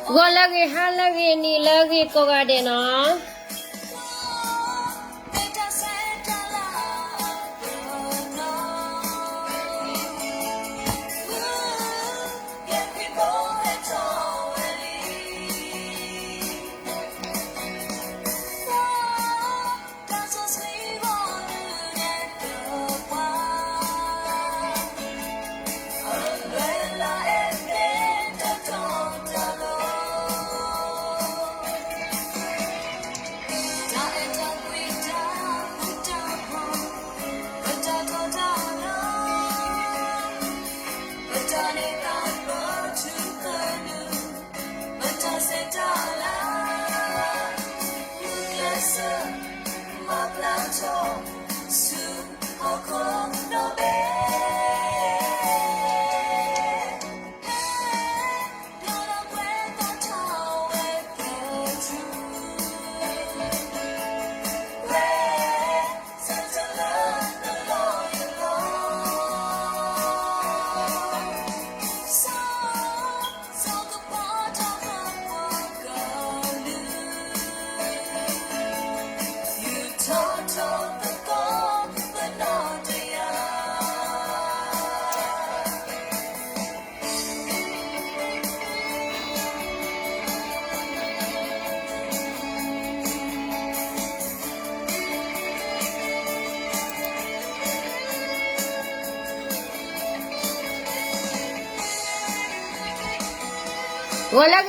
ဂီၤလၢအဂ့ၤ ဟါလၢအဂ့ၤ နံၤလၢအဂ့ၤ ကိးဂၤဒဲးနီၤ. ဂီၤ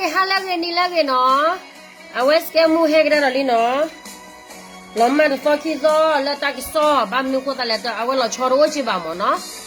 လၢအဂ့ၤ ဟါလၢအဂ့ၤ နံၤလၢအဂ့ၤနီၤ. အဝဲစကဲမူဟဲကဒါဒီးလံနီၤ. လီၤမၢ်တသီခံသီလၢတၢ်ကစီၣ် ဘၣ်မနုၤဃိသတးလဲၣ် အဝဲလီၤဆီတအိၣ်က့ဘၣ်မၢ်နီၤ.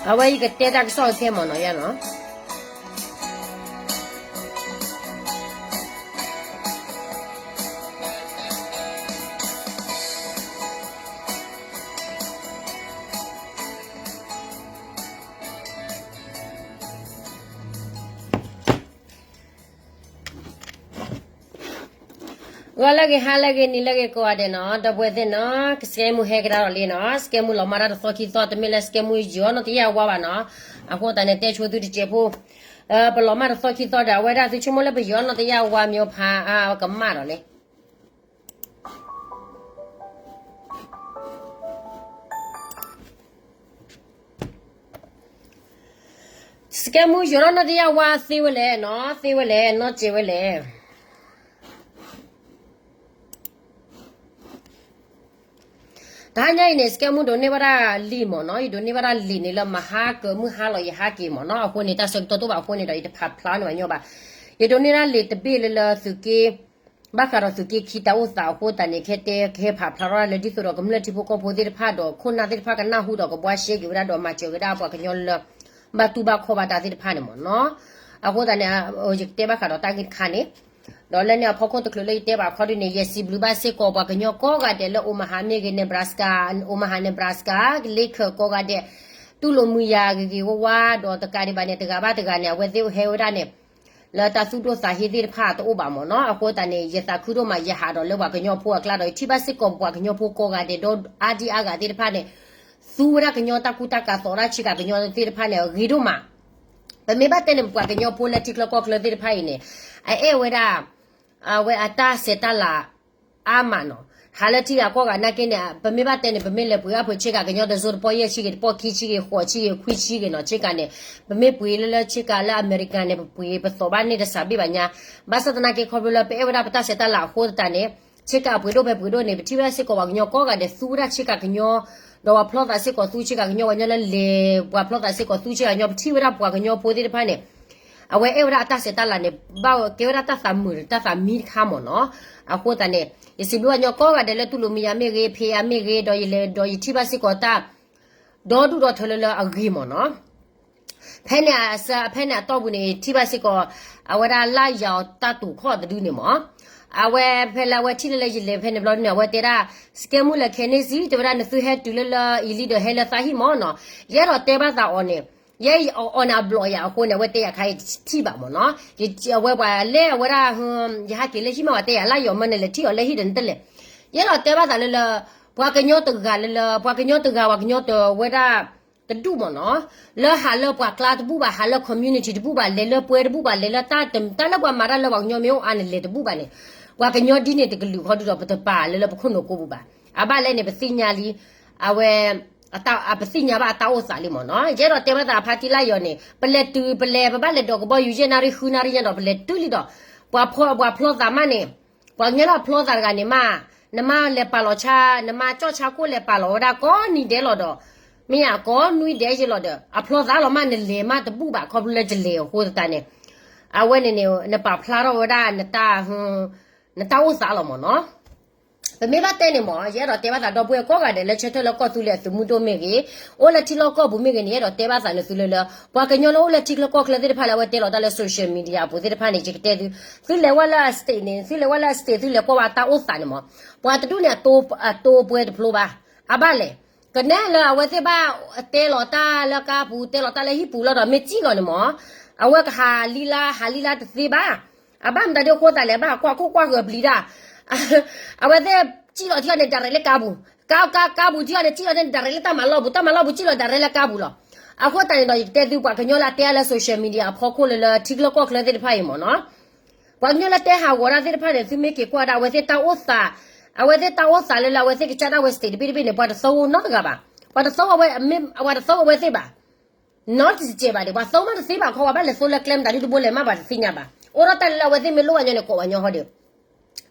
အဝဲယကတဲတၢ်ကစီၣ်ခဲမၢ်နီၤယါနီၤ. ဂီၤလၢအဂ့ၤ ဟါလၢအဂ့ၤ နံၤလၢအဂ့ၤ ကိးဂၤဒဲးနီၤ, ဒီပုၢ်ဝဲၢ်သ့ၣ်နီၤ, ကစကဲမူဟဲကဒါဒီးလံနီၤ, စကဲမူလီၤမၢ်တၢ်တသီခံသီ တမ့ၢ်လၢစကဲမူယီၤနီၢ်တယၢ်ဝါဘၣ်နီၤ, အဃိသတးန့ၣ် တဲဆိသုတစဲးဖိ, ပလီၤမၢ်တသီခံသီဒီး အဝဲဒၣ်သုဆိကမိၣ်လၢပယီၤနီၢ်တယၢ်ဝါမ့ၢ်ဖးအါ ပကမၣ်ဒီးလံ စကဲမူယီၤထီၣ်နီၢ်တယၢ်ဝါသ့ဝဲလဲၣ်နီၤ, သ့ဝဲလဲၣ်, နီၢ်စဲးဝဲလဲၣ်. တဟါညါအံၤန့ၣ် စကဲမူဒိးန့ၢ်ဘၣ်ဒၣ်လံာ်မၢ်နီၤ, ယဒိးန့ၢ်ဘၣ်ဒၣ်လံာ်န့ၣ်လၢမဟါကမုၢ်ဟါလီၤ ယဟးက့ၤမၢ်နီၤ, အဃိန့ၣ် တၢ်ဆၢကတီၢ်တအိၣ်ဘၣ်အဃိန့ၣ်ဒီး ယတဖးဖျါန့ၢ်ဘၣ်ညီဘၣ်. ယဒိးန့ၢ်ဒၣ်လံာ်တဘ့ၣ်လၢလၢသုးက့ ဘၣ်ဃးဒီးသုးက့ခံတၢ်အိၣ်သးအဃိသတးန့ၣ် ခဲတဲကဟဲဖးဖျါထီၣ်ဒၣ်လၢဒ်သိးဒီးကမျၢၢ်ထံဖိကီၢ်ဖိသ့ၣ်တဖၣ်ဒီးခိၣ်နၢ်သ့ၣ်တဖၣ်ကနၢ်ဟူဒီးကဘှါရှဲက့ၤဝဲဒၣ်ဒီးမၤစၢၤက့ၤဒၣ်ပှၤကညီလၢ ဘၣ်တူၢ်ဘၣ်ခီၣ်ဘၣ်တၢ်သ့ၣ်တဖၣ်န့ၣ်မၢ်နီၤ. အဃိသတးန့ၣ် ယကတဲဘၣ်ဃးဒီးတၢ်ဂ့ၢ်တခါန့ၣ် ဒီးလၢန့ၣ်အဖီခိၣ်တချုးလၢယတဲဘၣ်ခီဒုန့ၣ် ယစံးဘျုးဘၣ်စ့ၢ်ကီးပှၤကညီကိးဂၤဒဲးလၢ Omaha မ့ၢ်ဂ့ၤ Nebraska, Omaha Nebraska လ့ခၢၣ်ကိးဂၤဒဲး, တူၢ်လိာ်မုာ်ယၤဂ့ၤဂ့ၤဝါဝါ ဒီးတကးဒံးဘၣ်န့ၣ် တဂၤဘၣ်တဂၤန့ၣ် အဝဲသ့ၣ်ဟဲဝဲဒၣ်န့ၣ် လၢတၢ်သူၣ်ဒိၣ်သးဟ့သ့ၣ်တဖၣ်တအိၣ်ဘၣ်မ့ၢ်နီၤ. အဃိသတးန့ၣ် ယသးခုဒိၣ်မး ယဟးဒီးလၢပှၤကညီဖိအကျါဒီး ယထံၣ်ဘၣ်စ့ၢ်ကီးပှၤကညီဖိကိးဂၤဒဲး ဒီးအါဒံအါဂၤသ့ၣ်တဖၣ်န့ၣ် သူဝဲဒၣ်ကညီတၢ်ကူတၢ်ကၤ သီးတၢ်ဆ့ကၤကညီသ့ၣ်တဖၣ်န့ၣ် ဂ့ၤဒိၣ်မး. ပမ့ၢ်ဘၣ်တဲန့ၣ် ပှၤကညီဖိလၢထံချၢကီၢ်ချၢသ့ၣ်တဖၣ်အံၤန့ၣ် အအဲၣ်ဝဲဒၣ် အဝဲအတၢ်ဆဲးတၢ်လၤအါမးနီၤ. ဟးလၢထံဂၤကီၢ်ဂၤနာ်က့န့ၣ် ပမ့ၢ်ဘၣ်တဲန့ၣ် ပမ့ၢ်လဲၤပှ့ၤအါဖှဲးဆ့ကၤကညီတစိၤ တပီၢ်ယဲၢ်ဆံဂ့ၤ တပီၢ်ခံဆံဂ့ၤ ဃိးဆံဂ့ၤ ခွံဆံဂ့ၤနီၤ ဆ့ကၤန့ၣ် ပမ့ၢ်ပှ့ၤလၢလၢဆ့ကၤလၢအမဲရကၤန့ၣ် ပပှ့ၤပသီၣ်ဘၣ်န့ၢ်တစှၤဘ့ၣ်ဘၣ်ညါ. ဘၣ်ဆၣ်သနာ်က့ခီဖျိလၢပအဲၣ်ဝဲဒၣ်ပတၢ်ဆဲးတၢ်လၤအဃိသတးန့ၣ် ဆ့ကၤအပှ့ၤဒိၣ်ဖဲပှ့ၤဒိၣ်န့ၣ် ပထံၣ်ဝဲဒၣ်စ့ၢ်ကီးပှၤကညီကိးဂၤဒဲး သူဝဲဒၣ်ဆ့ကၤကညီ ဒီးပှၤဖျီသးစ့ၢ်ကီးသူဆ့ကၤကညီ ပှၤကညီလၢလဲၤ ပှၤဖျီသးစ့ၢ်ကီးသူဆ့ကၤကညီ ပထံၣ်ဝဲဒၣ်ပှၤကညီဖိသ့ၣ်တဖၣ်န့ၣ် အဝဲအဲၣ်ဝဲဒၣ်အတၢ်ဆဲးတၢ်လၤန့ၣ် ဘၣ်ကဲဝဲဒၣ်တၢ်သးမုာ်တၢ်သးမံတခါမ့ၢ်နီၤ. အဃိသတးန့ၣ် ယစံးဘျုးပှၤကညီကိးဂၤဒဲးလၢတူၢ်လိာ်မုာ်ယၤမ့ၢ်ဂ့ၤ ဖံးယၤမ့ၢ်ဂ့ၤ ဒီးယလဲၤဒီးယထံၣ်ဘၣ်စ့ၢ်ကီးတၢ် ဒီဒူၣ်ဒီထၢလၢလၢအဂ့ၤမ့ၢ်နီၤ. ဖဲန့ၣ်အဆၢ ဖဲန့ၣ်အတီၢ်ပူၤန့ၣ် ထံၣ်ဘၣ်စ့ၢ်ကီး အဝဲဒၣ်လၢယၤတၢ်တူာ်ခီၣ်တဒုန့ၣ်မ့ၢ် အဝဲဖဲလၢအဝဲထံၣ်လၢလၢယလဲၤဖဲန့ၣ်ဘျီန့ၣ် အဝဲတဲဒၣ် စကဲမုၢ်လၢခဲန့ၣ်စံး တဲဝဲဒၣ်နသုဟဲတုၤလၢလၢအံၤလံဒီးဟဲလၢသးဟံၣ်မ့ၢ်နီၤ. ယအဲၣ်ဒိးတဲဘၣ်သးအီၤန့ၣ် ယဲအီၤန့ၣ်အဘျီယၤအဃိန့ၣ် အဝဲတဲယၤခါအံၤထံၣ်ဘၣ်မ့ၢ်နီၤ. အဝဲပှၤလဲၤအဝဲဒၣ် ယဟးက့ၤလၢဟံၣ်မ့ၢ်ဝဲတဲယၤလၢယီၤမၢန့ၣ် လဲၤထံၣ်အီၤလၢဟံၣ်ဒီးနတလဲၤ. ယအဲၣ်ဒိးတဲဘၣ်သးလၢလၢ ပှၤကညီတဂၤလၢလၢ ပှၤကညီတဂၤ ပှၤကညီတဝဲဒၣ် တဒူၣ်မ့ၢ်နီၤ လၢဟးလၢပှၤကျါတဘူၣ်ဘၣ် ဟးလၢ community တဘူၣ်ဘၣ် လဲၤလၢပှဲၤတဘူၣ်ဘၣ် လဲၤလၢတၢ် တၢ်လၢပှၤမၤတၢ်လၢပှၤကညီမ့ၢ်အိၣ်အါန့ၣ် လဲၤတဘူၣ်ဘၣ်န့ၣ် ပှၤကညီဒ်န့ၣ်တကလုာ်ခီဒုဒီး ပတပာ်လၢလၢပခိၣ်နူာ်ကိပူၤဘၣ်. အဘၣ်လဲၣ်န့ၣ် ပသ့ၣ်ညါလံ အဝဲ ပသ့ၣ်ညါဘၣ်အတၢ်အိၣ်သးလံမ့ၢ်နီၤ. ယအဲၣ်ဒိးတဲဘၣ်သးဖါတံၢ်လၢယီၤန့ၣ် ပလဲၤတုၤ ပလဲၤ ပဘၣ်လဲၤဒိးကဘီယူၤယဲၢ်နၣ်ရံၣ်ဃုနၣ်ရံၣ်ညါဒီး ပလဲၤတုၤလံဒီး ပှၤဖျီသးမးန့ၣ် ပှၤကညီလၢအဖျီသးတဂၤန့ၣ်မး နမ့ၢ်လဲၤပာ်လီၤဆါ နမ့ၢ်ကၠီၣ်ဆါခိၣ်လဲၤပာ်လီၤဝဲဒၣ်ကိးနံၤဒဲးလီၤဒီး မ့ၢ်ယၤကိးနွံဒဲးယဲၢ်လီၤဒီး အဖျီသးလီၤမး နလဲၤမးတဘူၣ်ဘၣ် ခီဖျိလၢယလဲၤအဃိသတးန့ၣ် အဝဲန့ၣ်န့ၣ် နပာ်ဖျါထီၣ်ဝဲဒၣ် နတၢ်အိၣ်သးလီၤမ့ၢ်နီၤ. ပမ့ၢ်ဘၣ်တဲန့ၣ်မ့ၢ် ယအဲၣ်ဒိးတဲဘၣ်သးဒီပုၢ်ဝဲၢ်ကိးဂၤဒဲးလၢဆၢထၢၣ်လၢကီၢ်သူလ့ၤအသုးမုၢ်ဒိၣ်မ့ၢ်ဂ့ၤ အိၣ်လၢထံလီၢ်ကီၢ်ပူၤမ့ၢ်ဂ့ၤန့ၣ် ယအဲၣ်ဒိးတဲဘၣ်သးန့ၣ်သုလၢလၢ ပှၤကညီလၢအိၣ်လၢထံချၢကီၢ်ချၢသ့ၣ်တဖၣ်လၢအဝဲတဲလီၤတၢ်လၢ social media အပူၤသ့ၣ်တဖၣ်န့ၣ် ယကတဲသု သုလဲၤဝဲလၢအ state န့ၣ် သုလဲၤဝဲလၢအ state သုလဲၤကွၢ်ဝဲတၢ်အိၣ်သးန့ၣ်မ့ၢ် ပှၤတဒူၣ်န့ၣ် အတိပှဲၤတဖျိဘၣ်. အဘၣ်လဲၣ် ကနဲလၢအဝဲသ့ၣ်ဘၣ်တဲလီၤတၢ်လၢကါပူၤ တဲလီၤတၢ်လၢဟံၣ်ပူၤလီၤဒီး မ့ၢ်စံၣ်လီၤန့ၣ်မ့ၢ် အဝဲကဟးလံလါ ဟးလံလါတသ့ဘၣ်. အဘၣ်မတၤဒ်အဃိသတးလဲၣ် ဘၣ်ကွၢ်ခိၣ်ကွၢ်ဃၢၤပျံၤတၢ် အဝဲသ့ၣ်စံၣ်လီၤထံအီၤန့ၣ် direct လၢကါပူၤ ကါ ကါ ကါပူၤထံအီၤန့ၣ် စံၣ်လီၤန့ၣ် direct လၢတၢ်မၤလီၢ်ပူၤ တၢ်မၤလီၢ်ပူၤစံၣ်လီၤ direct လၢကါပူၤလီၤ. အဃိသတးန့ၣ်ဒီး ယကတဲသုပှၤကညီလၢအတဲအါလၢ social media အဖီခိၣ်လၢလၢထံချၢကီၢ်ချၢသ့ၣ်တဖၣ်အံၤမ့ၢ်နီၤ ပှၤကညီလၢတဲဟးဂီၤတၢ်သ့ၣ်တဖၣ်န့ၣ် သုမ့ၢ်က့ၤကွၢ်ဒၣ် အဝဲသ့ၣ်တၢ်အိၣ်သး အဝဲသ့ၣ်တၢ်အိၣ်သးလၢလၢအဝဲသ့ၣ်ကစၢ်ဒၣ်ဝဲ state တဘ့ၣ်တဘ့ၣ်န့ၣ် ပှၤတသီဝဲနီတဂၤဘၣ်. ပှၤတသီဝဲ ပှၤတသီဝဲအဝဲသ့ၣ်ဘၣ် နီတစဲးဘၣ်ဒီး ပှၤသီမးတသ့ဘၣ်ခီ ပှၤဘၣ်လဲၤသိလၢကျဲမတၤဒ်တဘိလဲၣ်မး ပှၤတသ့ၣ်ညါဘၣ်. အိၣ်ဒီးတၢ်လၢလၢအဝဲသ့ၣ်မ့ၢ်လိၣ်ဘၣ်ညီန့ၣ် ကိးပှၤကညီဟီဒီး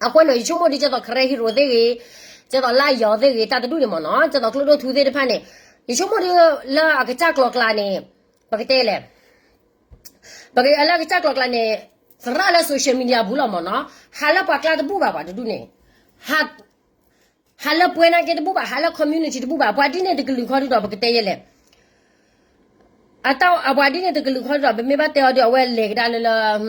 အဃိန့ၣ် ယဆိကမိၣ်ဒ်ကဲသိး Karen Hero သ့ၣ်ဂ့ၤ ကဲသိးလါယီၤသ့ၣ်ဂ့ၤ တၢ်တဒူၣ်န့ၣ်မ့ၢ်နီၤ ကဲသိးကျိဒိၣ်ထူသ့ၣ်တဖၣ်န့ၣ် ယဆိကမိၣ်ဒ်လၢအကစၢ်ကျိၤကျါန့ၣ် ပကတဲလဲၣ် ပကလၢကစၢ်ကျိၤကျါန့ၣ် သရၣ်လၢ social media ပူၤလီၤမ့ၢ်နီၤ ဟးလၢပှၤကျါတဘူၣ်ဘၣ်ပှၤတဒူၣ်န့ၣ် ဟးလၢပှဲၤနာ်က့တဘူၣ်ဘၣ် ဟးလၢ community တဘူၣ်ဘၣ် ပှၤဒ်န့ၣ်တကလုာ်ခီဒုဒီး ပကတဲယဲလဲၣ် အတၢ်အပှၤဒ်န့ၣ်တကလုာ်ခီဒုဒီး ပမ့ၢ်ဘၣ်တဲအီၤဒီး အဝဲလဲၤကဒါလၢလၢ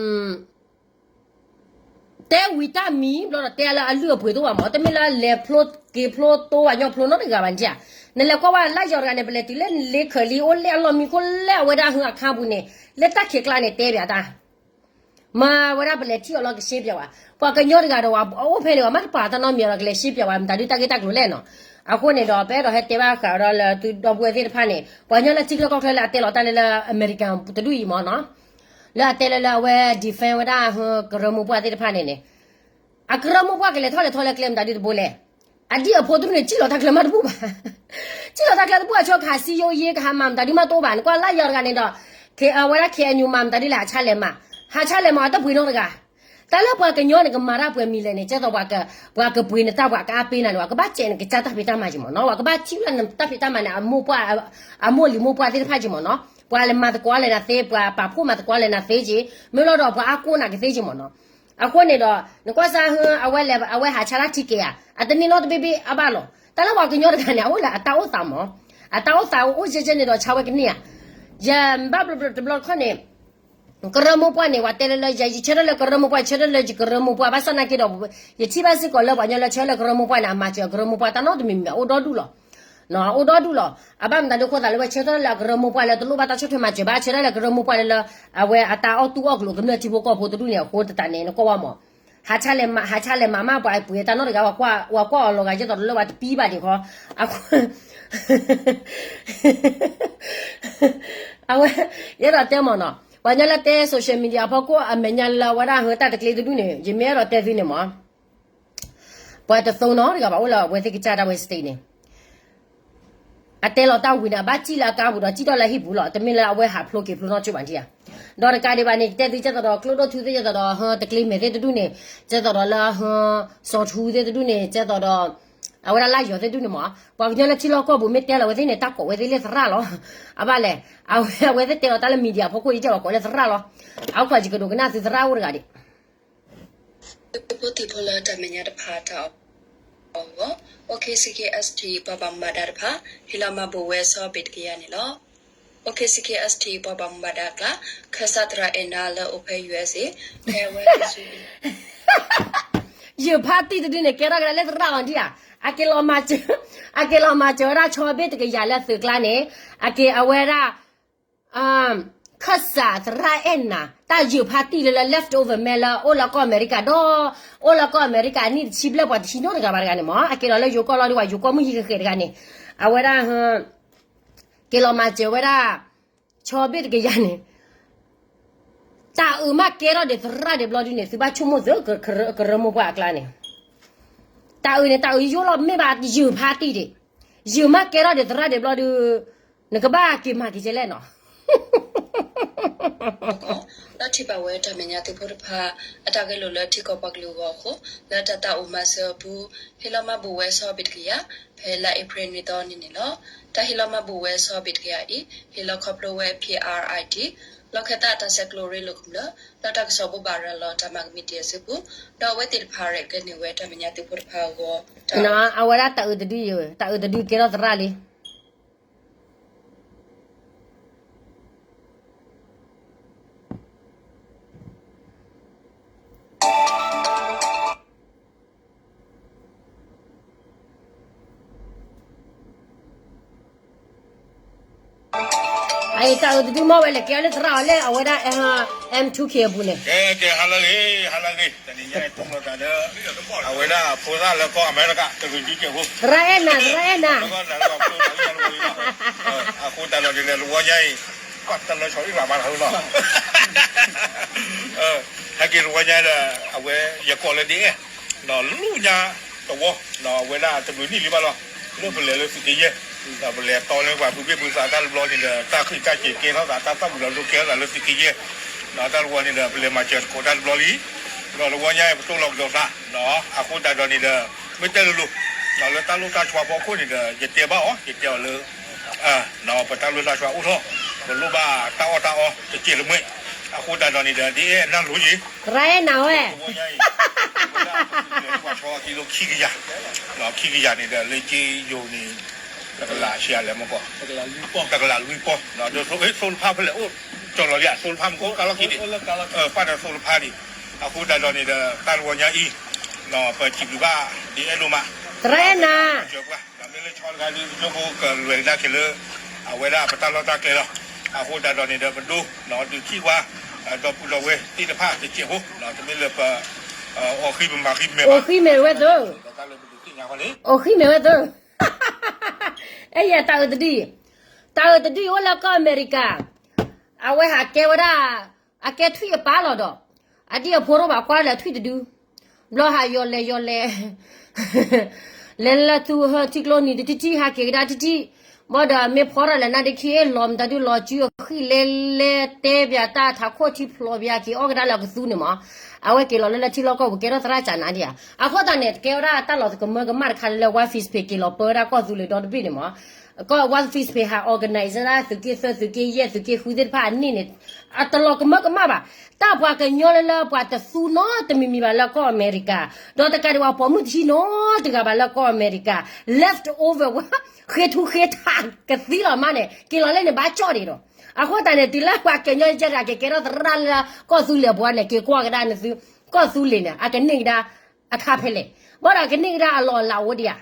တဲဝံၤတၢ်မံၤဘျီဒီး တဲလၢအလုၢ်အပှ့ၤတအိၣ်ဘၣ်မး တမ့ၢ်လၢလဲၤဖျိက့ၤဖျိတိဝဲညီဖျိနီတဂၤဘၣ်န့ၣ် နလဲၤကွၢ်ဝဲလၢယီၤတဂၤန့ၣ် ပလဲၤတုၤလၢလ့ခၢးလံ အိၣ်လၢအလီၢ်မံခိၣ်လၢအဝဲဒၣ်ဟူအခါပူၤန့ၣ် လၢတၢ်ခံးကျါန့ၣ် တဲပၠးတၢ် မၤဝဲဒၣ်ပလဲၤထံၣ်အီၤလီၤကရှဲပၠးဝဲ ပှၤကညီတဂၤဒီး အအိၣ်ဖဲန့ၣ် မ့ၢ်တပာ်တၢ်နီတမံၤဒီး ကလဲၤရှဲပၠးဝဲ မတၤဒုတၢ်ဂ့ၢ်တၢ်ကျိၤလဲၣ်နီၤ အဃိန့ၣ်ဒီး ပအဲၣ်ဒိးဟဲတဲဘၣ်ဃးဒီးလၢသုဒီပုၢ်ဝဲၢ်သ့ၣ်တဖၣ်န့ၣ် ပှၤကညီလၢထံချၢကီၢ်ချၢလၢအတဲလီၤတၢ်လၢလၢအမဲရကၤတဒူၣ်အံၤမ့ၢ်နီၤ လၢအတဲလၢလၢအဝဲ defend ဝဲဒၣ် ကရၢမိၢ်ပှၢ်သ့ၣ်တဖၣ်န့ၣ်န့ၣ် အကရၢမိၢ်ပှၢ်ကလဲၤထီၣ်လဲၤထီလၢကျဲမတၤဒုတဘိလဲၣ် အဒံၣ်အဖိတဒူၣ်န့ၣ် စံၣ်လီၤတၢ်ကျဲမးတဘူၣ်ဘၣ် စံၣ်လီၤတၢ်ကျဲတဘူၣ် အဆိကဟးစံယိယ့ကဟးမၤမတၤဒုမးတအိၣ်ဘၣ် နကွၢ်လၢယီၤတဂၤန့ၣ်ဒီး အဝဲဒၣ် KNU မၤမတၤဒုလဲၣ် ဟးဆါလဲၤမး ဟးဆါလဲၤမး အတပှ့ၤနီတဂၤ တၢ်လၢပှၤကညီန့ၣ် ကမၤတၢ်ပှဲၤမံၤလဲၣ်န့ၣ် ကဲသိးပှၤကပှ့ၤနတၢ်ပှၤကအါပ့ၤနၤန့ၣ် ပှၤကဘၣ်စဲးနကစၢ်တၢ်ဖံးတၢ်မၤက့ၤမ့ၢ်နီၤ ပှၤကဘၣ်ထံၣ်လၢနတၢ်ဖံးတၢ်မၤန့ၣ် အမိၢ်ပှၢ် အမိၢ်လံၤမိၢ်ပှၢ်သ့ၣ်တဖၣ်က့ၤမ့ၢ်နီၤ ပှၤလဲၤမၤသကိးလဲၣ်နၤသ့ ပှၤပာ်ဖှိၣ်မၤသကိးလဲၣ်နၤသ့က့ၤ မ့ၢ်လီၤဒီးပှၤအါကိးနၤကသ့က့ၤမ့ၢ်နီၤ အဃိန့ၣ်ဒီး နကွၢ်စၢ်ဟ အဝဲလဲၤ အဝဲဟးဆါတၢ်ထံက့ၤဧါ အတန့ၢ်နီတဘ့ၣ်ဘ့ၣ်အဘၣ်လီၤ တၢ်လၢပှၤကညီတဂၤန့ၣ် အအိၣ်လၢအတၢ်အိၣ်သးမ့ၢ် အတၢ်အိၣ်သးအိၣ်ကဲကဲန့ၣ်ဒီး ဆါဝဲကန့ၢ်ဧါ ယဘၣ်ဘျီတဘျီတခီန့ၣ် ကရၢမိၢ်ပှၢ်န့ၣ် ပှၤတဲလၢလၢယဲ ယဆၢထၢၣ်လၢကရၢမိၢ်ပှၢ် ဆၢထၢၣ်လၢယကရၢမိၢ်ပှၢ် ဘၣ်ဆၣ်နာ်က့ဒီး ယထံၣ်ဘၣ်စ့ၢ်ကီးလၢပှၤကညီလၢဆၢထၢၣ်လၢကရၢမိၢ်ပှၢ်န့ၣ် အမၤစၢၤကရၢမိၢ်ပှၢ်တၢ်နီတမံၤမံၤ အိၣ်ဒီဒူၣ်လီၤ. အိၣ်ဒီဒူၣ်လီၤ. အဘၣ်မတၤဒုးအဃိသတးလၢဝဲဆၢထၢၣ်လၢအကရၢမိၢ်ပှၢ်လၢတလိၣ်ဘၣ်တၢ်ဆီၣ်ထွဲမၤစၢၤဘၣ် ဆၢထၢၣ်လၢကရၢမိၢ်ပှၢ်လၢလၢ အဝဲအတၢ်အီၣ်တူၢ်အီၣ်ကျိၤကမျၢၢ်ထံဖိကီၢ်ဖိတဒူၣ်န့ၣ် အဃိသတးန့ၣ် နကွၢ်ဝဲမး ဟးဆါလဲၤမၤ ဟးဆါလဲၤမၤမး ပှၤပှ့ၤတၢ်နီတဂၤ ပှၤကွၢ်အီၤလီၤဂာ် ဒ်သိးလၢပှၤတပံဘၣ်ဒံးဃီ အဝဲ ယအဲၣ်ဒိးတဲမးနီၤ ပှၤကညီလၢတဲ social media အဖီခိၣ်အမဲာ်ညါလၢအဝဲဒၣ်ဟၢတၢ်တကျ့တဒူၣ်န့ၣ် ယမ့ၢ်အဲၣ်ဒိးတဲသုန့ၣ်မး ပှၤတသိနီတဂၤဘၣ်အိၣ်လၢအဝဲသ့ၣ်ကစၢ်ဒၣ်ဝဲ state န့ၣ် အတဲလီၤတၢ်ဝံၤန့ၣ် အဘၣ်စံၣ်လၢအကါပူၤဒီး စံၣ်ထီၣ်လၢဟံၣ်ပူၤလီၤ. တမ့ၢ်လၢအဝဲဟးဖျိက့ၤဖျိနီၢ်ကၠိဘၣ်ထံၣ်ဧါ. ဒီးတကးဒံးဘၣ်န့ၣ် ကတဲသု ကဲသိးဒီးကျိဒိၣ်ထူသ့ၣ် ကဲသိးဒီးဟၢတကျ့မဲာ်သ့ၣ်တဒူၣ်န့ၣ် ကဲသိးဒီးလၢဟၢ စီၤထူသ့ၣ်တဒူၣ်န့ၣ် ကဲသိးဒီး အဝဲဒၣ်လၢယီၤသ့ၣ်တဒူၣ်န့ၣ်မး ပှၤကညီလၢထံလီၢ်ကီၢ်ပူၤမ့ၢ်တဲလီၤဝဲသ့ၣ်န့ၣ် တၢ်ကိးဝဲသ့ၣ်လၢသရၣ်လီၤ. အဘၣ်လဲၣ် အဝဲ အဝဲသ့ၣ်တဲလီၤတၢ်လၢ media အဖီခိၣ်အံၤ တဲလီၤကိးလၢသရၣ်လီၤ. အဝဲကွၢ်ယကဒိကနၣ်သုသရၣ်အိၣ်တဂၤဒံး သုဖိသံၣ်ဖိလၢတၢ်မဲာ်ညါတဖၣ်တၢ်အီၣ်အဂီၢ်, OK C K S T ပှၤဘၣ်မူဘၣ်ဒါတဖၣ် ဟ့ၣ်လီၤမၤဘိးဝဲဆီဘ့ၣ်တကယၤန့ၣ်လီၤ. OK C K S T ပှၤဘၣ်မူဘၣ်ဒါအကျါ ခၢၣ်စးသရၣ်အဲၣ်နၤလၢအိၣ်ဖဲ U S A ဖဲဝဲ ယုၢ်ဖါတံၢ်တဒုန့ၣ် ကဲထီၣ်ကဒါလၢသရၣ်အီၤဒံးဧါ. အက့ၤလီၤမၤစၢၤ, အက့ၤလီၤမၤစၢၤဝဲဒၣ်ဆီဘ့ၣ်တကယၤလၢသုးကျါန့ၣ်, အက့ၤအဝဲဒၣ် ခၢၣ်စးသရၣ်အဲၣ်နၤ တၢ်ယုၢ်ဖါတံၢ်လၢလၢ left over မဲလၢအိၣ်လၢကီၢ်အမဲရကၤဒီး အိၣ်လၢကီၢ်အမဲရကၤအနံၣ်တဆံဘျဲၣ်ပှၤတဆံနီတဂၤဘၣ်တဂၤန့ၣ်မး အက့ၤလီၤလၢယိၤကီၢ်လီၤဒံးဝဲ ယိၤကီၢ်မုၢ်ဟံၣ်ဃဲဃဲတဂၤန့ၣ် အဝဲဒၣ် က့ၤလီၤမၤစၢၤဝဲဒၣ် ဆီဘ့ၣ်တကယၤန့ၣ် တၢ်အုးမးကဲထီၣ်ဒံးသရၣ်ဒံးဘျီဒုန့ၣ် သုဘၣ်ဆိကမိၣ်သု ကရၢမိၢ်ပှၢ်အကျါန့ၣ် တၢ်အုးန့ၣ် တၢ်အုးယိလီၤမ့ၢ်ဘၣ်ယုၢ်ဖါတံၢ်ဒံး, ယုၢ်မးကဲထီၣ်ဒံးသရၣ်ဒံးဘျီဒု နကဘၣ်က့ၤမၤက့ၤကဲလဲၣ်နီၤ လၢထံၣ်ဘၣ်ဝဲတၢ်မဲာ်ညါသုးဖိတဖၣ် အတၢ်ဂဲၤလိာ်လၢထံကီၢ်ပှၤကလုာ်အဂီၢ်အဃိ လၢတၢ်သးအိၣ်မၤစၢၤအပူၤ ဟ့ၣ်လီၤမၤဘိးဝဲဆီဘ့ၣ်တကယၤ ဖဲလါအ့ဖြ့ၣ်နွံသီနံၤန့ၣ်လီၤ. တၢ်ဟ့ၣ်လီၤမၤဘိးဝဲဆီဘ့ၣ်တကယၤအံၤ ဟ့ၣ်လီၤခီဖျိဝဲ P R I T လီၢ်ခၢၣ်သးတၢ်ဆဲးကျိးရ့လိာ်ကမျၢၢ် လၢတၢ်ကစီၣ်ဘိးဘၣ်ရၤလီၤတၢ်မၤကမံးတံာ်အစုပူၤ ဒီးအဝဲသ့ၣ်တဖၣ်ရဲၣ်ကျဲၤန့ၢ်ဝဲတၢ်မဲာ်ညါသုးဖိတဖၣ်အဂီၢ် တၢ် အဝဲဒၣ်တၢ်အုးတဒုယဲ တၢ်အုးတဒုကဲထီၣ်သရၣ်လံ အအံၤတၢ်အုးတဒုမ့ၢ်ဝဲလဲၣ် ကဲအီၤလၢသရၣ်အီၤလၢအဝဲဒၣ် M two K အပူၤန့ၣ် ကဲ ကဲ ဟါလၢဂ့ၤ ဟါလၢဂ့ၤ တနံၤညါအံၤ ထူၣ်လီၤသးဒီး အဝဲဒၣ်ဖိသၣ်လၢကီၢ်အမဲရကၤ တဂ့ၤဒ်ကဲးဖိ သရၣ်အဲၣ်နၤ သရၣ်အဲၣ်နၤ လၢကီၢ်လၢကီၢ်ဖိသၣ်လၢကီၢ်လီၤ အဃိသတးဒီးန့ၣ်ဒီး တဝီညါအံၤ ကွၢ်တၢ်လၢဆီအံၣ်ဘၣ်မးလီၤလီၤ ဟဲက့ၤတဝီညါဒီး အဝဲယကိးလၢဒ်အဲၣ် လၢညါတဝီ အဝဲဒၣ်တနွံနံၣ်လံဘၣ်လီၤ လၢပလဲၤလၢသုးက့ယဲၢ် ဒီးပလဲၤတီလၢပှၤဖုဘ့ၣ်ဖုသးတၢ်တဘျီန့ၣ်ဒီး တၢ်ခုၣ်တၢ်က့ၤကဲထီၣ်သး တၢ်သၣ်မုာ်လီၤဒိကဲထီၣ်သးလၢသုးက့ယဲၢ် ဒီးတၢ်တဝီန့ၣ်ဒီး ပလဲၤမၤစၢၤသကိးတၢ်တဘျီလံ ဒီးတဝီညါအံၤပတိၢ်လီၤကဒီးသး အဃိသတးဒီးန့ၣ်ဒီး မ့ၢ်တဲလိၤလိၤ လၢတၢ်လိၣ်တၢ်ဆီဖီခိၣ်န့ၣ်ဒီး ယတဲဘၣ်အီၤ ယတဲအီၤလၢ ပတၢ်လိၣ်တၢ်ဆီအိၣ်ထီၣ် ပလိၣ်ဘၣ်တၢ်အီၣ်တၢ်အီတစဲးတမှဲ အဃိသတးဒီးန့ၣ်ဒီး ဒ်အဲၣ်နၤလိၤယံၤ သရၣ်အဲၣ်နၤဝဲ တဝီညါအံၤ ပဝဲဒၣ်ပသုးကျဲၤပှၤဆီအခံလိခံကယၤ ခံကယၤန့ၣ်ဒီး လၢက့ယိၤန့ၣ် တကလးဆံးလဲၣ်မ့ၢ်ကီး တကလးလွံၢ်ပီၢ် ဒီးသိလ့ၣ်ဖါဖဲလဲၣ်အိၣ် ကၠီလီၤလံ သိလ့ၣ်ဖါမ့ၢ်ကအိၣ်ကါလီၤက့ၤဒံး ပာ်ဒီးသိလ့ၣ်ဖါဒံး အဃိသတးဒီးန့ၣ်ဒီး တၢ်တဝီညါအံၤ ပစံးဘျုးဘၣ်ဒ်အဲၣ်ဒိၣ်မး သရၣ်အဲၣ်နၤ ဒီးမ့ၢ်လၢဆီတခါဒ် ဒိဖိကလဲၤကဒါက့ၤလၢ အဝဲဒၣ်ပတၢ်လီၢ်တၢ်ကျဲလီၤ အဃိသတးဒီးန့ၣ်ဒီး ပဒိ ဒီးဒုးထံၣ်ကွၢ် ဒီပုၢ်ဒီဝဲၢ်သ့ၣ်တဖၣ်တစဲးဖိ တမ့ၢ်လၢပ အီၣ်ဃံပမၤဃံမဲာ်ဘၣ် အိၣ်ဃံမဲာ်ဝဲသု ဒီးတၢ်လၢပဒုးသ့ၣ်ညါဃီန့ၣ် အိၣ်ဃံမဲာ်ဝဲသု အဲယဲ တၢ်အုးတဒုအံၤ တၢ်အုးတဒုအံၤအိၣ်လၢကီၢ်အမဲရကၤ အဝဲဟးကဲဝဲဒၣ် အကဲထွံၣ်အပၢ်လီၤဒီး အဒံၣ်အဖိတအိၣ်ဘၣ်ကွၢ်လၢထွံၣ်တဒု ဘျီဟးယီၤလဲၤယီၤလဲၤ လဲၤလၢထံကျိနံၤတထံၣ်ထံၣ် ဟးက့ၤကဒါထံၣ်ထံၣ် ဘၣ်ဒီးမ့ၢ်ဖီထီၣ်လဲၤနါဒ့ခံ လီၤမတၤဒု လီၤစုအဃံလဲၤလဲၤ တဲဘၣ်တၢ်ထးခိၣ်ထံဖျိးဘၣ်က့ၤအီၣ်ကဒါလၢအကသူန့ၣ်မး အဝဲက့ၤလီၤလၢလၢထံလီၢ်ကီၢ်ပူၤကဲထီၣ်သရၣ်ကၠးနါဒံးဧါ အဃိသတးန့ၣ် ကဲဝဲဒၣ်တၢ်လီၤသကမၢကမၣ်တခါလၢလၢ ဝါ Facebook က့ၤလီၤပၢဝဲဒၣ်ကီၢ်သူလ့ၤဒီတဘ့ၣ်န့ၣ်မး ကီၢ် One Fist Pay ဟး organize ဒၣ် သုးက့သၢ သုးက့ယဲၢ် သုးက့ဃုသ့ၣ်တဖၣ်အန့ၣ်န့ၣ် အတလီၤကမၢကမၣ်ဘၣ်. တၢ်ပှၤကညီလၢလၢပှၤတသူနီတမံၤမံၤဘၣ်လၢကီၢ်အမဲရကၤ, ဒီးတကးဒံးပှၤပိာ်မုၣ်တဟံးနီတဂၤဘၣ်လၢကီၢ်အမဲရကၤ, left over ဝဲ ဃ့ထူဃ့ထးကသံလီၤမးန့ၣ် က့ၤလီၤလၢန့ၣ်ဘၣ်ကၠီၣ်ဒံးဒီး. အဃိသတးန့ၣ် တုၤလၢပှၤကညီယဲၢ်တဂၤက့ၤကဲထီၣ်သရၣ်လၢကီၢ်သူလ့ၤအပူၤန့ၣ် က့ၤကွၢ်ကဒါနသု ကီၢ်သူလ့ၤန့ၣ် အကန့ၢ်ကဒါအခါဖဲလဲၣ်, ဘၣ်ဒီးကန့ၢ်ကဒါအလီၢ်အလၤအိၣ်ဒံးဧါ.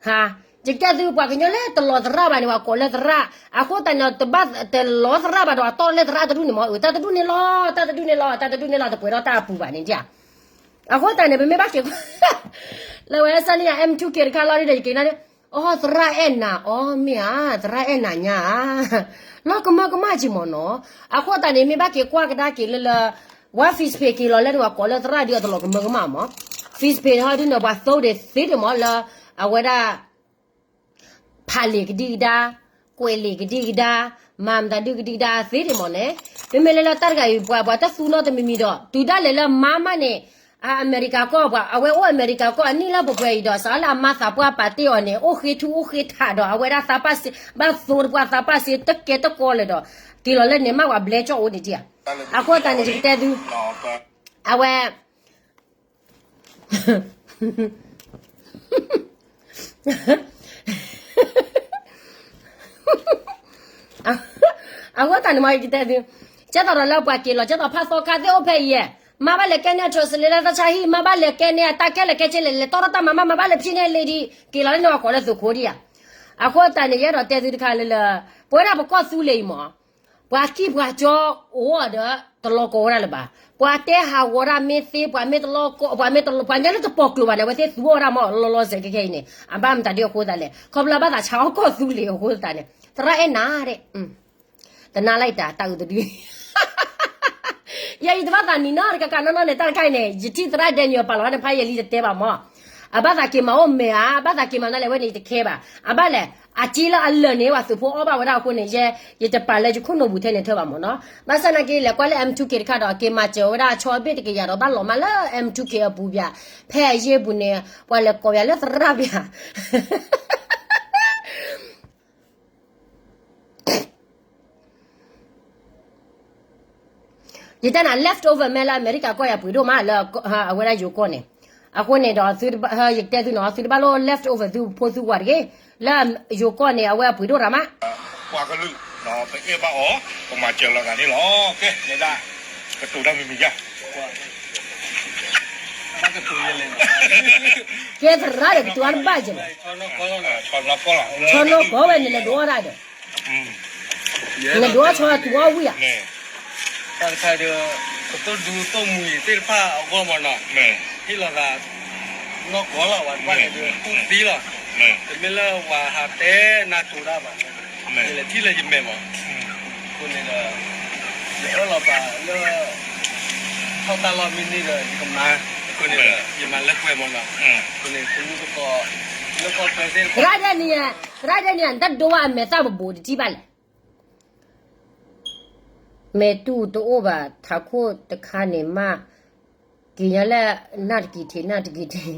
ဟါ, ယကတဲသုပှၤကညီလၢတလီၤသရၣ်ဘၣ်န့ၣ် ပှၤကိးလၢသရၣ်, အဃိသတးန့ၣ် တဘၣ်တလီၤသရၣ်ဘၣ်ဒီး အတီၢ်လၢသရၣ်တဒူၣ်န့ၣ်မ့ၢ် အတၢ်တဒူၣ်န့ၣ်လီၤ တၢ်တဒူၣ်န့ၣ်လီၤ တၢ်တဒူၣ်န့ၣ်လီၤ တပှဲၤထီၣ်တၢ်အပူၤဘၣ်န့ၣ်ဧါ. အဃိသတးန့ၣ် ပမ့ၢ်ဘၣ်က့ၤကွၢ် လၢဝဲစၢန့ၣ်ယၤ M two K တခါလီၤဒ်ဒီး ယက့ၤနၤန့ၣ် အိ သရၣ်အဲၣ်နၤ အိ မ့ၢ်ဧါ သရၣ်အဲၣ်နၤညါဧါ, လီၤကမၢကမၣ်က့ၤမ့ၢ်နီၤ. အဃိသတးန့ၣ် မ့ၢ်ဘၣ်က့ၤကွၢ်ကဒါက့ၤလၢလၢ ဝဲ Fist Pay က့ၤလီၤလၢန့ၣ် ပှၤကိးလၢသရၣ်ဒ်အတလီၤကမၢကမၣ်မ့ၢ် Fist Pay ဟီဒ်န့ၣ် ပှၤသိဒံးသ့ဒံးမ့ၢ်လၢ အဝဲဒၣ် ဖးလံာ်ကဒံကဒါ, ကွဲးလံာ်ကဒံကဒါ, မၤမတၤဒုကဒံကဒါသ့ဒံးမ့ၢ်န့ၣ်, မ့မ့ၢ်လၢလၢတၢ်တဂၤအံၤ ပှၤပှၤတၢ်သူနီတမံၤမံၤဒီး တုၤဒၣ်လဲာ်လၢမါမးန့ၣ်, အမဲရကၤကီၢ် ပှၤအဝဲအိၣ်အမဲရကၤကီၢ်အနံၣ်လၢပှဲၤပှဲၤအံၤဒီး စးလၢအမါသးပှၢ်ပာ်တ့ၢ်အီၤန့ၣ် အိၣ်ဃ့ထူအိၣ်ဃ့ထးဒီး အဝဲဒၣ်သးပှၢ်စ့ ဘၣ်သိတပှၢ်သးပှၢ်စ့တကဲတကီလၢၤဒီး က့ၤလီၤလၢန့ၣ်မးပှၤဘျဲကၠီၣ်အိၣ်န့ၣ်ဒံးဧါ. အဃိသတးန့ၣ် ယကတဲသု, အဝဲ အဃိသတးန့ၣ်မ့ၢ်ယကတဲသု, ကဲသိးဒီးလၢပှၤက့ၤလီၤ ကဲသိးဖးသီခါသ့ၣ်အိၣ်ဖဲအံၤ, မါဘၣ်လဲၤကဲန့ၢ်အ translator လၢသဆါဟံၣ် မါဘၣ်လဲၤကဲန့ၢ်အတၢ်ခဲလၢာ်ခဲဆ့လဲၣ် လဲၤတီၢ်ထီၣ်တၢ်မၤမး မါဘၣ်လဲၤဖံးန့ၢ်လံဒံး က့ၤလီၤလၢန့ၣ်ပှၤကိးလၢသုးခိၣ်ဒံးဧါ. အဃိသတးန့ၣ် ယအဲၣ်ဒိးတဲသုတခါလၢလၢ, ပဝဲဒၣ်ပကီၢ်သူလ့ၤအံၤမ့ၢ် ပှၤကံၢ်ပှၤကၠီအိၣ်ဒီးတလီၤကီဝဲဒၣ်လၢၤဘၣ်. ပှၤတဲဟးဂီၤဒၣ်မ့ၢ်သ့ ပှၤမ့ၢ်တလီၤကီ ပှၤမ့ၢ်တလီၤ ပှၤညါလၢတပိာ်ကျိၤဘၣ်န့ၣ် အဝဲသ့ၣ်သူအီၤဒၣ်မ့ၢ်လီၤလီၤဆဲးခဲခဲအံၤန့ၣ် အဘၣ်မတၤဒ်အဃိသတးလဲၣ် ခီဖျိဘၣ်သးဆါအီၣ်ကီၢ်သူလ့ၤအဃိသတးန့ၣ် သရၣ်အဲၣ်နၤဒဲး တနါလၢယတၢ်တၢ်အုးတဒု ယဲယတဘၣ်သးနံၤနီတကကးနီၢ်နီၢ်န့ၣ် တၢ်တခါအံၤန့ၣ် ယထံၣ်သရၣ် Daniel ပာ်လီၤဝဲန့ၣ်ဖးယဲလံယတဲဘၣ်မ့ၢ်, အဘၣ်သးက့ၤမၤအိၣ်မဲာ်ဧါ အဘၣ်သးက့ၤမၤနလဲၣ်ဝဲန့ၣ် ယတခဲဘၣ်. အဘၣ်လဲၣ် အစ့လၢအလၢာ်န့ၣ် ပှၤသုးဖိအီၣ်ဘၣ်ဝဲဒၣ်အဃိန့ၣ် ယဲ ယတပာ်လၢယခိၣ်နူာ်ပူၤထဲန့ၣ်ထၢဘၣ်မ့ၢ်နီၤ. ဘၣ်ဆၣ်နာ်က့ လဲၤကွၢ်လၢ M two K တခါဒီး က့ၤမၤစၢၤဝဲဒၣ်ဆီဘ့ၣ်တကယၤဒီး ဘၣ်လီၤမးလၢ M two K အပူၤဘၣ်, ဖဲအယ့ၢ်ပူၤန့ၣ် ပှၤလဲၤကိးယၤလၢသရၣ်ဘၣ် ယတဲနၤ leftover မ့ၢ်လၢအမဲရကၤကီၢ်ယၤပှ့ၤဒိၣ်မးလၢ အဝဲဒၣ်ယိၤကီၢ်န့ၣ်, အဃိန့ၣ်ဒီး ယကတဲသုနီၤ သုတဘၣ်လိၣ် leftover သုဖိသုဝၤတဂ့ၤ, လၢယိၤကီၢ်န့ၣ် အဝဲအပှ့ၤဒိၣ်ရၤမး ပှၤကလုာ်, ပအဲၣ်ဘၣ်အီၤ, ပမၤစၢၤလီၤဂာ်န့ၣ်လီၤ. ကဲ နဲဒၣ်, ကတိၤတၢ်မံၤမံၤယါ ကဲသရၣ်ဒီးကတိၤအါတဘၣ်ကဲလီၤ, ဆီနီၢ်ကီၢ်ဝဲန့ၣ် လဲၤဒိးအီၣ်တၢ်ဒီး နဒိးအီၣ်ဆီတုၤအီၣ်ဝံၣ်ဧါ, တၢ်တခါဒီး ကသိၣ်ဒူသိၣ်မှံၤသ့ၣ်တဖၣ်အဂီၢ်မ့ၢ်နီၤ, ဟ့ၣ်လီၤသး နီၢ်ကီၢ်လီၤ ဝဲတဖၣ်န့ၣ်ဒီး ကူၣ်သံလီၤ, တမ့ၢ်လၢဝဲဟးတဲနၤတိၤတၢ်ဘၣ်, ယလဲၤထံၣ်လၢယမဲာ်မး, အဃိန့ၣ်ဒီး ယအၢၣ်လီၤပာ်လၢ ထီၣ်တၢ်လီၢ်မ့ၢ်န့ၢ်ဒီး ယကမၤ, အဃိန့ၣ်ဒီး ယမၤလၢပှဲၤမ့ၢ်နီၤ, အဃိန့ၣ် သုမုၢ်သကိး လၢကီၢ်ချၢသ့ၣ်တဖၣ် သရၣ်ဒဲနံၤ, သရၣ်ဒဲနံၤ နတၢ်ဒိဘၣ်အမဲာ်သၣ်ပဘိးတထံၣ်ဘၣ်လဲၣ်, မဲာ်တူၢ်တအိၣ်ဘၣ် ထးခိၣ်တခါန့ၣ်မး, က့ၤညါလၢ နၢ်တကံၤထံး နၢ်တကံၤထံး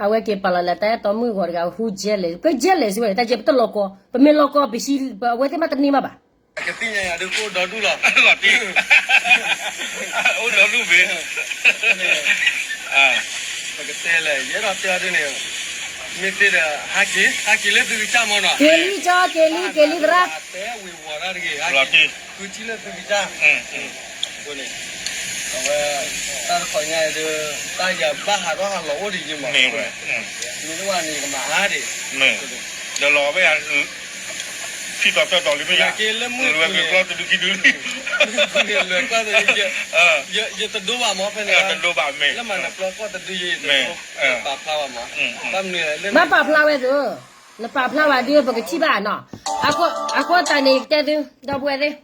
အဝဲက့ၤပာ်လီၤလၢတၢ်အဲၣ်တီမုၣ်ဂီၤတဂၤ who jealous ပ jealous ဝဲန့ၣ် တၢ်ကဲပတလီၤကီ, ပမ့ၢ်လီၤကီ ပဟံး အဝဲသ့ၣ်မးတန့ၢ်မးဘၣ်, ကသ့ၣ်ညါယၤဒုးကအိၣ်ဒီဒူၣ်လီၤ, အိၣ်ဒီဒူၣ်မ့ၢ် ပကတဲလဲၣ် ယအဲၣ်ဒိးတဲအီၤဒ်န့ၣ်, မ့ၢ်သ့ဒီး ဟးက့ၤ ဟးက့ၤလၢသုကစၢ်မ့ၢ်နီၤ, က့ၤလံကၠီ က့ၤလံ က့ၤလံသရၣ်, တဲဝံၤဝီၤတၢ်တဂ့ၤ ဟးက့ၤ, ဃုထံၣ်လၢသုကစၢ်, အဃိန့ၣ် အဝဲ တၢ်တခီညါအံၤဒီး တၢ်ယၤဘၣ်ဟးထီၣ်ဟးလီၤအိၣ်ဒံးယံၤမး, မ့ၢ်တဝဲန့ၣ် ယကမၤအါဒံး, ဒီးလီၤဝဲ ထံၣ်ဒီးဖျၢၣ်ဒီးလံမ့ၢ်ယါ, လွဲၢ်ကျီၢ်တဒုခံဒု, လွဲၢ်ကျီၢ်တဒု, ယတဒိဘၣ်မ့ၢ်ဖဲန့ၣ်, တဒိဘၣ်မ့ၢ်, လၢမၤနၢၤကျီၢ်ကီၢ်တဒုယံၤ ယတဒိ, ပာ်ဖျါဘၣ်မ့ၢ်, ဘၣ်မနုၤလဲၣ်, ဘၣ်ပာ်ဖျါဝဲသု, နပာ်ဖျါဝဲဒုး ပကထံၣ်ဘၣ်နီၤ, အဃိသတးန့ၣ် ယကတဲသု ဒီပုၢ်ဝဲၢ်သ့ၣ်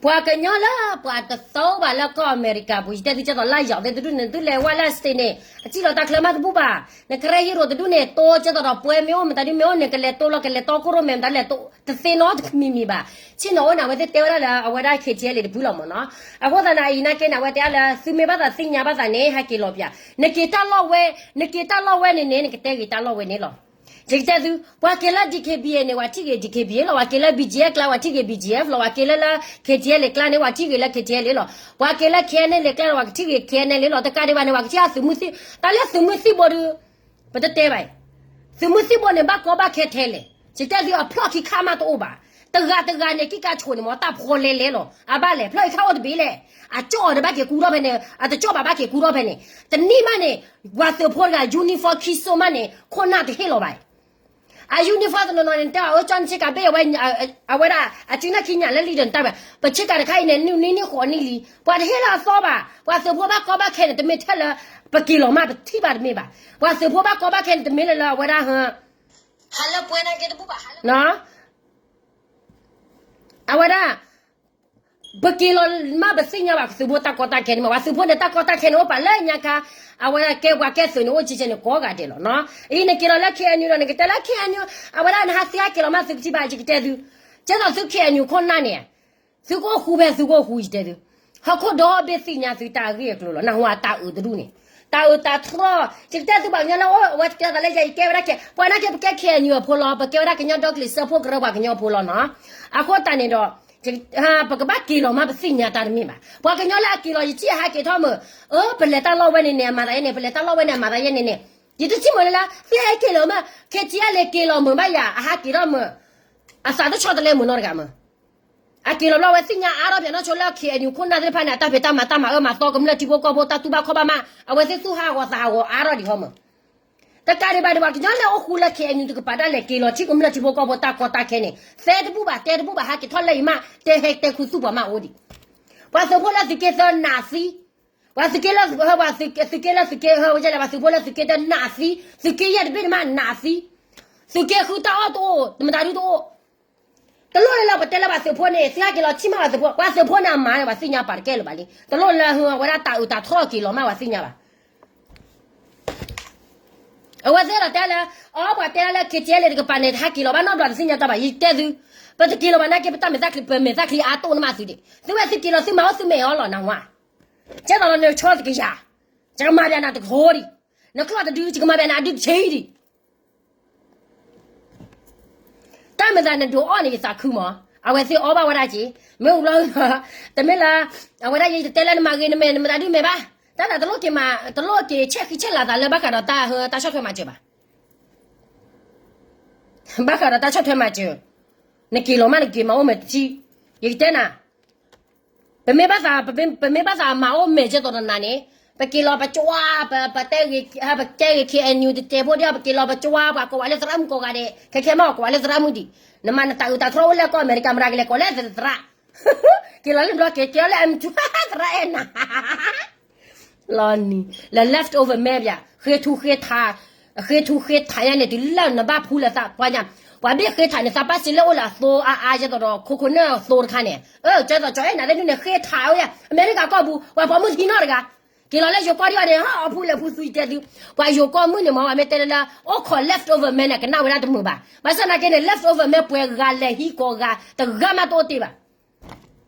ပှၤကညီလၢပှၤတသီဘၣ်လၢကီၢ်အမဲရကၤပူၤ ယတဲသုကဲသိးလၢယီၤသ့ၣ်တဒူၣ်န့ၣ် သုလဲၤဝဲလၢ state န့ၣ် အစံၣ်လီၤတၢ်ချၢမးတဘူၣ်ဘၣ်. နကရဲဟံရိၤတဒူၣ်န့ၣ် တိကဲသိးဒီးပှဲၤမ့ၢ်အိၣ်မတၤဒုမ့ၢ်အိၣ်န့ၣ် ကလဲၤတိလီၤ ကလဲၤတီခိၣ်ရိၣ်မဲာ်မတၤလဲၤတိ တသ့နီတမံၤမံၤဘၣ်. ဆ့ၣ်နီၤအိၣ်န့ၣ် အဝဲသ့ၣ်တဲဝဲဒၣ်လၢအဝဲဒၣ် K T L တဖုလီၤမ့ၢ်နီၤ. အဃိသတးန့ၣ် အအံၤနာ်က့န့ၣ် အဝဲတဲအါလၢ သုမ့ၢ်ဘၣ်သးသ့ၣ်ညါဘၣ်သးန့ၣ် ဟဲက့ၤလီၤပၠး နက့ၤတၢ်လီၢ်ဝဲ, နက့ၤတၢ်လီၢ်ဝဲန့ၣ်န့ၣ် နကတဲဂ့ၤတၢ်လီၢ်ဝဲန့ၣ်လီၤ. ယကတဲသု, ပှၤက့ၤလၢ D K B A န့ၣ် ပှၤထံၣ်ဂ့ၤ D K B A လီၤ, ပှၤက့ၤလၢ B G F ကျါ ပှၤထံၣ်ဂ့ၤ B G F လီၤ, ပှၤက့ၤလၢလၢ K T L ကျါန့ၣ် ပှၤထံၣ်ဂ့ၤလၢ K T L လီၤ, ပှၤက့ၤလၢ K N L ကျါန့ၣ် ပှၤကထံၣ်ဂ့ၤ K N L လီၤ, တကးဒံးဘၣ်န့ၣ် ပှၤကထံၣ်အသုးမုၢ်သံၣ်, တၢ်လၢသုးမုၢ်သံၣ်ဘိဒုး, ပတတဲဘၣ်အံၤ, သုးမုၢ်သံၣ်ဘိန့ၣ် ဘၣ်ကီဘၣ်ခဲထဲလဲၣ်, ယကတဲသုအဖျီၣ်ခံခါမးတအိၣ်ဘၣ်, တဂၤတဂၤန့ၣ် ကံၣ်ကါဆိးန့ၣ်မ့ၢ် တၢ်ဖှီလဲလဲလီၤ, အဘၣ်လဲၣ် ဖျီၣ်ခံခါအိၣ်တဘ့ၣ်လဲၣ်, အကၠီၣ်အီၤဒီးဘၣ်က့ၤကူထီၣ်ဖဲန့ၣ် အတကၠီၣ်ဘၣ်ဘၣ်က့ၤကူထီၣ်ဖဲန့ၣ်, တနံၣ်မးန့ၣ်, ပှၤသုးဖိတဂၤ uniform ခံစိမးန့ၣ် ခိၣ်နၢ်တဟ့ၣ်လီၤဘၣ်အံၤ အ uniform တနီၤနီၤန့ၣ် တဲအီၤ အၢ ကၠီ နဆ့ကၤဘ့ၣ် အဝဲဒၣ် အစုနၢ်ခံညၣ်လၢလံဒီးနတၢ်ဘၣ် ပဆ့ကၤတခါအံၤန့ၣ် နွံနံၣ်နံၣ်ဃိးနံၣ်လံ, ပှၤတဟ့ၣ်လၢအသီဘၣ်, ပှၤသုးဖိဘၣ်ကီဘၣ်ခဲန့ၣ် တမ့ၢ်ထဲလၢ ပက့ၤလီၤမး ပထံၣ်ဘၣ်တမ့ၢ်ဘၣ်, ပှၤသုးဖိဘၣ်ကီဘၣ်ခဲန့ၣ် တမ့ၢ်လၢလၢအဝဲဒၣ် အဝဲဒၣ် ပက့ၤလီၤမး ပသ့ၣ်ညါဘၣ် သုးဖိတၢ်ကီတၢ်ခဲန့ၣ်မ့ၢ် ပှၤသုးဖိန့ၣ် တၢ်ကီတၢ်ခဲန့ၣ်အိၣ်ပာ်လၢညါခါ, အဝဲဒၣ်ကဲပှၤကဲသုးန့ၣ် အိၣ်ကဲကဲန့ၣ် ကိးဂၤဒဲးလီၤနီၤ, အံၤန့ၣ်က့ၤလီၤလၢ K N U ဒီး နကတဲလၢ K N U အဝဲဒၣ်နဟးသ့ဟဲက့ၤလီၤမး သုကထံၣ်ဘၣ် ယကတဲသု, ကဲသိးသု K N U ခိၣ်နၢ်န့ၣ်, သုကအိၣ်ဃူဖဲသုကအိၣ်ဃူ ယတဲသု, ဟီၣ်ခိၣ်ဒီဘ့ၣ်သ့ၣ်ညါသုတၢ်ဂ့ၢ်အကျိၤလီၤ, နဟူအတၢ်အုးတဒူၣ်န့ၣ်, တၢ်အုးတၢ်ထီၣ်, ယကတဲသုပှၤကညီလၢအိၣ်အဝဲတကဲသးလၢယဲ ယကဲဝဲဒၣ်ကဲ, ပှၤနာ်က့ပကဲ K N U အဖိလီၤ, ပကဲဝဲဒၣ်ကညီဒီကလုာ်စၢဖှိၣ်ကရၢပှၤကညီဖိလီၤနီၤ, အဃိသတးန့ၣ်ဒီး ပကဘၣ်က့ၤလီၤမး ပသ့ၣ်ညါတၢ်တမ့ၢ်ဘၣ်, ပှၤကညီလၢအက့ၤလီၤ ယထံၣ်အဟးက့ၤထီၣ်မုာ်, အၢ ပလဲၤတၢ်လီၢ်ဝဲန့ၣ်န့ၣ် အမၤသးယဲန့ၣ် ပလဲၤတၢ်လီၢ်ဝဲန့ၣ် အမၤသးယဲန့ၣ်န့ၣ်, ယတထံၣ်မုာ်လၢလၢ သုဟဲက့ၤလီၤမး K T L က့ၤလီၤမုာ်ဘၣ်ယၤ အဟးက့ၤထီၣ်မုာ်, အသးတဆီတလဲမုာ်နီတဂၤမး, အက့ၤလီၤဘျီဝဲသ့ၣ်ညါအါထီၣ်ဖဲနီၢ်ဆိလၢ K N U ခိၣ်နၢ်သ့ၣ်တဖၣ်န့ၣ် အတၢ်ဖံးတၢ်မၤတၢ်မၤအၢမၤသီကမျၢၢ်ထံဖိကီၢ်ဖိတၢ်တူၢ်ဘၣ်ခီၣ်ဘၣ်မး အဝဲသ့ၣ်သူၣ်ဟးဂီၤသးဟးဂီၤအါထီၣ်ဒံးဟီမး တကးဒံးဘၣ်ဒံး ပှၤကညီလၢအိၣ်ဃူလၢ K N U တကပၤဒၣ်လဲာ်က့ၤလီၤထံကမျၢၢ်ထံဖိကီၢ်ဖိတၢ်ကီတၢ်ခဲန့ၣ် သဲတဘူၣ်ဘၣ်တဲတဘူၣ်ဘၣ် ဟးက့ၤထီၣ်လၢအံၤမး တဲဟဲတဲခူသူၣ်ပှၤမးအိၣ်ဒံး, ပှၤသုးဖိလၢသုးက့သၢနးသံ, ပှၤသုးက့လၢ ပှၤသုးက့လၢသုးက့ဟဲဝဲလဲၣ် ပှၤသုးဖိလၢသုးက့တၢနးသံ, သုးက့ယဲၢ်တဘ့ၣ်န့ၣ်မးနးသံ, သုးက့ဃုတၢ်အီၣ်တအိၣ် တမတၤဒုတအိၣ် တလိၣ်လၢလၢပတဲလၢပှၤသုးဖိန့ၣ် သုဟဲက့ၤလီၤထံၣ်မးပှၤသုးဖိ, ပှၤသုးဖိန့ၣ်အမၤန့ၣ် ပှၤသ့ၣ်ညါပာ်တကဲလၢၤဘၣ်လံ, တလိၣ်လၢအဝဲဒၣ်တၢ်အုးတၢ်ထီၣ်က့ၤလီၤမး ပှၤသ့ၣ်ညါဘၣ်. အဝဲသ့ၣ်ဒီးတဲလၢ အီ ပှၤတဲလၢ K T L တကပၤန့ၣ် တဟဲက့ၤလီၤဘၣ်နီတဘျီ တသ့ၣ်ညါတၢ်ဘၣ် ယတဲသု, ပတက့ၤလီၤဘၣ်နာ်က့ ပတၢ်မဲာ်သၣ်ချံ ပမဲာ်သၣ်ချံအါတိၢ်န့ၣ်မးသုဒံး, သုဝဲသုက့ၤလီၤသုမၤအိၣ်သုမဲာ်အီၤလီၤနဝါ, ကဲသိးလီၤနဆီတကယၤ, ယကမၤဘၣ်နၤတကဟိဒံး, နကျီၢ်တဒု ယကမၤဘၣ်နၤအဒုတဆံဒံး တၢ်မ့ၢ်သးနဒိးအီၣ်န့ၣ် ယသးခုမး, အဝဲသ့ၣ်အီၣ်ဘၣ်ဝဲဒၣ်က့ၤ, မ့ၢ်အိၣ်ဘျီ, တမ့ၢ်လၢ, အဝဲဒၣ်ယတတဲလၢနမၤဂ့ၤနမဲာ် နမတၤဒုမဲာ်ဘၣ်, တၢ်သးတလိၣ်က့ၤမၤ, တလိၣ်က့ၤဆဲးဃံဆဲးလၤသးလၢဘၣ်ဃးဒီးတၢ်ဟၢ တၢ်ဆီၣ်ထွဲမၤစၢၤဘၣ်, ဘၣ်ဃးဒီးတၢ်ဆီၣ်ထွဲမၤစၢၤ, နက့ၤလီၤမး နက့ၤမၤအိၣ်မဲာ်တထံၣ်, ယကတဲနၤ ပမ့ၢ်ဘၣ်သး, ပမ့ၢ်ဘၣ်သးမၤအိၣ်မဲာ်ကဲသိးတနၤန့ၣ်, ပက့ၤလီၤပကၠွါ, ပတဲဂ့ၤ, ပတဲဂ့ၤ K N U တတဲဖိဒံး ပက့ၤလီၤပကၠွါ ပှၤကိးဝဲလၢသရၣ်မုၣ်ကိးဂၤဒဲး ခဲခဲမး ကိးဝဲလၢသရၣ်မုၣ်ဒံး, နမၤနတၢ်အုးတၢ်ထီၣ်အိၣ်လၢကီၢ်အမဲရကၤ မတၤကလဲၤကိးလၢသရၣ်, က့ၤလီၤလၢဘျီက့ၤ က့ၤလီၤလၢ M two သရၣ်အဲၣ်နၤ လီၤနံၤ လၢ left over မဲဘၣ်, ဃ့ထူဃ့ထး, ဃ့ထူဃ့ထးညါန့ၣ် တုၤလၢနဘၣ်ဖူလၢသးပှၤညါ, ပှၤဘ့ၣ်ဃ့ထးန့ၣ် သးပၢ်စ့လၢအိၣ်လၢအသိအါအါ ကဲသိးဒီး ခိခိၣ်နၢ်အသိတခါန့ၣ်, ကဲသိးကၠီအဲၣ်နၤသ့ၣ်နုၢ်န့ၣ် ဃ့ထးဝဲယါ အမဲရကၤကီၢ်ပူၤ ပှၤပိာ်မုၣ်သံနီတဂၤ, က့ၤလီၤလၢယိၤကီၢ်ဒံးအီၤန့ၣ် ဟီၣ်အဖူလဲၤဖူသူယတဲသု, ပှၤယိၤကီၢ်မုၣ်န့ၣ်မ့ၢ် ပှၤမ့ၢ်တဲလၢလၢ အိၣ်ခိး left over မဲန့ၣ် ကနၣ်ဝဲဒၣ်တမုာ်ဘၣ်, ဘၣ်ဆၣ်သနာ်က့န့ၣ် left over မဲပှဲၤဂၤလဲၤဟံးကိးဂၤ တဂၤမးတအိၣ်တ့ၢ်ဘၣ်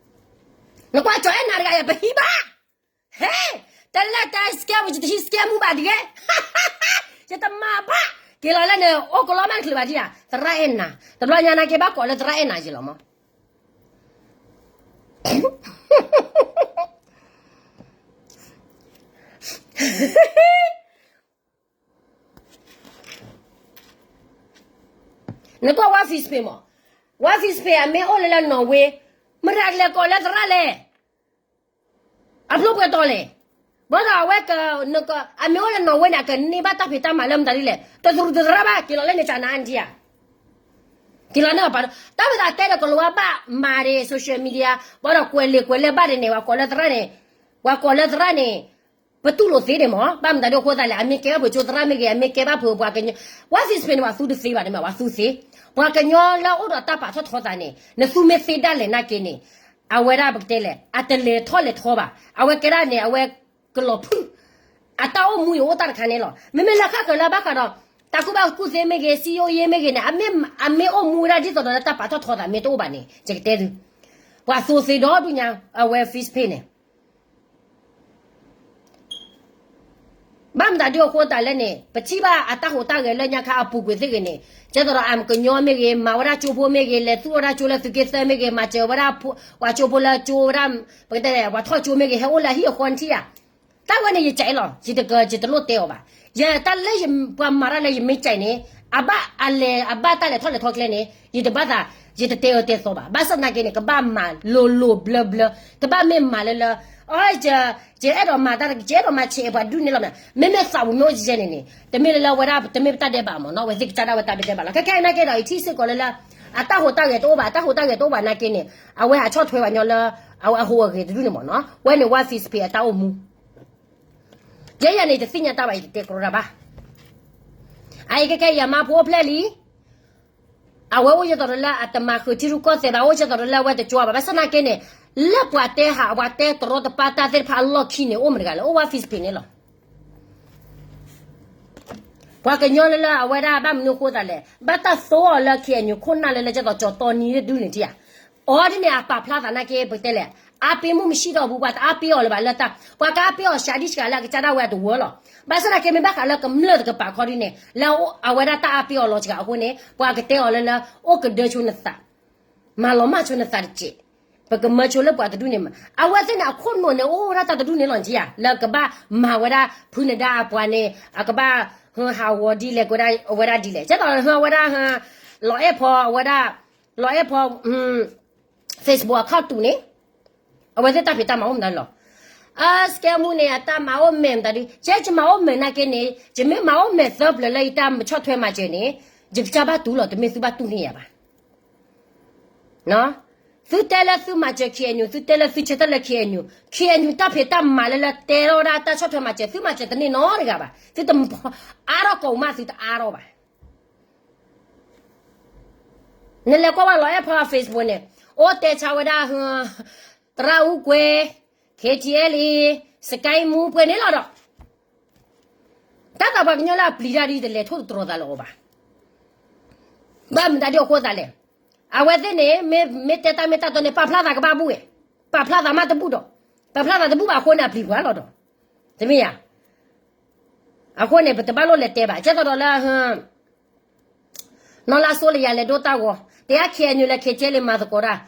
နကွၢ်ကၠီအဲၣ်နၤတဂၤယၤ ပဟံးဘၣ်, ဟဲ, တလဲၤတဲ scam ယတဟံး scam မုၢ်ဘၣ်တဂ့ၤ, ယတမၤဘၣ်, က့ၤလီၤလၢန့ၣ် အိၣ်ကလီမးတချုးဘၣ်ဒံးဧါ, သရၣ်အဲၣ်နၤ, တဘျီညါနာ်က့ဘၣ်ကိးလၢသရၣ်အဲၣ်နၤယဲလီၤမး နကွၢ်ဝါ Facebook မး, ဝါ Facebook အမ့ၢ်အိၣ်လၢလၢ Norway, မတၤကလဲၤကိးလၢသရၣ်လဲၣ်, အဖျိပှဲၤတီၤလဲၣ်, ဘၣ်ဒီးအဝဲက, အမ့ၢ်အိၣ်လၢ Norway န့ၣ် အကန့ၢ်ဘၣ်တၢ်ဖံးတၢ်မၤလၢမတၤဒ်လဲၣ်, တသရူးတသရၣ်ဘၣ် က့ၤလီၤလၢန့ၣ် ကနၤအါဒံးဧါ, က့ၤလီၤန့ၣ်ပာ်, တၢ်ဝဲသးတဲဒီးကလိဝါဘၣ်မၤဒံး social media, ဘၣ်ဒီးကွဲးလံာ်ကွဲးလဲၢ်ဘၣ်ဒံးန့ၣ် ပှၤကိးလၢသရၣ်န့ၣ်, ပှၤကိးလၢသရၣ်န့ၣ် ပတူၢ်လိာ်သ့ဒံးမး, ဘၣ်မတၤဒ်အဃိသတးလဲၣ်, အမ့ၢ်ကဲဘၣ်ပှၤကၠိသရၣ်မ့ၢ်ဂ့ၤ, အမ့ၢ်ကဲဘၣ်ပှၤကညီ, ဝါ Facebook န့ၣ် ပှၤသူတသ့ဘၣ်န့ၣ်မး ပှၤသူသ့, ပှၤကညီလၢအိၣ်ဒီးတၢ်ပာ်ထီၣ်ထီသးန့ၣ် နသူမ့ၢ်သ့ဒၣ်လဲာ်နာ်က့န့ၣ်, အဝဲဒၣ်ပကတဲလဲၣ် အတလဲၤထီၣ်လဲၤထီဘၣ်. အဝဲကဲဒၣ်န့ၣ် အဝဲကလီၤဖုၣ်, အတၢ်အိၣ်မူအံၤအိၣ်တၢ်တခါန့ၣ်လီၤ. မ့မ့ၢ်လၢဃၣ်ဃၢၤလၢဘၣ်ဃးဒီး တၢ်ကူၣ်ဘၣ်ကူၣ်သ့မ့ၢ်ဂ့ၤ, စံယိယ့မ့ၢ်ဂ့ၤန့ၣ် အမ့ၢ်အိၣ်မူဝဲဒၣ်ဒ်သိးဒီးလၢတၢ်ပာ်ထီၣ်ထီသးမ့ၢ်တအိၣ်ဘၣ်န့ၣ် ယကတဲသု, ပှၤသိသ့ဒီဒူၣ်ညါ အဝဲ Facebook န့ၣ် ဘၣ်မတၤဒုးအဃိသတးလဲၣ်န့ၣ် ပထံၣ်ဘၣ်အတၢ်ဟူးတၢ်ဂဲၤလၢညါခါအပူၤကွံာ်သ့ၣ်ဂ့ၤန့ၣ် ကဲသိးဒီးအကညီမ့ၢ်ဂ့ၤ, မၤဝဲဒၣ်ကၠိဖိမ့ၢ်ဂ့ၤ, လဲၤသူၣ်ဝဲဒၣ်ကၠိလၢသုးက့သၢမ့ၢ်ဂ့ၤ, မၤစၢၤဝဲဒၣ် ပှၤကၠိဖိလၢကၠိဝဲဒၣ် ပကတဲလဲၣ် ပှၤထီၣ်ကၠိမ့ၢ်ဂ့ၤ ဟဲအိၣ်လၢအဟံၣ်အဃီနထံၣ်ဧါ. တၢ်ဝဲန့ၣ်ယကဲလီၤ, ယတက ယတလိၣ်တဲအီၤဘၣ်. ယတၢ်လၢယပှၤမၤတၢ်လၢယမ့ၢ်ကဲန့ၣ် အဘၣ်အလဲၤ အဘၣ်တၢ်လဲၤထီၣ်လဲၤထီကျဲန့ၣ် ယတဘၣ်သး ယတတဲအၢတဲသီဘၣ်. ဘၣ်ဆၣ်သနာ်က့န့ၣ် ကဘၣ်မၤလိၤလိၤဘျၢဘျၢ, တဘၣ်မ့ၢ်မၤလၢလၢ အ ယအဲၣ်ဒိးမၤတၢ် ယအဲၣ်ဒိးမၤဆဲးပှၤဒူၣ်န့ၣ်လီၤမး. မ့မ့ၢ်သးပူၤမ့ၢ်အိၣ်ကဲန့ၣ်န့ၣ် တမ့ၢ်လၢလၢဝဲဒၣ် တမ့ၢ်ပတၢ်ဒဲးဘးမ့ၢ်နီၤ, အဝဲသ့ၣ်ကစၢ်ဒၣ်ဝဲတၢ်ဒဲးဘးလီၤ. ခဲခဲအံၤနာ်က့ဒီး ယထံၣ်စ့ၢ်ကီးလၢလၢ အတၢ်ဟူးတၢ်ဂဲၤတအိၣ်ဘၣ်, အတၢ်ဟူးတၢ်ဂဲၤတအိၣ်ဘၣ်နာ်က့န့ၣ် အဝဲဟးဆီၣ်ထွဲပှၤညီလၢ အဝဲအဟူးအဂဲၤတဒူၣ်န့ၣ်မ့ၢ်နီၤ, ဝဲန့ၣ်ဝဲ Facebook အတၢ်အိၣ်မူ ယဲယၤန့ၣ် တသ့ၣ်ညါတၢ်ဘၣ် ယတတဲကရီတၢ်ဘၣ်. အအံၤခဲခဲယၤမါဖိအိၣ်ဖျဲၣ်လံ, အဝဲအိၣ်ကဲသိးဒီးလၢအတမၤဃုာ်ထံရူၢ်ကီၢ်သဲးဘၣ်, အိၣ်ကဲသိးဒီးလၢအဝဲတကၠိဘၣ်. ဘၣ်ဆၣ်သနာ်က့န့ၣ် လၢပှၤတဲဟး ပှၤတဲတရီတပါတၢ်သ့ၣ်တဖၣ်အလီၢ်ခံန့ၣ် အိၣ်မတၤတဂၤလဲၣ်, အိၣ်ဝဲ Facebook န့ၣ်လီၤ. ပှၤကညီလၢလၢအဝဲဒၣ်ဘၣ်မနုၤအဃိသတးလဲၣ်, ဘၣ်တၢ်သိအီၤလၢ KNU ခိၣ်နၢ်လၢလၢကဲသိးကၠီၤတီနံၤတဒူၣ်န့ၣ်ထံၣ်ဧါ. အီၤဒ်န့ၣ် အပာ်ဖျါသးနာ်က့ ပကတဲလဲၣ်, အါပ့မုၢ်မဆံးဒီးပူၤ ပှၤတအါပ့အီၤလၢၤဘၣ်လၢတၢ်, ပှၤကအါပ့အီၤစှၤဒံစှၤလၢအကစၢ်ဒၣ်ဝဲအတဝၢလီၤ. ဘၣ်ဆၣ်သနာ်က့ မ့ၢ်ဘၣ်ဃးလၢကမျၢၢ်တကပၤခီဒ်န့ၣ် လၢအဝဲဒၣ်တၢ်အါပ့အီၤလီၤစှၤအဃိန့ၣ် ပှၤကတဲအီၤလၢလၢ အိၣ်ကဒၢဆိနသး မၤလီၤမၢ်ဆိနသးတစဲး, ပကမၢဆိလၢပှၤတဒူၣ်န့ၣ်မး. အဝဲသ့ၣ်န့ၣ် အခိၣ်နူာ်န့ၣ် အိၣ်ဝဲဒၣ်တၢ်တဒူၣ်န့ၣ်လီၤနထံၣ်ဧါ, လၢကဘၣ်မၤဝဲဒၣ် ဖုနဒါအပှၤန့ၣ် အကဘၣ် ဟဟးဂီၤဒ်လဲၣ် ကဝဲဒၣ်အဝဲဒၣ်ဒ်လဲၣ်. ကဲသိးဟဝဲဒၣ် လီၤအဲၣ်ဖီ အဝဲဒၣ် လီၤအဲၣ်ဖီ Facebook account တူာ်န့ၣ် အဝဲသ့ၣ်တၢ်ဖံးတၢ်မၤအိၣ်မတၤလီၤ. အစကဲမူန့ၣ် အတၢ်မၤအိၣ်မဲာ်မတၤဒုး, ကဲယမၤအိၣ်မဲာ်နာ်က့န့ၣ် ယမ့ၢ်မၤအိၣ်မဲာ်သၢပျၢၤလၢယတၢ်ဆီၣ်ထွဲမၤစၢၤန့ၣ် ယကစၢ်ဘၣ်တူၢ်လီၤ, တမ့ၢ်သုဘၣ်တူၢ်န့ၢ်ယၤဘၣ်. သုတဲလၢသုမၤစၢၤ KNU, သုတဲလၢသုဆၢထၢၣ်လၢ KNU, KNU တၢ်ဖံးတၢ်မၤလၢလၢတဲထီၣ်ဒၣ်တၢ်ဆီၣ်ထွဲမၤစၢၤ သုမၤစၢၤတန့ၢ်နီတဂၤဘၣ်. သုတမၤအါထီၣ်ကိးမး သုတအါထီၣ်ဘၣ်. နလဲၤကွၢ်ဝဲလီၤအဲၣ်ဖီ Facebook န့ၣ် အိၣ်တဲဆါဝဲဒၣ် သရၣ်အူကွဲ, KTLA, စကဲမူပှဲၤန့ၣ်လီၤဒီး တၢ်သးပှၤကညီလၢအပျံၤတၢ်ဒ်တလဲၤထိၣ်သတြီၤသးလၢအီၤဘၣ်. ဘၣ်မတၤဒ်အဃိသတးလဲၣ်, အဝဲသ့ၣ်န့ၣ် မ့ၢ်တဲတၢ်မ့ၢ်တၢ်တီန့ၣ် ပာ်ဖျါသးကဘၣ်ဘူၣ်ဝဲ, ပာ်ဖျါသးမးတဘူၣ်ဒီး, ပာ်ဖျါသးတဘူၣ်ဘၣ်အဃိန့ၣ် အပျံၤပှၤလီၤဒီး, တမ့ၢ်ဧါ. အဃိန့ၣ် ပတဘၣ်လိၣ်လဲၤတဲဘၣ် ကဲသိးဒီးလၢ နီၢ်လါစိလၢယၤလဲၤဒိတၢ်ဂီၤ တဲအါ KNU လဲၤ KTLA မၤသကိးတၢ်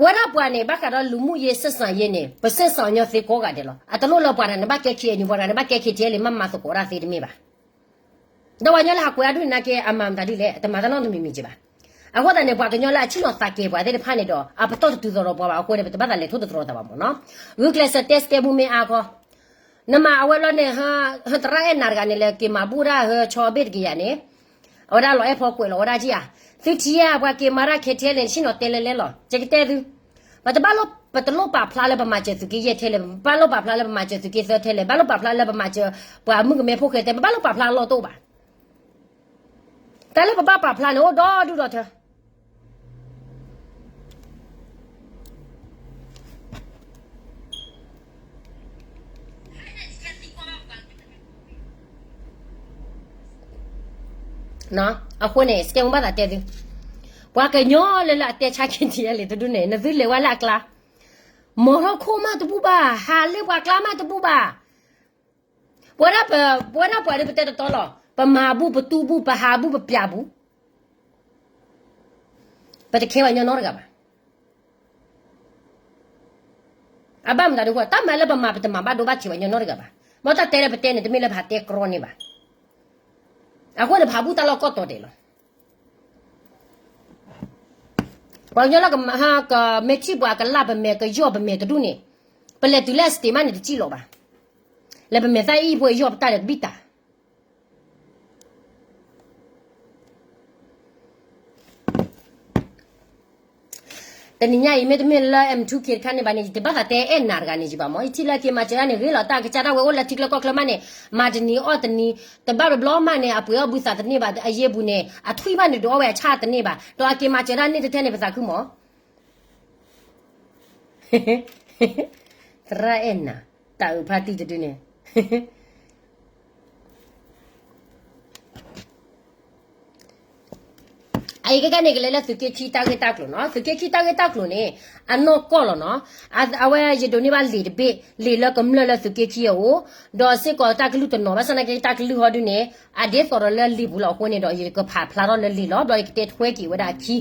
ဝဲဒၣ်ပှၤန့ၣ် ဘၣ်ဃးဒီးလူမှုရေးဆက်ဆံရေးန့ၣ် ပဆက်ဆံညီသ့ကိးဂၤဒဲးလီၤ. အတလိၣ်လၢပှၤတဂၤန့ၣ်ဘၣ်ကဲ KNU ပှၤတဂၤန့ၣ်ဘၣ်ကဲ KTLA မၤမၤသကိးတၢ်သ့တမ့ၢ်ဘၣ်. ဒီးပှၤကညီလၢဟးကွဲးအါဒူၣ်န့ၣ်နာ်က့ အမၤမတၤဒ်လဲၣ် အတမၤတၢ်နီတမံၤမံၤက့ဘၣ်. အဃိသတးန့ၣ် ပှၤကညီလၢအဆ့ၣ်နီၤသးကဲၤပှၤသ့ၣ်တဖၣ်န့ၣ်ဒီး အပတီၢ်တတုၤသိးဒီးပှၤဘၣ်အဃိန့ၣ် ပတဘၣ်သးလဲၤထိၣ်သတြီၤသးဘၣ်မ့ၢ်နီၤ. ဂုာ်ကျဲးစၢးတဲစကဲမူမ့ၢ်အါခီ နမၤအဝဲလီၤန့ၣ် ဟသရၣ်အဲၣ်နၤတဂၤန့ၣ် လဲၤက့ၤမၤဘူၣ်ဒၣ်ဟၢဆီဘ့ၣ်တကယၤန့ၣ် အဝဲဒၣ်လီၤအဲၣ်ဖီကွဲးလီၤဝဲဒၣ်က့ဧါ. သုထံၣ်ဧါ ပှၤက့ၤမၤတၢ် KTLA န့ၣ် ဆ့ၣ်နီၤတဲလဲၤလဲၤလီၤ. ယကတဲသု ပတဘၣ်လိၣ် ပတလိၣ်ပာ်ဖျါလၢပမၤစၢၤသုးက့ယဲၢ်ထဲလဲၣ်, ပဘၣ်လိၣ်ပာ်ဖျါလၢပမၤစၢၤသုးက့သၢထဲလဲၣ်, ဘၣ်လိၣ်ပာ်ဖျါလၢပမၤစၢၤပှၤမုၣ်ကမဲဖိဃဲထဲ, ပဘၣ်လိၣ်ပာ်ဖျါအလီၢ်တအိၣ်ဘၣ်. တၢ်လၢပဘၣ်ပာ်ဖျါန့ၣ် အိၣ်ဒီဒူၣ်ဒီထၢ အဃိန့ၣ် စကဲမူဘၣ်သးတဲသု, ပှၤကညီလၢလၢအတဲဆါ KTLA တဒူၣ်န့ၣ် နသုလဲၤဝဲလၢအကျါ, မီၤထီၣ်ခိၣ်မးတဘူၣ်ဘၣ်, ဟးလၢပှၤကျါမးတဘူၣ်ဘၣ်. ပဝဲဒၣ်ပှၤဒ်ပတဲတတီလီၤ, ပမၤဘူၣ်ပတူၢ်ဘူၣ် ပဟးဘူၣ်ပပျးဘူၣ်, ပတခဲပှၤကညီနီတဂၤဘၣ်. အဘၣ်မတၤဒ်အဃိ တၢ်မၤလၢပမၤ ပတမၤဘၣ်ဒိဘၣ်ထံးပှၤကညီနီတဂၤဘၣ်. မ်တၢ်တဲလၢပတဲန့ၣ် တမ့ၢ်လၢပဟးတဲကြီန့ၣ်ဘၣ်. အဃိန့ၣ် ပဟးဘူၣ်တၢ်လီၢ်ကိးတီၤဒဲးလီၤ. ပှၤကညီလၢ ကမ့ၢ်ထံၣ်ပှၤကလၢ်ပမဲာ်ကယီၢ်ပမဲာ်တဒူၣ်န့ၣ်, ပလဲၤတုၤလၢအစတ့းမးန့ၣ်တစံၣ်လီၤဘၣ်. လၢပမဲာ်သၣ်အံၤဖိအယီၢ်ပတၢ်ဒီးကဘံၣ်တၢ် တနံၤညါအံၤ မ့တမ့ၢ်လၢ M two K တခါန့ၣ်ဘၣ်န့ၣ် ယတဘၣ်သးတဲအဲၣ်နၤတဂၤန့ၣ်ယဘၣ်မး. ယထံၣ်လၢက့ၤမၤစၢၤတၢ်န့ၣ် ဂ့ၤလီၤတၢ်ကစၢ်ဒၣ်ဝဲအိၣ်လၢထံကျၢၢ်ကီၢ်ကျၢၢ်မးန့ၣ် မၤတနံၤအီၣ်တနံၤ, တဘၣ်ဘျီဘျီမးန့ၣ် အပှ့ၤအီၣ်ဘုသးတန့ၢ်ဘၣ်, အယ့ၢ်ပူၤန့ၣ် အထွံၣ်ဘၣ်န့ၣ် ဒုးအီၣ်ဝဲအဆၣ်တန့ၢ်ဘၣ်, ဒီးအက့ၤမၤစၢၤတၢ်န့ၣ်တထဲန့ၣ် ပသးခုမး. သရၣ်အဲၣ်နၤ, တၢ်အုးဖါတံၢ်တဒုန့ၣ် အအံၤကကဲန့ၣ် ကလဲၤလၢသုးက့ခံတၢ်ဂ့ၢ်တၢ်ကျိၤနီၤ. သုးက့ခံတၢ်ဂ့ၢ်တၢ်ကျိၤန့ၣ် အနီၢ်ကီၢ်လီၤနီၤ. အဝဲယဒိးန့ၢ်ဘၣ်လံာ်တဘ့ၣ်, လံာ်လၢကမျၢၢ်လၢသုးက့ခံအအိၣ်, ဒီးစ့ၢ်ကီးတၢ်ကလုၢ်တနီၤဘၣ်ဆၣ်သနာ်က့ တၢ်ကလုၢ်ဟီဒုန့ၣ် အဒ်သိးဒီးလၢလံာ်ပူၤလီၤအဃိန့ၣ်ဒီး ယကဖးဖျါထီၣ်လၢလံာ်လီၤ. ဒီးယကတဲထွဲက့ၤဝဲဒၣ်အခံ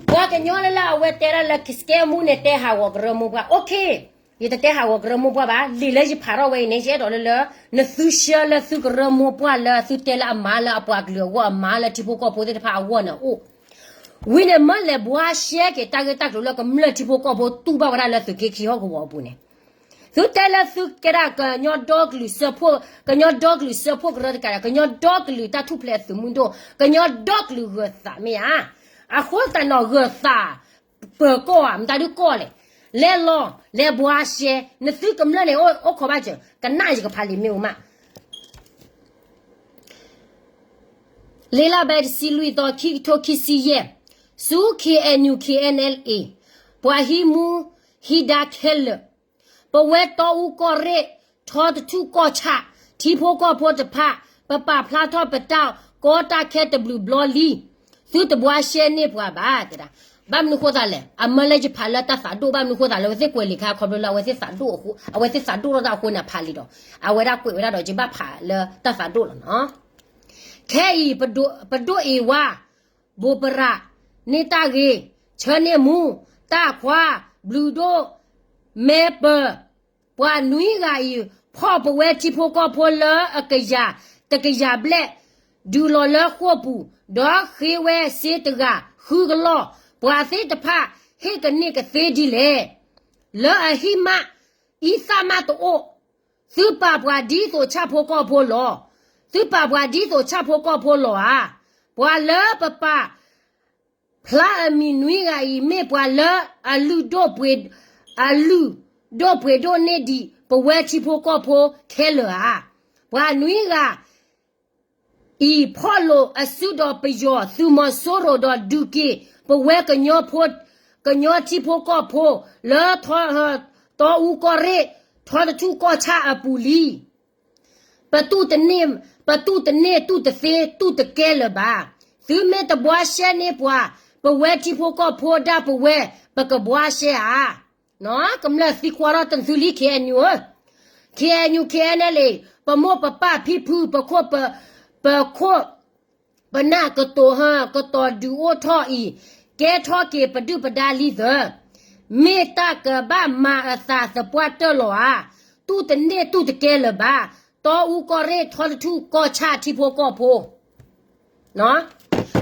ပှၤကညီလၢလၢအဝဲတဲဒၣ်လၢ scam မူန့ၣ် တဲဟးဂီၤကရၢမိၢ်ပှၢ်, OK, ယတတဲဟးဂီၤကရၢမိၢ်ပှၢ်ဘၣ်. လံာ်လၢယဖးထီၣ်ဝဲအံၤန့ၣ် ယအဲၣ်ဒိးလၢလၢ နသုဆှၢလၢသုကရၢမိၢ်ပှၢ်လၢသုတဲလၢအမၤလၢအပှၤကလုာ်အဂီၢ် အမၤလၢထံဖိကီၢ်ဖိသ့ၣ်တဖၣ်အဂီၢ်န့ၣ်အိၣ်, ဝံၤန့ၣ် မၢလဲၤဘှါရှဲက့ၤတၢ်ဂ့ၢ်တၢ်ကျိၤလၢကမျၢၢ်ထံဖိကီၢ်ဖိတူၢ်ဘၣ်ဝဲဒၣ်လၢသုးက့ခံဟီၣ်ကဝီၤအပူၤန့ၣ် သုတဲလၢသုကဲဒၣ်ကညီဒီကလုာ်စၢဖှိၣ်, ကညီဒီကလုာ်စၢဖှိၣ်ကရၢတကးဒီး ကညီဒီကလုာ်တၢ်ထူၣ်ဖျဲးအသုးမုၢ်ဒိၣ်, ကညီဒီကလုာ်ဂၢၤသးမ့ၢ်ဧါ. အဃိသတးနီၤ ဂၢၤသး ပၢၤကီၢ်ဧါ, မတၤဒုကီၢ်လဲၣ်. လဲၤလီၤ လဲၤဘှါရှဲ နသုကမျၢၢ်န့ၣ် အိၣ်ခိးဘၣ်စၢၤ ကနၣ်ယကဖးလံာ်မ့ၢ်ဧိၤမး လံာ်လါဘဲတဆံလွံၢ်သီ ခံကထိခံဆံယဲၢ်, ဆူ K N U K N L A ပှၤဟံးမူဟံးဒါခဲလၢာ်, ပဝဲတီအူကီၢ်ရ့ၣ်, ထီတထူၣ်ကီၢ်ဆၣ်, ထံဖိကီၢ်ဖိတဖၣ်, ပပာ်ဖျါထီၣ်ပတၢ်ကီတၢ်ခဲတဘျုးဘျီလံ, သုတဘှါရှဲန့ၢ်ပှၤဘၣ်တဲဒၣ်. ဘၣ်မနုၤဃိသးလဲၣ်, အမၢလၢယဖးလၢတၢ်သးဒိၣ် ဘၣ်မနုၤဃိသးလဲၣ်, အဝဲသ့ၣ်ကွဲးလံာ်ခါခီဖျိလၢ အဝဲသ့ၣ်သးဒိၣ်ထီၣ်တၢ်အဃိန့ၣ် အဖးလံာ်ဒီး အဝဲဒၣ်ကွဲးဝဲဒၣ်ဒီး ယဘၣ်ဖးလၢတၢ်သးဒိၣ်လီၤနီၤ. ခဲအံၤ ပဒိးအ့ၣ်ဝါ, ဘိးပရး, န့ၢ်တၢ်ဂ့ၤ, ဆၢန့ၢ်မူ, တၢ်ခွါ, ဘျုးဒိၣ်, မဲပၢၤ, ပှၤနွံဂၤအံၤ ဖီၣ်ပဝဲထံဖိကီၢ်ဖိလၢအကယၤ, တကယၤဘျဲၣ်, ဒုးလီၤလၢဃိာ်ပူၤ, ဒီးဃ့ဝဲစ့တဂၤ, ဃုကလီၢ်, ပှၤသ့ၣ်တဖၣ် ဟ့ၣ်ကန့ၢ်ကသ့ဒ်လဲၣ်. လၢအဟံၣ်မး, အံသၣ်မးတအိၣ်, သုပာ်ပှၤဒ်သိးဆၣ်ဖိကီၢ်ဖိလီၤ. သုပာ်ပှၤဒ်သိးဆၣ်ဖိကီၢ်ဖိလီၤဧါ. ပှၤလၢပပာ် ဖျါအမံၤနွံဂၤအံၤ မ့ၢ်ပှၤလၢအလုၢ်ဒိၣ်ပှ့ၤ, အလုၢ်ဒိၣ်ပှ့ၤဒိၣ်န့ၢ်ဒံးပဝဲထံဖိကီၢ်ဖိခဲလၢာ်ဧါ. ပှၤနွံဂၤအံၤ ဖီၣ်လိာ်အစုဒီးပယီၤသုးမီၤစိရိၤဒီးဒုးက့ၤ ပဝဲကညီဖိ, ကညီထံဖိကီၢ်ဖိ လၢ တီအူကီၢ်ရ့ၣ်, ထီတထူၣ်ကီၢ်ဆၣ်အပူၤလံ. ပတူၢ်တန့ၢ်, ပတူၢ်တန့ၢ်တူၢ်တသ့တူၢ်တကဲလၢၤဘၣ်. သုမ့ၢ်တဘှါရှဲန့ၢ်ပှၤ, ပဝဲထံဖိကီၢ်ဖိဒၣ်ပဝဲ, ပကဘှါရှဲဧါ. ကမျၢၢ်သံကွၢ်ထီၣ်တသုလံ K N U, K N U K N L A, ပမိၢ်ပပၢ်ဖံဖု ပခိၣ်, ပခိၣ်, ပနၢ်ကတိၤဟၢ ကတီၤဒုးအိၣ်ထီၣ်အံၤ, ကဲထီၣ်က့ၤပဒုၣ်ပဒါလံသၢ မ့ၢ်တၢ်ကဘၣ်မၤအသးသပှၢ်တၢၢ်လီၤဧါ. တူၢ်တန့ၢ်တူၢ်တကဲလၢၤဘၣ်. တီအူကီၢ်ရ့ၣ် ထီတထူၣ်ကီၢ်ဆၣ်ထံဖိကီၢ်ဖိ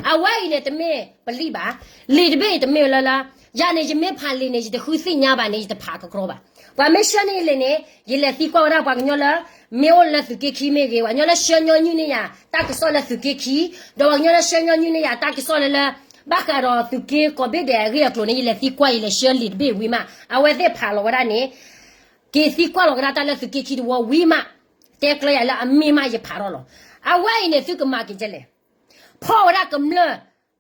အဝဲအံၤန့ၣ် တမ့ၢ်ပလံၣ်ဘၣ်. လံာ်တဘ့ၣ်အံၤတမ့ၢ်လၢလၢ, ယၤန့ၣ် ယမ့ၢ်ဖးလံာ်န့ၣ် ယတဃုသ့ၣ်ညါဘၣ်န့ၣ် ယတဖးကကြီဘၣ်. ပှၤမ့ၢ်ဆှၢန့ၢ်လံာ်န့ၣ် ယလဲၤသံကွၢ်ဝဲဒၣ်ပှၤကညီလၢ မ့ၢ်အိၣ်လၢသုးက့ခံမ့ၢ်ဂ့ၤ, ပှၤကညီလၢဆှၢညီနုၢ်န့ၢ်ယၤတၢ်ကစီၣ်လၢသုးက့ခံ, ဒီးပှၤကညီလၢဆှၢညီနုၢ်န့ၢ်ယၤတၢ်ကစီၣ်လၢလၢ ဘၣ်ဃးဒီးသုးက့ကိးဘ့ၣ်ဒဲးအဂ့ၢ်အကျိၤန့ၣ် ယလဲၤသံကွၢ် ယလဲၤဆှၢလံာ်တဘ့ၣ်ဝံၤမး အဝဲသ့ၣ်ဖးလီၤဝဲဒၣ်န့ၣ် က့ၤသံကွၢ်လီၤကဒါတၢ်လၢသုးက့ခံတဝီဝံၤမး တဲကျၢၤယၤလၢအမ့ၢ်မးယဖးထီၣ်လီၤ. အဝဲအံၤန့ၣ် သုကမၤက့ၤဒ်လဲၣ်. ဖီၣ်ဝဲဒၣ်ကမျၢၢ်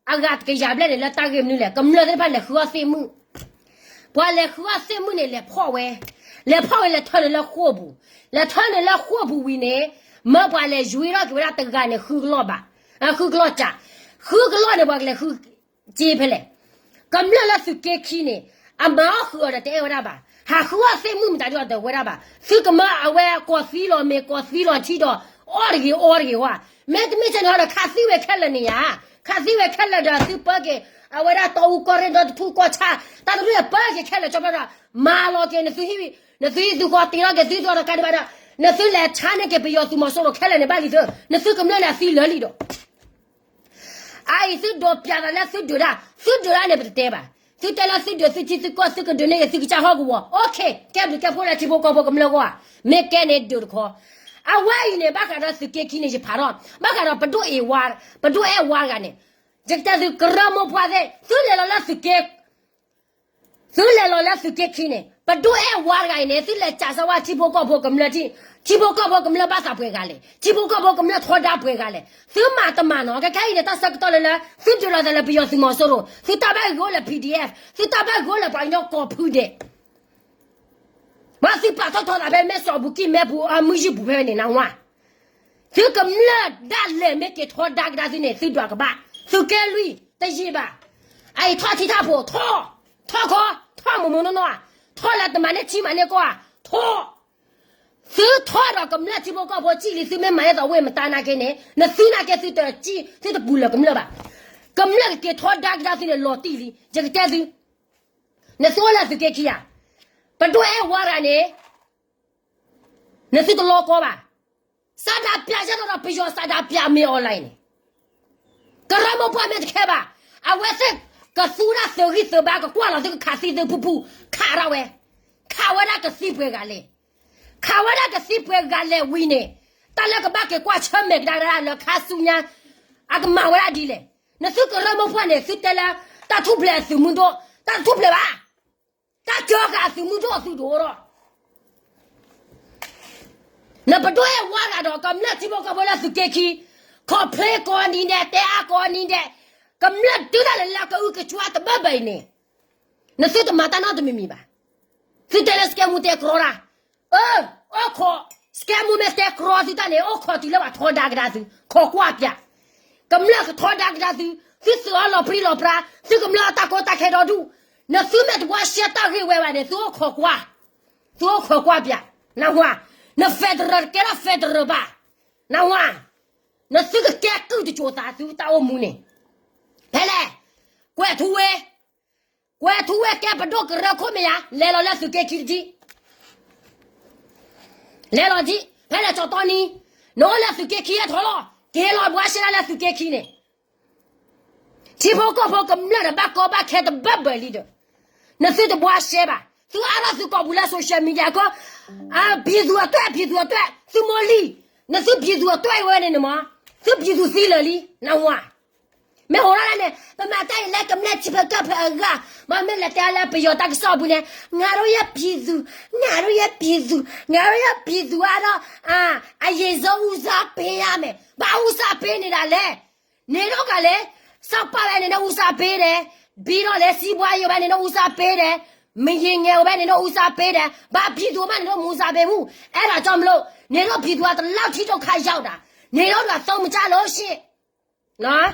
အဂၤတကယၤဘျဲၣ်န့ၣ် လၢတၢ်ဂ့ၢ်မနုၤလဲၣ်. ကမျၢၢ်သ့ၣ်တဖၣ်လဲၤဃုအီၣ်သ့ၣ်မုၣ်, ပှၤလဲၤဃုအီၣ်သ့ၣ်မုၣ်န့ၣ် လဲၤဖီၣ်ဝဲ, လဲၤဖီၣ်ဝဲလဲၤထၢနုာ်လၢဃိာ်ပူၤ, လဲၤထၢနုာ်လၢဃိာ်ပူၤဝံၤန့ၣ် မၢပှၤလဲၤယွံထီၣ်က့ၤဝဲဒၣ်တဂၤန့ၣ် ဃုကလီၢ်ဘၣ်, ဃုကလီၢ်ကး, ဃုကလီၢ်န့ၣ် ပှၤကလဲၤဃု က့ဖဲလဲၣ်. ကမျၢၢ်လၢသုးက့ခံန့ၣ် အမၤအီၣ်ဃုာ်အီၤဒီးတအဲၣ်ဝဲဒၣ်ဘၣ်, ဟးဃုအီၣ်သ့ၣ်မုၣ်မတၤဒုးအီၤတဝဲဒၣ်ဘၣ်. သုကမၢအဝဲကိးသံလီၤမ့ၤ ကိးသံလီၤထံဒီး အီၣ်တဂ့ၤအီတဂ့ၤဝဲ, မ့တမ့ၢ်ဆဲန့ၣ်ဒီး ခးသံဝဲခဲလၢာ်န့ၣ်ယၤ, ခးသံဝဲခဲလၢာ်ဒီးသုပၢက့ၤ အဝဲဒၣ်တီအူကီၢ်ရ့ၣ်ဒီတထူၣ်ကီၢ်ဆၣ် တၢ်တရူၢ်ပၢက့ၤခဲလၢာ် ကၠီဖျါဒီး မၤလီၤက့ၤ နသုဟံၣ်, နသုဟံၣ်သုဃီတ့ထီၣ်က့ၤသုသီတကးဒံးဘၣ်ဒီး နသုလဲၤဆါန့ၢ်က့ၤပယီၤသုးမီၤစိရိၤခဲလၢာ်န့ၣ်ဘၣ်လံသု, နသုကမျၢၢ်န့ၣ်အသံလၢာ်လံဒီး အအံၤသုဒိးပျးသးလၢသုဒုးတၢ်, သုဒုးတၢ်န့ၣ် ပတတဲဘၣ်. သုတဲလၢသုဒုးသုထံသုကီၢ် သုကဒုးန့ၢ်က့ၤသုကစၢ်ဟီၣ်ကဝီၤ, OK, ကဲဘျုးကဲဖှိၣ်လၢထံဖိကီၢ်ဖိကမျၢၢ်ဂီၢ်ဧါ, မ့ၢ်ကဲန့ၣ်ဒုးတခီ. အဝဲအံၤန့ၣ် ဘၣ်ဃးဒီးသုးက့ခံန့ၣ် ယဖးထီၣ်, ဘၣ်ဃးဒီးပဒိၣ်အ့ၣ်ဝါ, ပဒိၣ်အဲၣ်ဝါတဂၤန့ၣ်, ယကတဲသုကရၢမိၢ်ပှၢ်သ့ၣ် သုလဲၤလီၤလၢသုးက့ သုလဲၤလီၤလၢသုးက့ခံန့ၣ် ပဒိၣ်အဲၣ်ဝါတဂၤအံၤန့ၣ် သုလဲၤစးစၢ်ဝဲထံဖိကီၢ်ဖိကမျၢၢ်ထံ, ထံဖိကီၢ်ဖိကမျၢၢ်ဘၣ်သးပှဲၤဂၤလဲၣ်, ထံဖိကီၢ်ဖိကမျၢၢ်ထီဒါပှဲၤဂၤလဲၣ်. သုမၤတမၤနီၤ, ခဲခဲအံၤန့ၣ် တၢ်ဆၢကတီၢ်လၢလၢ သုဒုးလိာ်သးလၢပယီၤသုးမီၤစိရိၤ, သုတၢ်ဘၣ်ဂ့ၤအိၣ်လၢ P D F, သုတၢ်ဘၣ်ဂ့ၤအိၣ်လၢပှၤကညီကိးဖုဒဲး ပှၤသုးပာ်ထီၣ်ထီသးဖဲမဲၢ်စီၤဘူၤကံၢ်မဲပူၤ အမုၢ်ယံၢ်ပူၤဖဲန့ၣ် နၢ်ဟူဧါ. သုကမျၢၢ်ဒၣ်လဲာ်မ့ၢ်က့ၤထီဒါကဒါသုန့ၣ် သုဒွးကဘၣ်, သုးက့လွံၢ်တယံာ်ဘၣ်. အအံၤထီၣ်ထံထီၣ်ဖိ, ထီၣ်, ထီၣ်ခီ, ထီၣ်မိၢ်မိၢ်နီၢ်နီၢ်ဧါ, ထီၣ်လၢတမၤန့ၢ်ထံမၤန့ၢ်ကီၢ်ဧါ, ထီၣ်. သုထီၣ်ဒီးကမျၢၢ်ထံဖိကီၢ်ဖိစံၣ်လံ သုမ့ၢ်မၤန့ၢ်သးဝ့ၢ်မတၤနာ်က့န့ၣ် နသုနာ်က့သုတစံၣ် သုတပူၤလၢၤကမျၢၢ်ဘၣ်. ကမျၢၢ်ကက့ၤထီဒါကဒါသုန့ၣ် လီၤတံၢ်လံ, ယကတဲသု နသုအိၣ်လၢသုးက့ခံဧါ, ပဒိၣ်အဲၣ်ဝါရၤန့ၣ် နသုတလီကီဘၣ်. စးဒၣ်ပျးယဲၢ်ဒီးပယီၤစးဒၣ်ပျးမ့ၢ် online န့ၣ်, ကရၢမိၢ်ပှၢ်မ့ၢ်တခဲဘၣ်, အဝဲသ့ၣ်ကသူဒၣ်သုးဂံၢ်သုးဘါ ကကွၢ်လီၤသုကခးသံသုဖုဖု, ခးဒၣ်ဝဲ, ခးဝဲဒၣ်ကသံပှဲၤဂၤလဲၣ်, ခးဝဲဒၣ်ကသံပှဲၤဂၤလဲၣ်ဝံၤန့ၣ်, တၢ်လၢကဘၣ်က့ၤကွၢ်ဆၢၣ်မဲာ်ကဒါလၢခါဆူညါ အကမၤဝဲဒၣ်ဒ်လဲၣ်. နသုကရၢမိၢ်ပှၢ်န့ၣ် သုတဲလၢ တၢ်ထူၣ်ဖျဲးအသုးမုၢ်ဒိၣ်, တၢ်ထူၣ်ဖျဲးဘၣ်. တၢ်ကၢဃာ်အသုးမုၢ်ဒိၣ်အသုးဒိၣ်ဒီး နပဒိၣ်အဲၣ်ဝါရၤဒီးကမျၢၢ်ထံဖိကီၢ်ဖိလၢသုးက့ခံ, ခီၣ်ဖျ့ကိးနံၤဒဲး တဲအါကိးနံၤဒဲး, ကမျၢၢ်တုၤဒၣ်လဲာ်လၢကအုကစွါတဘၢဘၢအံၤန့ၣ်, နသုတမၤတၢ်နီတမံၤမံၤဘၣ်. သုတဲလၢစကဲမူတဲကြီတၢ်, အိၣ်ခိး, စကဲမူမ့ၢ်တဲကြီသုတၢ်န့ၣ် အိၣ်ခိးတုၤလၢပှၤထီဒါကဒါသု, ခိးကွၢ်ပၠး ကမျၢၢ်ကထီဒါကဒါသု, သုသုးအီၣ်လီၤပြံလီၤပြါ, သုကမျၢၢ်အတၢ်ကီတၢ်ခဲဒီဒူၣ်, နသုမ့ၢ်တဘှါရှဲတၢ်ဂ့ၢ်ဝဲဘၣ်န့ၣ် သုအိၣ်ခိးကွၢ်, သုအိၣ်ခိးကွၢ်ပၠး, နၢ်ဟူဧါ, န federal တကဲထီၣ် federal ဘၣ်, နၢ်ဟူဧါ, နသုကကဲကုၢ်တစိၤသးသုတၢ်အိၣ်မူန့ၣ်, ဖဲလဲၣ်, ကွဲးထူဝဲ, ကွဲးထူဝဲကဲပဒိၣ်ကရၢခိၣ်မ့ၢ်ယါ လဲၤလီၤလၢသုးက့ခံတထံၣ် လဲၤလီၤထံၣ် ဖဲလဲၣ်ကၠီတီနံၤ, နအိၣ်လၢသုးက့ခံဟဲထီၣ်လီၤ, က့ၤလီၤဘှါရှဲဒၣ်လၢသုးက့ခံန့ၣ်, ထံဖိကီၢ်ဖိကမျၢၢ်ဒီးဘၣ်ကီဘၣ်ခဲတဘၢဘၢလံဒီး, နသုတဘှါရှဲဘၣ်, သုအါထီၣ်သုကိာ်ပူၤလၢ social media ကီၢ်, အဖံးသူအတွဲၣ် ဖံးသူအတွဲၣ် သုမိၢ်လံၤ, နသုဖံးသူအတွဲၣ်ဝဲန့ၣ်န့ၣ်မး, သုဖံးသူသံလၢာ်လံ နၢ်ဟူဧါ. မ့ၢ်ဟိးထီၣ်ဒၣ်န့ၣ် ပမၤတၢ်အံၤလၢကမျၢၢ်ထံဖိကီၢ်ဖိအဂီၢ်, မ့မ့ၢ်လဲၤတဲလၢပယီၤတၢ်ကစီၣ်အပူၤန့ၣ်, ငါတို့ရဲ့ပြည်သူ, ငါတို့ရဲ့ပြည်သူ, ငါတို့ရဲ့ပြည်သူအါထီၣ်, အရင်ဆုံးဦးစားပေးရမယ်, ဘၣ်ဦးစားပေးနေတာလဲၣ်. နင်တို့ကလည်း စီးပွားရေးဘက်နေတော့ ဦးစားပေးတယ်, ပြီးတော့လည်း စီးပွားရေးဘက်နေတော့ ဦးစားပေးတယ်, မရေငယ်ဘက်နေတော့ ဦးစားပေးတယ်, ဘာပြည်သူမှနေတော့ မဦးစားပေးဘူး. အဲ့ဒါကြောင့်မလို့ နေတော့ပြည်သူက တလောက်ထိဒုက္ခရောက်တာ, နေတော့က သုံးမကြလို့ရှိရင်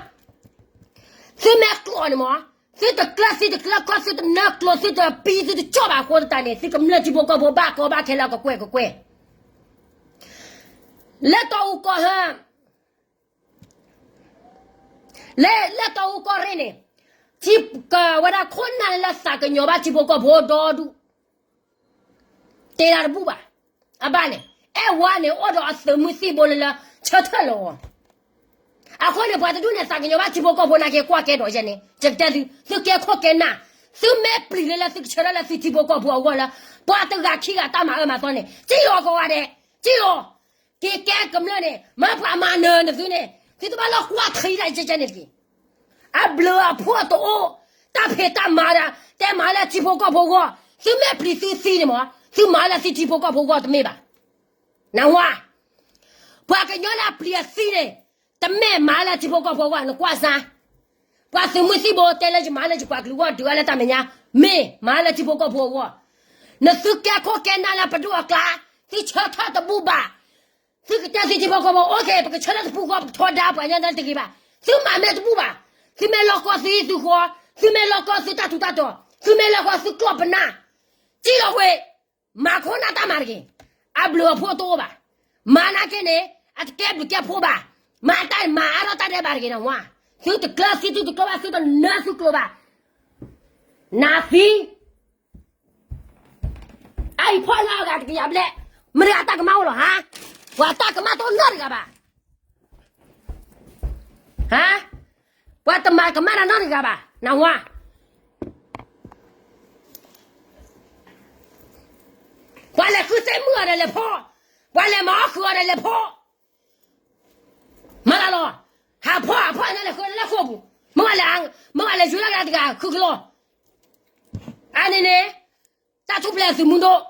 သုမ့ၢ်ကျိာ်န့ၣ်မး, သုတကျၢၤ သုတကျၢၤကီၢ် သုတနၢကျိာ် သုတပံ သုတကၠီၣ်ဘၣ်အဃိသတးန့ၣ် သုကမျၢၢ်ထံဖိကီၢ်ဖိဘၣ်ကီဘၣ်ခဲလၢကကွဲၢ်ကကွဲၢ်, လၢတီအူကီၢ်ဟဲ လၢ လၢတီအူကီၢ်ရ့ၣ်န့ၣ်, ထံကဝဲဒၣ်ခိၣ်နၢ်လၢသးကညီၤဘၣ်ထံဖိကီၢ်ဖိဒီဒူၣ်, တဲဒၣ်တဘူၣ်ဘၣ်. အဘၣ်န့ၣ် အဲၣ်ဝါန့ၣ် အိၣ်ဒီးအသုးမုၢ်သံၣ်ဘိလၢလၢ ဆၢထၢၣ်လီၤအီၤ. အဃိန့ၣ် ပှၤတဒူၣ်န့ၣ် သးကညီၤဘၣ်ထံဖိကီၢ်ဖိနာ်က့ ကွၢ်ကဲဒီးယဲန့ၣ် ယကတဲသု, သုကဲခိၣ်ကဲနၢ်, သုမ့ၢ်ပျံၤလၢလၢသုကဆၢထၢၣ်လၢသုထံဖိကီၢ်ဖိအဂီၢ်လၢ ပှၤတဂၤခံဂၤတၢ်မၤအၢမၤသီန့ၣ် စံၣ်လီၤကိးဂၤဒဲး, စံၣ်လီၤ က့ၤကဲကမျၢၢ်န့ၣ် မ့ၢ်ပှၤမၤနၢၤနသုန့ၣ် သုတဘၣ်လၢကွၢ်ထံဒၣ်ယဲန့ၣ်တက့ၢ်. အဘျုးအဖှိၣ်တအိၣ်, တၢ်ဖံးတၢ်မၤဒီး တဲမၤလၢထံဖိကီၢ်ဖိအဂီၢ်, သုမ့ၢ်ပျံၤသုသံန့ၣ်မး, သုမၤလၢသုထံဖိကီၢ်ဖိအဂီၢ်တမ့ၢ်ဘၣ်. နၢ်ဟူဧါ, ပှၤကညီလၢအပျံၤအသံန့ၣ် တမ့ၢ်မၤလၢထံဖိကီၢ်ဖိအဂီၢ် နကွၢ်စၢ်. ပှၤသုးမုၢ်သံၣ်ဘိတဲလၢယမၤလၢယပှၤကလုာ်အဂီၢ် ဒုးအါလၢတၢ်မဲာ်ညါ, မ့ၢ်မၤလၢထံဖိကီၢ်ဖိအဂီၢ်. နသုကဲခိၣ်ကဲနၢ်လၢပဒိၣ်အကျါ, သုဆၢထၢၣ်တဘူၣ်ဘၣ်. သုကတဲသုထံဖိကီၢ်ဖိ okay ပကဆၢထၢၣ်တပူၤဃီ ပကထီဒါပှၤကညီတဂ့ၤဘၣ်. သုမၤမ့ၢ်တဘူၣ်ဘၣ်. သုမ့ၢ်လီၢ်ကီၢ်သုဟံၣ်သုဃီ, သုမ့ၢ်လီၢ်ကီၢ်သုတၢ်ထူးတၢ်တီၤ, သုမ့ၢ်လီၢ်ကီၢ်သုကျီၢ်ပနၢ်, စံၣ်လီၤဝဲ, မၤခိၣ်နၢ်တၢ်မၤတဂ့ၤ. အဘျုးအဖှိၣ်တအိၣ်ဘၣ်. မၤနာ်က့န့ၣ် အတကဲဘျုးကဲဖှိၣ်ဘၣ်. မၤတၢ်မၤအါထီၣ်တၢ်ဒဲးဘၣ်တဂ့ၤနဝါ. သုတကျၢၤသုထံသုကျိဘၣ် သုတနၢသုကျိဘၣ်. နသံ အအံၤဖီၣ်လၢအဂၤတကယၤဘျဲၣ်, မတၤတၢ်ကမၣ်အိၣ်လီၤဟါ, ပှၤတၢ်ကမၣ်တအိၣ်နီတဂၤဘၣ်. ဟါ, ပှၤတမၤကမၣ်တၢ်နီတဂၤဘၣ်, နဝါ. ပှၤလဲၤဃုသ့ၣ်မုၣ်အီၤဒီးလဲၤဖီၣ်, ပှၤလဲၤမၤအီၣ်ဃုာ်အီၤဒီးလဲၤဖီၣ်. မၤလၢလီၤ, ဟးဖီၣ်ဟးဖီၣ်န့ၣ်လဲၤဃုလၢဃိာ်ပူၤ, မ့ၢ်ဝဲလဲၤ, မ့ၢ်ဝဲလဲၤယူၤလၢဂၤတဂၤဃုကလီၢ်. အန့ၣ်န့ၣ် တၢ်ထူၣ်ဖျဲးအသုးမုၢ်ဒိၣ်,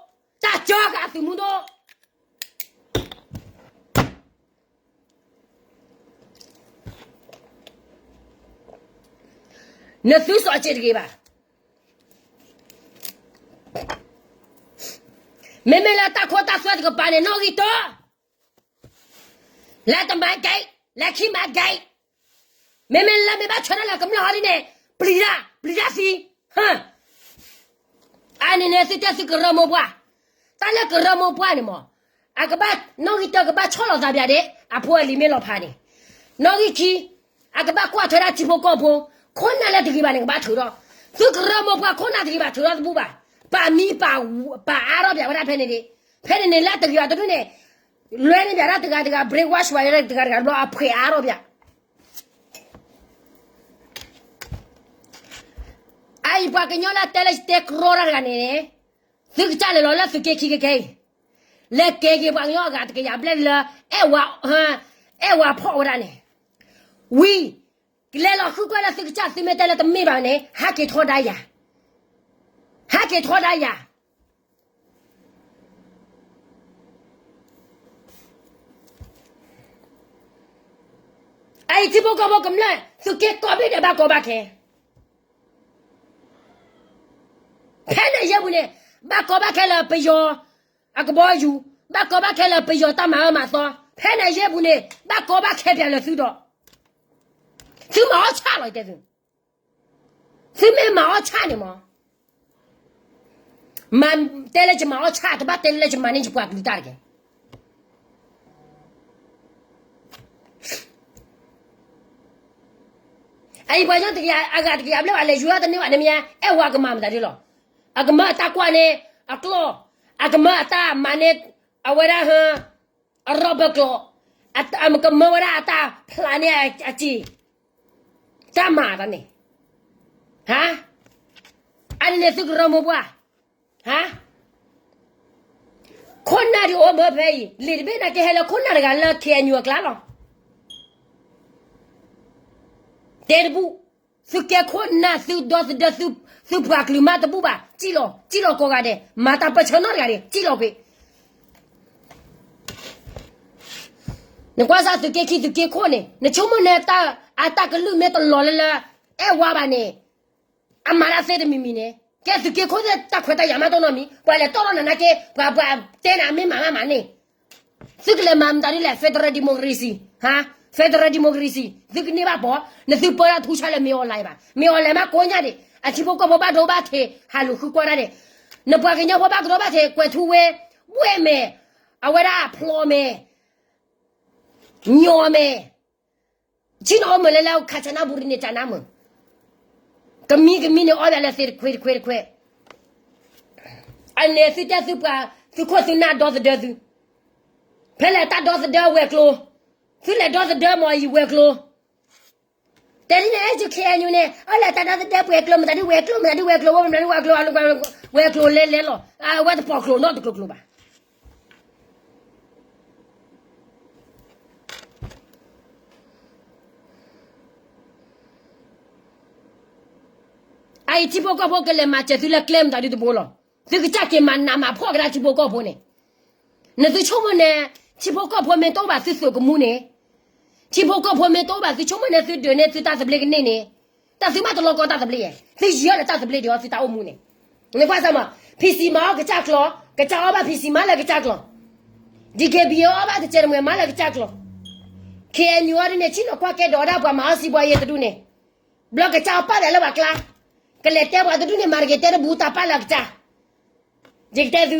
တၢ်ကၢဃာ်အသုးမုၢ်ဒိၣ်. နသုစီၤစ့တဂ့ၤဘၣ်. မ့မ့ၢ်လၢတၢ်ခိတၢ်သွဲတကပၤန့ၣ် နီၣ်ဂံၢ်တၢ, လၢတမၤကဲ, လၢခံမၤကဲ, မ့မ့ၢ်လၢမ့ၢ်ဘၣ်ဆၢထၢၣ်လၢကမျၢၢ်ဟီဒ်န့ၣ်, ပျံၤတၢ်, ပျံၤတၢ်သံ, အန့ၣ်န့ၣ် သုတဲသုကရၢမိၢ်ပှၢ်, တၢ်လၢကရၢမိၢ်ပှၢ်န့ၣ်မး, အကဘၣ်, နီၣ်ဂံၢ်တၢကဘၣ်ဆီၣ်လီၤသးပၠးဒၣ်, အဖိအလံၤမ့ၢ်လီၤဖးန့ၣ်, နီၣ်ဂံၢ်ခံ, အကဘၣ်ကွၢ်ထွဲဒၣ်ထံဖိကီၢ်ဖိ, ခိၣ်နၢ်လၢတဂ့ၤဘၣ်န့ၣ် ကဘၣ်ထုးထီၣ်, သုကရၢမိၢ်ပှၢ်ခိၣ်နၢ်တဂ့ၤဘၣ်ထုးထီၣ်တဘူၣ်ဘၣ်, ပာ်မံပာ်, ပာ်အါထီၣ်ပၠးဝဲဒၣ်ဖဲန့ၣ်ဒၣ်, ဖဲန့ၣ်န့ၣ်လၢတဂ့ၤဘၣ်တဒူၣ်န့ၣ်, လွဲန့ၢ်ပၠးဒၣ်တဂၤတဂၤ brainwash ဝဲဒၣ်တဂၤတဂၤတဘျီ အဖှဲးအါထီၣ်ပၠး အအံၤပှၤကညီလၢတဲလၢယတဲကြီတၢ်တဂၤန့ၣ်, သုကစၢ်လဲၤလီၤလၢသုးက့ခံခဲအံၤ, လဲၤက့ၤက့ၤပှၤကညီအဂၤတကယၤဘျဲၣ်လၢ, အဲၣ်ဝါ, အဲၣ်ဝါဖီၣ်ဝဲဒၣ်န့ၣ်, ဝံၤ, ကလဲၤလီၤဃုကွၢ်လၢသုကစၢ်သုမ့ၢ်တဲလၢတမ့ၢ်ဘၣ်န့ၣ် ဟးက့ၤထီဒါယၤ, ဟးက့ၤထီဒါယၤ အအံၤထံဖိကီၢ်ဖိကမျၢၢ် သုးက့ကိးဘ့ၣ်ဒဲးဘၣ်ကီဘၣ်ခဲ, ဖဲန့ၣ်ယဲၢ်ပူၤန့ၣ်, ဘၣ်ကီဘၣ်ခဲလၢပယီၤ, အကဘီယူၤ, ဘၣ်ကီဘၣ်ခဲလၢပယီၤတၢ်မၤအၢမၤသီ, ဖဲန့ၣ်ယဲၢ်ပူၤန့ၣ်, ဘၣ်ကီဘၣ်ခဲပၠးလၢသုဒီး, သုမၤအီၣ်ဆၣ်လီၤတဲသု, သုမ့ၢ်မၤအီၣ်ဆၣ်န့ၣ်မး တဲလၢယမၤအီၣ်ဆၣ် တဘၣ်တဲလၢယမၤန့ၢ်ယပှၤကလုာ်တၢ်တက့ၢ်. အအံၤပှၤကညီတကယၤ အဂၤတကယၤဘျဲၣ်အလဲၤယူၤတန့ၢ်ဘၣ်န့ၣ်မ့ၢ်ဧါ, အဲၣ်ဝဲကမၤမတၤဒ်လီၤ. အကမၢအတၢ်ကွၢ်န့ၣ်အကျီၢ်, အကမၢအတၢ်မၤန့ၢ် အဝဲဒၣ်ဟၢ အရီဘၢကျိာ်, အကမၢဝဲဒၣ်အတၢ်ဖျးန့ၢ်အစံာ် တၢ်မၤတၢ်န့ၣ်, ဟါ, အန့ၣ်န့ၣ်သုကရၢမိၢ်ပှၢ်, ဟါ, ခိၣ်နၢ်ဒုးအိၣ်မၢဖဲအံၤ လံာ်တဘ့ၣ်နာ်က့ဟဲလၢခိၣ်နၢ်တဂၤလၢ ခ့ၣ်အဲၣ်ယူၣ် အကျါလီၤ. တဲတဘူၣ်, သုကဲခိၣ်နၢ်သုဒီသဒၢ သုပှၤကလုာ်မးတဘူၣ်ဘၣ်, စံၣ်လီၤ, စံၣ်လီၤကိးဂၤဒဲး, မၤတၢ်ပၢၢ်ဆၢနီတဂၤဒဲး, စံၣ်လီၤကွံာ် နကွၢ်စၢ်သုးက့ခံသုးက့ခိၣ်န့ၣ် နဆိကမိၣ်န့ၣ် အတၢ်ကလုၢ်မ့ၢ်တလီၤလၢလၢ အဲၣ်ဝါဘၣ်န့ၣ်, အမၤတၢ်သ့တမံၤမံၤန့ၣ် ကဲသုးက့ခိၣ်သ့ၣ်တၢ်ခွဲးတၢ်ယာ်မးတအိၣ်နီတမံၤ, ပှၤလဲၤတီၣ်ထီၣ်နၤနာ်က့ ပှၤတဲနၤမ့ၢ်မၤမးမးန့ၣ်, သုကလဲၤမၤမတၤဒ်လဲၣ် federal democracy, ဟါ, federal democracy သုကန့ၢ်ဘၣ်ပီၤ, နသုပၢတၢ်ထူဆါလၢမ့ၢ်အီၤလဲၣ်ဘၣ်, မ့ၢ်အီၤလဲၣ်မးကိးညါဒံး, အထံဖိကီၢ်ဖိဘၣ်ဒိဘၣ်ထံး ဟးလူၤဃုကွၢ်တၢ်ဒံး, နပှၤကညီဖိဘၣ်ကဒီးဘၣ်ထံး ကွဲးထူဝ့, ဘှဲၣ်မဲာ်, အဝဲဒၣ်ဖျိးမဲာ်, ညီမဲာ် ဆ့ၣ်နီၤအီၣ်မုာ်လၢလၢ ခၣ်စနၣ်ဘူရံန့ၣ် ကနၣ်မုာ်, ကမံကမံန့ၣ်အီၣ်ဘၣ်လၢသ့တခွ့တခွ့တခွ့, အန့ၣ်သုတဲသုပှၤ, သုခိၣ်သုနၢ်ဒီသဒၢသု, ဖဲလဲၣ်တၢ်ဒီသဒၢဝဲၤကျိၤ, သုလဲၤဒီသဒၢမ့ၢ်အံၤဝဲၤကျိၤ, တဲဒ်န့ၣ် အဲၣ်ယူၣ် ခ့ၣ်အဲၣ်ယူၣ် န့ၣ် အလဲၤတၢ်ဒီသဒၢပှဲၤကျိၤ မတၤဒ်ဝဲၤကျိၤ မတၤဒ်ဝဲၤကျိၤ ဝဲၤကျိၤ လဲၤလဲၤလီၤ, အဝဲတပိာ်ကျိၤနီတကျိၤကျိၤဘၣ်. အအံၤထံဖိကီၢ်ဖိကလဲၤမၤစၢၤသုလၢကျဲမတၤဒ်တဘိလီၤ. သုကစၢ်က့ၤမၤနးမၤဖှီၣ်ကဒါထံဖိကီၢ်ဖိန့ၣ်, နသုဆိကမိၣ်န့ၣ်, ထံဖိကီၢ်ဖိမ့ၢ်တအိၣ်ဘၣ်သုသုးကမူန့ၣ်, ထံဖိကီၢ်ဖိမ့ၢ်တအိၣ်ဘၣ်သုဆိကမိၣ်န့ၣ် သုဒုးန့ၢ်သုတၢ်သဘျ့ကန့ၢ်န့ၣ်, တၢ်သုမးတလီကီတၢ်သဘျ့ယဲ, သုယံၤအီၤလၢတၢ်သဘျ့ဒံးအီၤသုတၢ်အိၣ်မူန့ၣ်, နကွၢ်စၢ်မး, PC မၤအီၣ်ကစၢ်ကျီၤ, ကစၢ်အီၣ်ဘၣ် PC မၤလၢကစၢ်ကျီၤ, DKBA အီၣ်ဘၣ်တစဲးတမှဲၤမၤလၢကစၢ်ကျီၤ, KNU အီၤဒ်န့ၣ် ဆ့ၣ်နီၤကွၢ်ကဲဒီးဒၣ်ပှၤမၤအီၣ်စံးဘှါယဲတဒူၣ်န့ၣ်, ဘျီကစၢ်အီၣ်ပာ်သးလၢပှၤကျါ, ကလဲၤတဲပှၤတဒူၣ်န့ၣ် မၤတဂ့ၤတဲတဘူၣ်တၢ်ပာ်လၢအကစၢ်, ယကတဲသု,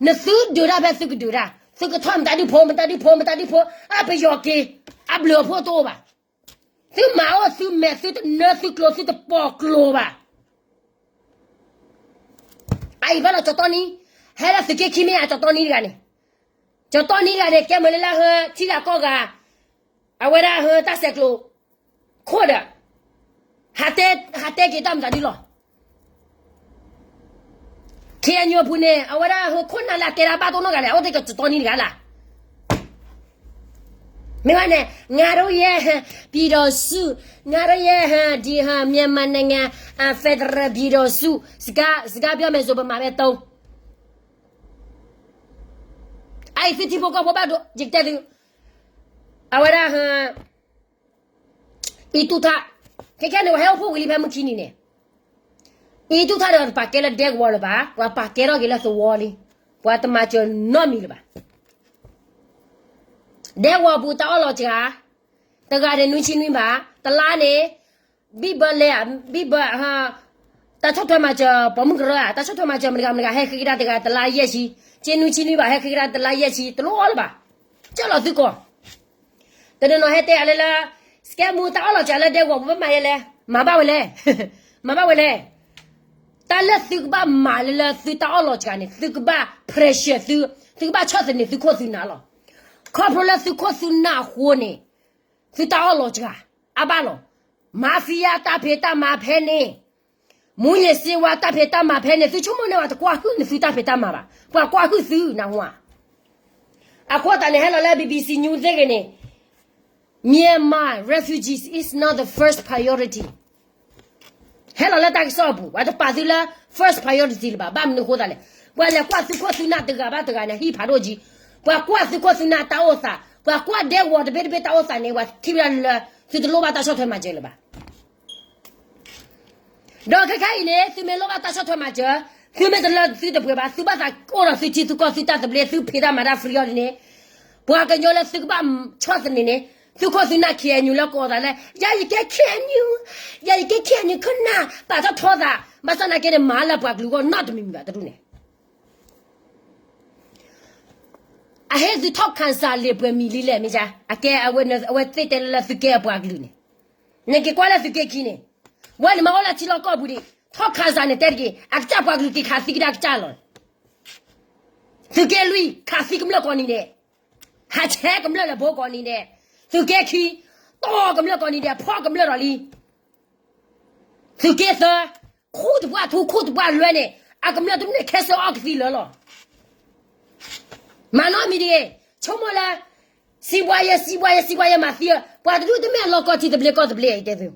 နသုဒုးတၢ်ဖဲသုကဒုးတၢ်, သုကထီၣ်မတၤဒုဖိ မတၤဒုဖိ မတၤဒုဖိ, အပယီၤက့ၤ, အဘျုးအဖှိၣ်တအိၣ်ဘၣ်. သုမၤအိၣ်သုမဲာ် သုတနၢသုကျိၤ သုတပိာ်ကျိၤဘၣ်. အအံၤဘၣ်လီၤကၠီၤတီနံ, ဟဲလၢသုးက့ခံမ့ၢ်ဧါ ကၠီၤတီနံတဂၤန့ၣ်, ကၠီၤတီနံတဂၤန့ၣ် ကဲမုၢ်လၢလၢဟၢ ထံဂၤကီၢ်ဂၤ, အဝဲဒၣ်ဟၢတၢ်ဆဲးကျိး ခိၣ်ဒီး ဟးတဲက့ၤတၢ်မတၤဒ်လီၤ. ခ့ၣ်အဲၣ်ယူၣ်အပူၤန့ၣ် အဝဲဒၣ်ဟၢခိၣ်နၢ်လၢအတဲဒၣ်ဘၣ်တိၢ်နီၢ်ဂၤလဲၣ် အိၣ်တ့ၢ်ကၠီၤတီနံတဂၤလၢ်. မ့ၢ်ဝဲန့ၣ် ငါတို့ရဲ့ ပြည်ထောင်စု, ငါတို့ရဲ့ ဒီဟာ မြန်မာနိုင်ငံ, federal ပြည်ထောင်စု, စကား, စကားပြောမယ်ဆို ဗမာပဲသုံး. အအံၤသုထံဖိကီၢ်ဖိဘၣ်ဒိ ယကတဲသု, အဝဲဒၣ်ဟၢ အံၤတူၢ်ထၣ်, ခဲခဲန့ၣ် ပှၤဟဲအိၣ်ဖှိၣ်ဝံၤလံဖဲမုၢ်ခံနံၤန့ၣ်, အံၤတူၢ်ထၣ်ဒီး တပာ်ကဲလၢဒဲကဝီၤလၢၤဘၣ်, ပှၤပာ်ကဲထီၣ်က့ၤလၢသဝီလံ. ပှၤတမၤစၢၤနီတမံၤလၢၤဘၣ်. ဒဲကဝီၤပူၤတၢ်အီၣ်လီၤစှၤ, တဂၤန့ၣ်နွံဆံနွံဘး, တလါန့ၣ် ဘံၣ်ဘၢလဲၤ, ဘံၣ်ဘၢ, တၢ်ဆီၣ်ထွဲမၤစၢၤပိာ်မုၣ်ကရၢဧါ, တၢ်ဆီၣ်ထွဲမၤစၢၤမတၤတဂၤမတၤတဂၤ ဟဲဃ့ကဒါတဂၤတလါယဲၢ်ဆံ, က့နွံဆံနွံဘး ဟဲဃ့ကဒါတလါယဲၢ်ဆံ တလိၣ်အီၣ်လၢၤဘၣ်. ကၢၢ်လီၤသုကီၢ် တနီၤနီၤဟဲတဲအလၢလၢ စကဲမူတၢ်အီၣ်လီၤစှၤလၢဒဲကဝီၤပူၤ ဘၣ်မၤယဲလဲၣ်, မၤဘၣ်ဝဲလဲၣ်, မၤဘၣ်ဝဲလဲၣ်. တၢ်လၢသုကဘၣ်မၤလၢလၢသုတၢ်အီၣ်လီၤစှၤန့ၣ် သုကဘၣ် pressure သု, သုကဘၣ်ဆီၣ်သနံးသုခိၣ်သုနၢ်လီၤ. ခီဖျိလၢသုခိၣ်သုနၢ်အဃိန့ၣ် သုတၢ်အီၣ်လီၤစှၤ အါဘၣ်လီၤ. မၤဖံယါ တၢ်ဖံးတၢ်မၤဖဲန့ၣ်, မူးယစ်ဆေးဝါး တၢ်ဖံးတၢ်မၤဖဲန့ၣ် သုဆိကမိၣ်န့ၢ်ဝဲ တကွၢ်ဟုၣ်န့ၢ်သုတၢ်ဖံးတၢ်မၤဘၣ်, ပှၤကွၢ်ဟုၣ်သုနၢ်ဟူဧါ. အဃိသတးန့ၣ် ဟဲလီၤလၢ BBC News သ့ၣ်ဂ့ၤန့ၣ် Myanmar refugees is not the first priority. ဟဲလီၤလၢတၢ်ကစီၣ်အပူၤ ပှၤတပာ်သုလၢ first priority လၢၤဘၣ်. ဘၣ်မနုၤအဃိသတးလဲၣ်, ပှၤလဲၤကွၢ်သုခိၣ်သုနၢ်တဂၤဘၣ်တဂၤန့ၣ် ဟံၣ်ဖးဒိၣ်ကံ, ပှၤကွၢ်သုခိၣ်သုနၢ်တၢ်အိၣ်သး, ပှၤကွၢ်ဒဲကဝီၤတဘ့ၣ်တဘ့ၣ်တၢ်အိၣ်သးန့ၣ် ပှၤထံၣ်ဝဲဒၣ်လၢ သုတလိၣ်ဘၣ်တၢ်ဆီၣ်ထွဲမၤစၢၤလၢၤဘၣ်. ဒီးခဲခါအံၤန့ၣ် သုမ့ၢ်လိၣ်ဘၣ်တၢ်ဆီၣ်ထွဲမၤစၢၤ, သုမ့ၢ်တလၢသုတပှဲၤဘၣ်, သုဘၣ်သးအိၣ်ဒီးသုထံသုကီၢ်သုတၢ်သဘျ့ သုဖံးတၢ်မၤတၢ် free အီၤဒ်န့ၣ်, ပှၤကညီလၢသုကဘၣ်ဆီၣ်သနံးန့ၣ် သုခိၣ်သုနၢ် KNU လၢကိးသးလၢ ယၤယကဲ KNU, ယၤယကဲ KNU ခိၣ်နၢ် ပာ်ထီၣ်ထီသး, ဘၣ်ဆၣ်သနာ်က့န့ၣ် မၤလၢပှၤကလုာ်အဂီၢ်နီတမံၤမံၤဘၣ်တဒူၣ်န့ၣ် အဟ့ၣ်သုထီၣ် cancer လံာ်ပှဲၤမံၤလံလဲၣ် မ့ၢ်ဧါ, အကဲအဝဲသ့ၣ်တဲလၢသုကဲအပှၤကလုာ်န့ၣ်, နက့ၤကွၢ်လၢသုးက့ခံန့ၣ်, ဝဲန့ၣ်မ့ၢ်အိၣ်လၢထံလီၢ်ကီၢ်ပူၤဒံး, ထီၣ် cancer န့ၣ်တဲတက့ၢ်, အကစၢ်ပှၤကလုာ်က့ၤခးသံကဒါကစၢ်လီၤ. သုးက့လွံၢ် ခးသံကမျၢၢ်ကိးနံၤဒဲး, ဟးဆဲးကမျၢၢ်လၢဘိကိးနံၤဒဲး, သုးက့ခံ တီၢ်ကမျၢၢ်ကိးနံၤဒဲး ဖီၣ်ကမျၢၢ်ဒီးလံ သုးက့သၢ, ခူၣ်တပှၢ်ထူ ခူၣ်တပှၢ်လွဲန့ၣ်, အကမျၢၢ်တမ့ၢ်ခဲစၢအီၣ်ကသံလၢာ်လီၤ. မၤနီတမံၤတဂ့ၤ, ဆိကမိၣ်လၢ စံးဘှါယဲ စံးဘှါယဲ စံးဘှါယဲ မၤသံဧၢ, ပှၤတဒူၣ်တမ့ၢ်အလီၢ်ကီၢ်ထံသဘျ့ကီၢ်သဘျ့အံၤတဲသု,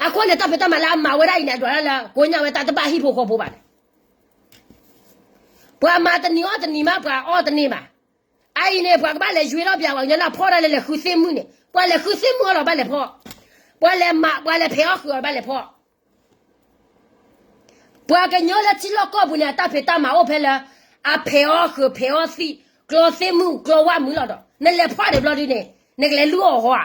အဃိန့ၣ် တၢ်ဖံးတၢ်မၤလၢအမၤဝဲဒၣ်အံၤန့ၣ် အဒွးတၢ်လၢကိညၣ်ဝဲတၢ်တဘၣ်ဟံၣ်ဖိဃီဖိဘၣ်န့ၣ်, ပှၤမၤတနံၤအီၣ်တနံၤမး ပှၤအီၣ်တန့ၢ်ဘၣ်. အအံၤန့ၣ် ပှၤကဘၣ်လဲၤယွ့ထီၣ်ပၠးပှၤကညီလၢအဖီၣ်ဒၣ်လၢ လဲၤဃုသ့ၣ်မုၣ်န့ၣ်, ပှၤလဲၤဃုသ့ၣ်မုၣ်အီၤလီၤဘၣ်လဲၤဖီၣ်, ပှၤလဲၤမၤ ပှၤလဲၤဖဲးအီၣ်ဃုာ်အီၤဘၣ်လဲၤဖီၣ်. ပှၤကညီလၢထံလီၢ်ကီၢ်ပူၤန့ၣ် အတၢ်ဖံးတၢ်မၤအိၣ်ဖဲလၢ အဖဲးအီၣ်ဃုာ်ဖဲးအီၣ်သံး ကျီသ့ၣ်မုၣ်ကျီဝၣ်မုာ်လီၤဒီး နလဲၤဖီၣ်ဒံးဘျီဒ်န့ၣ် နကလဲၤလုၢ်အီၣ်အီၤဧါ.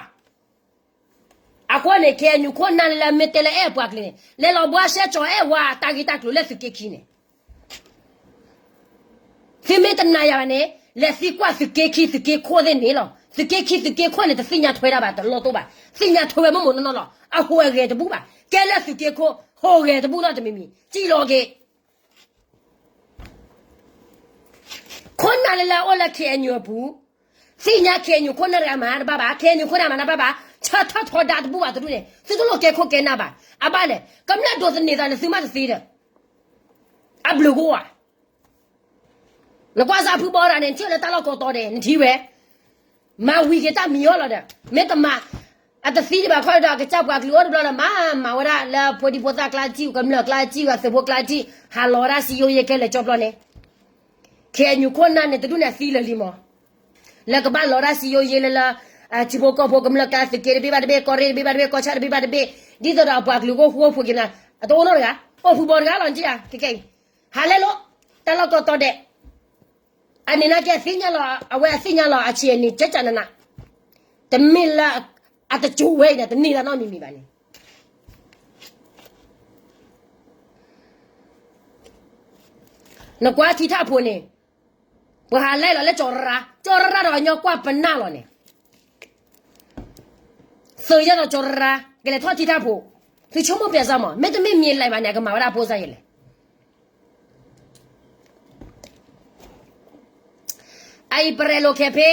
အဃိန့ၣ် KNU ခိၣ်နၢ်လၢ မ့ၢ်တဲလၢအဲၣ်ပှၤကလုာ်န့ၣ် လဲၤလီၤဘှါရှဲကၠီၤအဲၣ်ဝါတၢ်ဂ့ၢ်တၢ်ကျိၤလၢသုးက့ခံန့ၣ် သုမ့ၢ်တနာ်ယၤဘၣ်န့ၣ် လဲၤသံကွၢ်သုးက့ခံသုးက့ခိၣ်သ့ၣ်န့ၣ်လီၤ. သုးက့ခံသုးက့ခိၣ်န့ၣ် တသ့ၣ်ညါထွဲတၢ်ဘၣ် တလီၢ်တိၢ်ဘၣ်. သ့ၣ်ညါထွဲဝဲမိၢ်မိၢ်နီၢ်နီၢ်လီၤ. အဟူးအဂဲၤတဘူၣ်ဘၣ်. ကဲလၢသုးက့ခိၣ် ဟူးဂဲၤတဘူၣ်နီတမံၤမံၤ စံၣ်လီၤက့ၤ ခိၣ်နၢ်လၢလၢအိၣ်လၢ KNU အပူၤ, သ့ၣ်ညါ KNU ခိၣ်နၢ်တဂၤမၤတဘၣ်ဘၣ်, KNU ခိၣ်နၢ်မၤတဘၣ်ဘၣ်, ဆၢထၢၣ်ထီဒါတဘူၣ်ဘၣ်တဒူၣ်န့ၣ် သုတလိၣ်ကဲခိၣ်ကဲနၢ်ဘၣ်. အဘၣ်လဲၣ် ကမျၢၢ်ဒိးသန့ၤသးန့ၣ် သုမၤတသ့ဒီး အဘျုးကိးဧါ. နကွၢ်စၢ်ဖုဘီတဂၤန့ၣ် နထံၣ်လၢတၢ်လီၢ်ကိးတီၤဒဲး နထံၣ်ဝဲ မၤဝံၤက့ၤတၢ်မံၤအီၤလီၤဒီး မ့ၢ်တမၤ အတသံဒံးဘၣ်ခီဒီး အကစၢ်ပှၤကလုာ်အိၣ်တဘျီလၢ မၤမၤဝဲဒၣ်လၢဖိဒံဖိသၣ်ကျါတထံၣ် ကမျၢၢ်ကျါတထံၣ် အသုးဖိကျါတထံၣ် ဟးလီၤဝဲဒၣ်စံယိယဲကဲလၢာ်ကၠီဘျီန့ၣ် KNU ခိၣ်နၢ်န့ၣ် တဒူၣ်န့ၣ်အသံလၢာ်လံမး လၢကဘၣ်လီၤဒၣ်စံယိယဲလၢလၢ ထံဖိကီၢ်ဖိကမျၢၢ်ကျါသုးက့တဘ့ၣ်ဘၣ်တဘ့ၣ် ကီၢ်ရ့ၣ်တဘ့ၣ်ဘၣ်တဘ့ၣ် ကီၢ်ဆၣ်တဘ့ၣ်ဘၣ်တဘ့ၣ် ဒ်သိးဒီးအပှၤကလုာ်ကအိၣ်ဃူအိၣ်ဖိးက့ၤမး အတအိၣ်နီတဂၤ အိၣ်ဖုဘီတဂၤလီၤ နထံၣ်ဧါ ခဲကဲအံၤ ဟးလဲလိာ် တၢ်လီၢ်ကိးတီၤဒဲး အန့ၣ်နာ်က့အသ့ၣ်ညါလီၤ အဝဲအသ့ၣ်ညါလီၤ အဆံးအနံၤ ကကနန တမ့ၢ်လၢ အတစိၤဝဲအံၤဒီး တန့ၢ်သးနီတမံၤမံၤဘၣ်န့ၣ် နကွၢ်ထံထၣ်ဖိန့ၣ် ပှၤဟးလဲလီၤလၢကၠီၤရရါ ကၠီၤရရါဒီးကညီကွၢ်ပနၢ်လီၤန့ၣ် သုးယဲၢ်ဒီးကၠီၤရရါ ကလဲၤထီၣ်ထံထၣ်ဖိ သုဆိကမိၣ်ပျဲစၢ်မး မ့တမ့ၢ်မံၤလဲၣ်ဘၣ်န့ၣ် အကမၤဝဲဒၣ်ဖိစၢ်ယဲၢ်လဲၣ် အအံၤပရဲၤလိာ်ခဲဖ့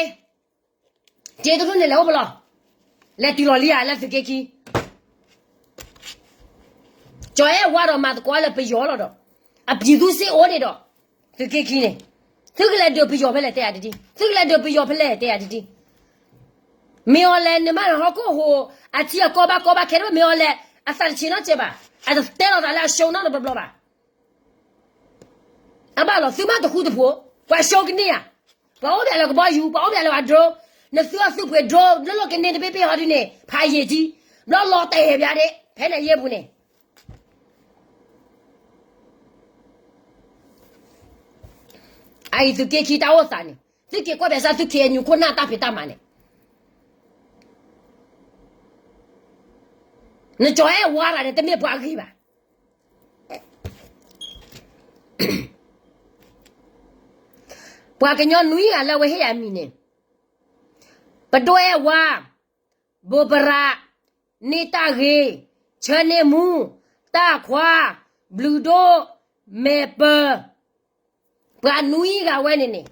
က့တဒူၣ်န့ၣ်လဲၤအိၣ်ပလီၢ် လဲၤတုၤလီၤလံဧါ လၢသုးက့ခံ ကၠီၤအဲၣ်ဝါဒီးမၤသကိးလၢပယီၤလီၤဒီး အပြည်သူ့စစ်အိၣ်န့ၣ်ဒီး သုးက့ခံန့ၣ် သုကလဲၤဒုးပယီၤဖဲလဲၣ်တဲယၤတဒံၣ် သုကလဲၤဒုးပယီၤဖဲလဲၣ်တဲယၤတဒံၣ် မ့ၢ်အီၤလဲၣ်န့ၣ်မးဟီၣ်ခိၣ်ဟိး အထံအကီၢ်ဘၣ်ကီဘၣ်ခဲတဘၣ် မ့ၢ်အီၤလဲၣ် အသးတဆံးနီတစဲးဘၣ် အတတဲလီၤသးလၢအရှုံးနီတဘျီဘၣ် အဘၣ်လီၤ သုမ့ၢ်တဃူတဖိး ပှၤရှုံးကန့ၢ်ဧါ ပှၤအိၣ်ဘၣ်လၢကဘီယူၤ ပှၤအိၣ်ဘၣ်လၢပှၤ drone နသုအသုးပှ့ၤ drone လၢလီၢ်ကန့ၢ်တဘ့ၣ်ဘ့ၣ်ဟီဒ်န့ၣ် ဖးယံာ်ကံ ဘျီလီၤတဲာ်ဘၣ်ဒ့ ဖဲန့ၣ်ယဲၢ်ပူၤန့ၣ် အအံၤသုးက့ခံတၢ်အိၣ်သးန့ၣ် သုက့ၤကွၢ်ဘၣ်ဆၣ်သု ခ့ၣ်အဲၣ်ယူၣ် ခိၣ်နၢ်တၢ်ဖံးတၢ်မၤန့ၣ် နကၠီၤအဲၣ်ဝါတဂၤန့ၣ် တမ့ၢ်ပှၤဂ့ၤဘၣ်. ပှၤကညီနွံဂၤလၢအဝဲဟ့ၣ်ယၤအမံၤန့ၣ် ပဒိၣ်အဲၣ်ဝါ, ဘိးပရး, န့ၢ်တၢ်ဂ့ၤ, ဆၢန့ၢ်မူ, တၢ်ခွါ, ဘျုးဒိၣ်, မဲာ်ပၢၤ, ပှၤနွံဂၤဝဲန့ၣ်န့ၣ်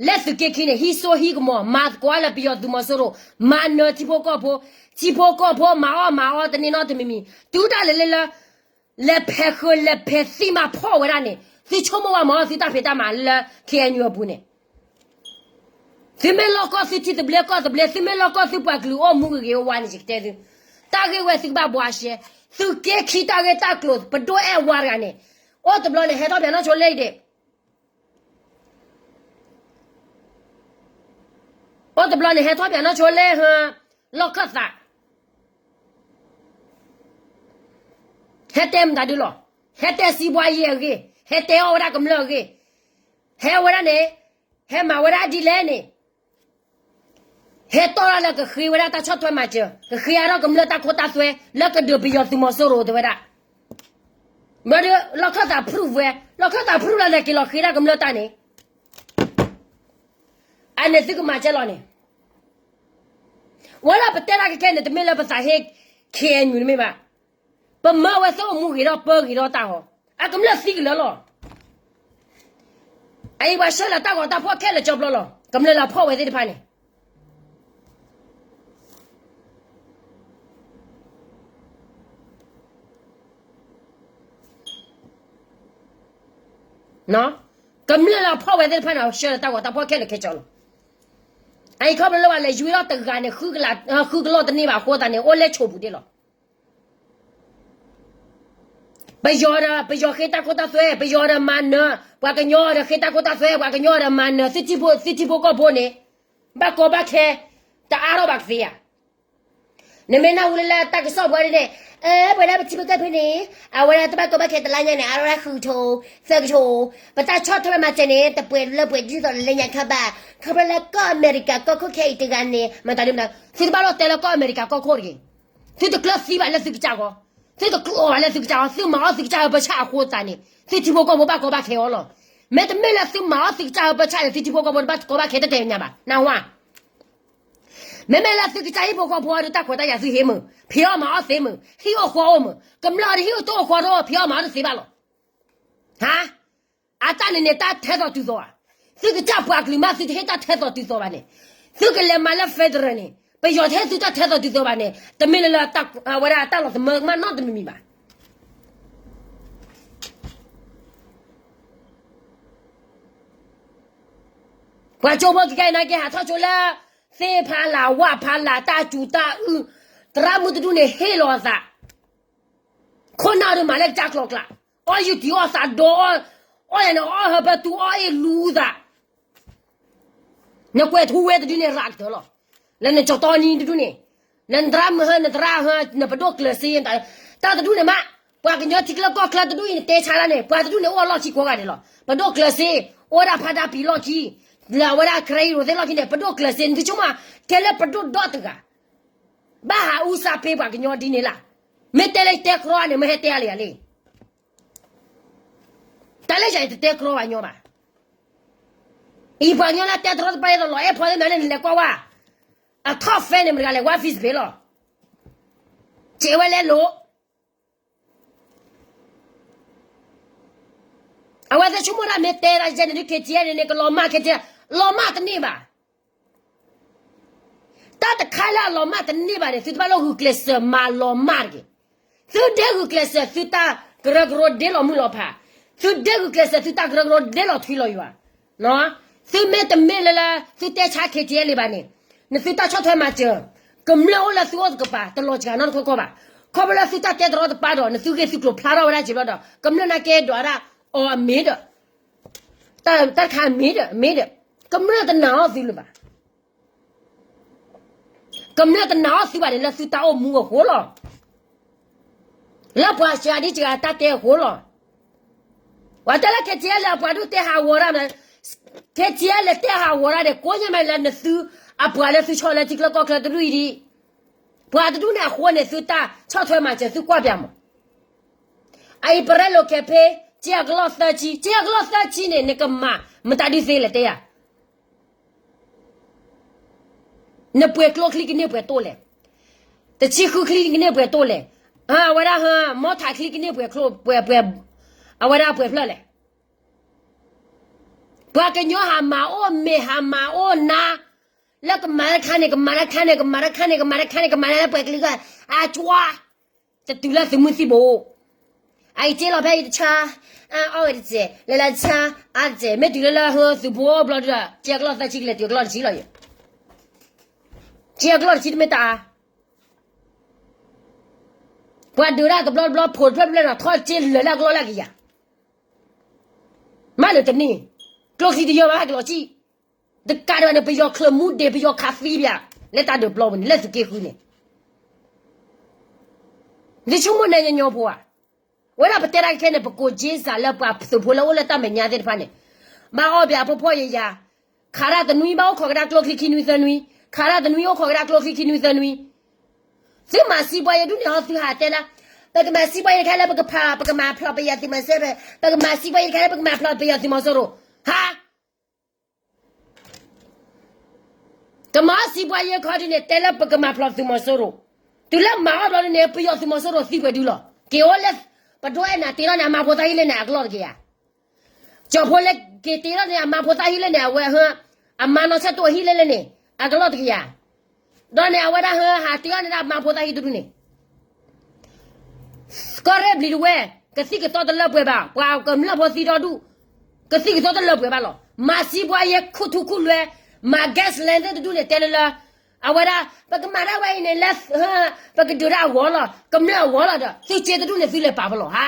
လၢသုးက့ခံန့ၣ် ဟံးစိဟံးကမီၤ မၤသကိးလၢပယီၤသုးမီၤစိရိၤ, မၤနၢၤထံဖိကီၢ်ဖိ, ထံဖိကီၢ်ဖိမၤအီၣ်မၤအီတန့ၢ်နီတမံၤမံၤ, တုၤဒၣ်လဲာ်လၢ လဲၤဖဲးဃုာ်လဲၤဖဲးသံမၤဖှီၣ်ဝဲဒၣ်န့ၣ် သုဆိကမိၣ်ဘၣ်မၤအီၣ်သုတၢ်ဖံးတၢ်မၤလၢ ခ့ၣ်အဲၣ်ယူၣ် အပူၤန့ၣ် သုမ့ၢ်လီၢ်ကီၢ်သုထံသဘျ့ကီၢ်သဘျ့, သုမ့ၢ်လီၢ်ကီၢ်သုပှၤကလုာ်အိၣ်မူဂ့ၤဂ့ၤဝါဝါန့ၣ် ယကတဲသု, တၢ်ဂ့ၢ်ဝဲသုကဘၣ်ဘှါရှဲ, သုးက့ခံတၢ်ဂ့ၢ်တၢ်ကျိၤ ပဒိၣ်အဲၣ်ဝါတဂၤန့ၣ်, အိၣ်တဘျီန့ၣ် ဟဲထီၣ်ပၠးနီၢ်ဆိလ့ၣ်ဒံး အိၣ်တဘျီန့ၣ် ဟဲထီၣ်ပၠးနီၢ်ဆိလ့ၣ်, လီၢ်ခၢၣ်သး, ဟဲတဲမတၤဒုလီၤ, ဟဲတဲစံးဘှါယဲၢ်အဂ့ၢ်, ဟဲတဲအီၣ်ဝဲဒၣ်ကမျၢၢ်အဂ့ၢ်, ဟဲဝဲဒၣ်န့ၣ်, ဟဲမၤဝဲဒၣ်ဒ်လဲၣ်န့ၣ် ဟဲတီၢ်ဒၣ်လၢကဃ့ဝဲဒၣ်တၢ်ဆီၣ်ထွဲမၤစၢၤ, ကဃ့အါထီၣ်ကမျၢၢ်တၢ်ခိတၢ်သွဲ လၢကဒုးပယီၤသုးမီၤစိရိၤတဲဝဲဒၣ်, မ့ၢ်ဒီးလီၢ်ခၢၣ်သး proof ဝဲ, လီၢ်ခၢၣ်သး proof လၢလဲၤက့ၤလီၤဃ့ဒၣ်ကမျၢၢ်တၢ်န့ၣ်, အန့ၣ်သုကမၤကဲလီၤန့ၣ်, ဝဲဒၣ်ပတဲတၢ်ခဲခဲန့ၣ် တမ့ၢ်လၢပသးဟ့ ခ့ၣ်အဲၣ်ယူၣ် တမ့ၢ်ဘၣ်, ပမၢဝဲသ့ၣ်အိၣ်မူဂ့ၤထီၣ်ပၢဂ့ၤထီၣ်တၢ်ဟီ, အကမျၢၢ်သံကလၢာ်လီၤ. အအံၤပှၤဆှၢလီၤတၢ်ဂီၤတၢ်ဖီၣ်ခဲလၢာ်ကၠီဘျီလီၤ, ကမျၢၢ်လၢဖီၣ်ဝဲသ့ၣ်တဖၣ်န့ၣ် ကမျၢၢ်လၢဖီၣ်ဝဲသ့ၣ်တဖၣ်န့ၣ် ဆှၢလီၤတၢ်ဂီၤတၢ်ဖီၣ်ခဲလၢာ်ခဲဆ့လီၤ. အအံၤခီဖျိလၢပှၤလဲၤယွံထီၣ်တဂၤန့ၣ် ဃုကလီၢ်တန့ၢ်ဘၣ်အဃိသတးန့ၣ် အိၣ်လၢဆိးပူၤဒ့လီၤ. ပယီၤဒီး ပယီၤဃ့တၢ်ခိတၢ်သွဲ, ပယီၤဒီးမၤနၢၤ, ပှၤကညီဒီးဃ့တၢ်ခိတၢ်သွဲ, ပှၤကညီဒီးမၤနၢၤ သုထံဖိကီၢ်ဖိန့ၣ်, ဘၣ်ကီဘၣ်ခဲ, တအါထီၣ်ဘၣ်ကသ့ဧါ. နမ့ၢ်နၢ်ဟူလၢလၢတၢ်ကစီၣ်ပှၤဒ်န့ၣ်, အၢ ပဝဲဒၣ်ပထံဖိကီၢ်ဖိန့ၣ်, အဝဲဒၣ်တဘၣ်ကီဘၣ်ခဲတလါညါန့ၣ် အါထီၣ်ဝဲဒၣ်ဃုကထိ, သၢကထိ, ပတၢ်ဆီၣ်ထွဲမၤစၢၤန့ၣ် တပှဲၤလၢပှဲၤဒ်သိးလၢညါခါဘၣ်, ခီဖျိလၢကီၢ်အမဲရကၤကီၢ်ခိၣ်ခဲအံၤတဂၤန့ၣ် မတၤဒ်မတၤ, သုတဘၣ်လီၤတဲလၢကီၢ်အမဲရကၤကီၢ်ခိၣ်တဂ့ၤ. သုတကျၢၤသံဘၣ်လၢသုကစၢ်ဂီၢ်, သုတကျၢၤဘၣ်လၢသုကစၢ်ဂီၢ်, သုမၤအီၣ်သုကစၢ်အၢပၢဆၣ်အဃိသတးန့ၣ် သုထံဖိကီၢ်ဖိဘၣ်ကီဘၣ်ခဲအီၤလီၤ. မ့တမ့ၢ်လၢသုမၤအီၣ်သုကစၢ်အၢပၢဆၣ်န့ၣ် သုထံဖိကီၢ်ဖိတဘၣ်ကီဘၣ်ခဲတတဲညါဘၣ်, နၢ်ဟူဧါ. မ့မ့ၢ်လၢသုကစၢ်ဟံၣ်ဖိဃီဖိအဒုးတၢ်ခွဲးတၢ်ယာ်သုဟ့ၣ်မုာ်, ဖံးအီၣ်မၤအီၣ်သ့မုာ်, ဟံၣ်အိၣ်ဃီအိၣ်မုာ်, ကမျၢၢ်အီၤဒီးဟံၣ်အိၣ်တအိၣ်ဃီတအိၣ် ဖံးအီၣ်မၤအီၣ်တသ့ဘၣ်လီၤ. ဟါ, အတၢ်န့ၣ်န့ၣ်တၢ်ထဲသိးတုၤသိးဧါ. သုကစၢ်ပှၤကလုာ်မး သုတဟ့ၣ်တၢ်ထဲသိးတုၤသိးဘၣ်န့ၣ်, သုကလဲၤမၤလၢ federal န့ၣ် ပယီၤတဟ့ၣ်သုတၢ်ထဲသိးတုၤသိးဘၣ်န့ၣ် တမ့ၢ်လၢလၢ အဝဲဒၣ်တၢ်လီၤသမၢကမၣ်နီတမံၤမံၤဘၣ်. ပှၤကၠိဖိကကဲနာ်က့ ဟးထီၣ်ကၠိလၢ သ့ၣ်ဖးလၢ် ဝၣ်ဖးလၢ် တၢ်စူၤတၢ်အုး, သရၣ်မုၣ်တဒူၣ်န့ၣ်ဟ့ၣ်လီၤအသး, ခိၣ်နၢ်ဒုးမၤလၢကစၢ်ကျိၤကျါ, အီၣ်ယုၢ်တံၢ်အီၣ်သးဒီး, အီၣ်ယၤန့ၣ် အီၣ်ဟၢဖၢတူအီၣ်အ့ၣ်လူသး နကွဲးထူဝဲတဒုန့ၣ်ရးကတၢၢ်လီၤ. လၢနကၠီတီနံတဒုန့ၣ်, နသရၣ်မုၣ်ဟၢ နသရၣ်ဟၢ နပဒိၣ်ကျၢၤစ့, တၢ်တဒုန့ၣ်မး, ပှၤကညီထံချၢကီၢ်ချၢတဒုအံၤန့ၣ် တဲဆါဒၣ်န့ၣ် ပှၤတဒုန့ၣ်အိၣ်လီၢ်ခံကိးဂၤဒဲးလီၤ. ပဒိၣ်ကျၢၤစ့, အိၣ်ဝဲဒၣ်ဖါဒါပံၤလီၢ်ခံ, လၢအဝဲဒၣ် ခရံာ်ရိၤသ့ၣ်လီၢ်ခံန့ၣ် ပဒိၣ်ကျၢၤစ့ နသုဆိကမိၣ်, ကဲလၢပဒိၣ်ဒီတဂၤ ဘၣ်ဟးအူစၢ်ဖဲပှၤကညီဒ်န့ၣ်လၢ်. မ့ၢ်တဲလၢယတဲကြီန့ၣ် မ့ၢ်ဟဲတဲအါလံဧါလံ. တၢ်လၢယၤယတတဲကြီဘၣ်ညီဘၣ်. အံၤပှၤကညီလၢတဲတရီတပါ ယသိးလီၤအဲၣ်ဖီသ့ၣ်မနုၤန့ၣ် နလဲၤကွၢ်ဝဲ, အထီၣ်ဖဲန့ၣ် မတၤတဂၤလဲၤကွၢ် Facebook လီၤ. စဲးဝဲလဲလိာ် အဝဲသ့ၣ်ဆိကမိၣ်ဒၣ်မ့ၢ်တဲဒၣ်ယဲန့ၣ်ဒုး KTLA န့ၣ် ကလီၤမၢ် KTLA လီၤမၢ်တန့ၢ်ဘၣ်. တၢ်တခါလၢအလီၤမၢ်တန့ၢ်ဘၣ်န့ၣ် သုတဘၣ်လီၤဂုာ်ကျဲးစၢးမၤလီၤမၢ်တဂ့ၤ. သုဒဲဂုာ်ကျဲးစၢးသုတၢ်ကရၢကရိဒ်လီၤမုၢ်လီၤဖး, သုဒဲဂုာ်ကျဲးစၢးသုတၢ်ကရၢကရိဒ်လီၤထွံလီၤယွၤ. သုမ့ၢ်တမ့ၢ်လၢလၢ သုတဲဆါ KTLA ဘၣ်န့ၣ်, နသုတၢ်ဆီၣ်ထွဲမၤစၢၤ, ကမျၢၢ်အိၣ်လၢသုအိၣ်တကပၤ တလီၤစှၤနီတခီခီဘၣ်. ခီဖျိလၢသုတၢ်တဲတရီတပါဒီး နသုဂ့ၢ်သုကျိၤဖျါထီၣ်ဝဲဒၣ်စ့ဘျီဒီး ကမျၢၢ်နာ်က့ဒွးဒၣ်အီၤအမ့ၢ်ဒီး တၢ်တခါမ့ၢ်ဒီး မ့ၢ်ဒီး ကမျၢၢ်တနာ်အီၤသုလၢၤဘၣ်. ကမျၢၢ်တနာ်အီၤသုဘၣ်န့ၣ် လၢသုတၢ်အိၣ်မူအဃိလီၤ. လၢပှၤစှၤဒ်စှၤတၢ်တဲအဃိလီၤ. ပှၤတဲလၢ KTLA လၢအပှၤဒိၣ်တဲဟးဂီၤဒၣ်မး, ဖဲထံအလဲၤတဲဟးဂီၤတၢ်န့ၣ် ကိးညါမးလၢနသုအပှၤလၢသုဆီၣ်လၢထံချၢကီၢ်ချၢတဒူၣ်အံၤဒံး, ပှၤတဒူၣ်န့ၣ်အဃိန့ၣ် သုတၢ်ဆီၣ်ထွဲမၤစၢၤသုကွၢ်ပၠးမး. အအံၤပရဲလိာ်ခဲဖဲ ကဲအကလီၢ်သၢဆံ, ကဲအကလီၢ်သၢဆံန့ၣ် နကမၤမတၤဒုးသ့လဲၤတဲယၤ နပှဲၤကျိချံကန့ၢ်ပှဲၤတိၢ်လဲၣ်, တဆံဃုချံကန့ၢ်ပှဲၤတိၢ်လဲၣ်, အဝဲဒၣ်ဟၢ မီထးချံကန့ၢ်ပှဲၤကျိ ပှဲၤ ပှဲၤ အဝဲဒၣ်ပှဲၤဖျၢၣ်လဲၣ်. ပှၤကညီဟးမၤအိၣ်မ့ၢ်ဟးမၤအိၣ်နၤ, လၢကမၤတခါန့ၣ် ကမၤတခါန့ၣ် ကမၤတခါန့ၣ် ကမၤတခါန့ၣ် ကမၤတၢ်လၢပှဲၤကျိဂၤ အကွၢ် တတုၤလၢသုးမုၢ်သံၣ်ဘိ, အအံၤက့လီၤဖဲအံၤတဆါ, အအီၣ်ဝဲတစဲး လဲၤလၢတဆါ, အါတစဲး မ့ၢ်တုၤလၢလၢဟၢသုးဖိဘျီဒုဒီး ကဲအကလီၢ်သၢဆံကလဲၤတုၤအကလီၢ်တဆံလီၤယဲ, ကဲအကလီၢ်တဆံတမ့ၢ်တၢ်အါ, ပှၤဒုးဒၣ်တဘျီတဘျီ ဖိးတဖျၢၣ်တဖျၢၣ်နီၤ ထီၣ်က့လၢာ်လၢအကလီၢ်လၢကယၤ, မးလၢတန့ၢ်, ကျိချံတယၢဘၣ်ဟဲကလီၤစံၣ်, တကးဒံးဘၣ်န့ၣ် ပယီၤချၢးမူဒံး ပယီၤခးသံပၠး, လၢတၢ်ဒုးပျီပူၤန့ၣ် လၢသုးက့ဃုန့ၣ် သုဆိကမိၣ်နဲညီညီဖိဧါ, ဝဲဒၣ်ပတဲတၢ်ခဲခဲန့ၣ် ပကိးက့စးလၢပှၤသုးဖိလၢအိၣ်လၢတၢ်မဲာ်ညါသ့ၣ်တဖၣ်န့ၣ်, ဘၣ်အီၣ်ပၠးဖှီၣ်ဖှီၣ်ယာ်ယာ်, ခးတၢ်တနွံဘၣ်အိၣ်ခိးကဒါကျိချံခံနွံသၢနွံ, ခးတၢ်တနွံအိၣ်ခိးကဒါကျိချံခံနွံသၢနွံ, သုမၤစံးပှၤယဲဒူၣ်န့ၣ်ဟီသုဟးတဲလၢ, ပကမၤစံးပှၤယဲတခါလၢပကဖး ပကမၤဖျိးပယီၤသုးမီၤစိရိၤ, ပကမၤစံးပှၤယဲတခါလၢပကမၤဖျိးပယီၤသုးမီၤစိရိၤ, ဟါ ကမၤစံးပှၤယဲခီဒ်န့ၣ် တဲလၢပကမၤဖျိးသုးမီၤစိရိၤ, တုၤလၢမၤအီၣ်ဘျီဒ်န့ၣ် ပယီၤသုးမီၤစိရိၤသံပှဲၤဒုလီၤ. က့ၤအိၣ်လၢ ပဒိၣ်အဲၣ်နၤတ့ထီၣ်န့ၣ် အမါဖိသၣ်ဟံၣ်လၢန့ၣ် အကလီၢ်တကယၤ, ကၠီၤဖိလၢက့ၤတ့ထီၣ်န့ၣ် အမါဖိသၣ်ဟံၣ်လၢန့ၣ် အဝဲ အမါနီၢ်ဆဲၣ်တိၣ်ဟံၣ်လၢလၢန့ၣ် အကလီၢ်တကယၤ, ဒီးန့ၣ် အဝဲဒၣ်ဟဲဟးတ့ထီၣ်န့ၢ်ဒၣ်အမါဖိသၣ်ဟံၣ်တဒူၣ်န့ၣ် ကီၢ်ရ့ၣ်ဘျံၤတဝဲၢ် ကသံၣ်ကသီတလၢပှဲၤဘၣ်, ပှၤကမျၢၢ်ဖိသံဒီဒူၣ် ကသံၣ်ကသီတလၢပှဲၤဘၣ်လီၤ. မၤစံးပှၤယဲခူၣ်ထူခူၣ်လွဲ, မၤ gas line သ့ၣ်တဒူၣ်န့ၣ် တဲလၢလၢ အဝဲဒၣ် ပကမၤဒၣ်ဝဲအံၤန့ၣ်လၢ ပကဒုးဒၣ်အဂီၢ်လီၤ, ကမျၢၢ်အဂီၢ်လီၤဒီး သုစ့တဒူၣ်န့ၣ် သုလဲၤပာ်ဖဲလဲၣ်ဧါ.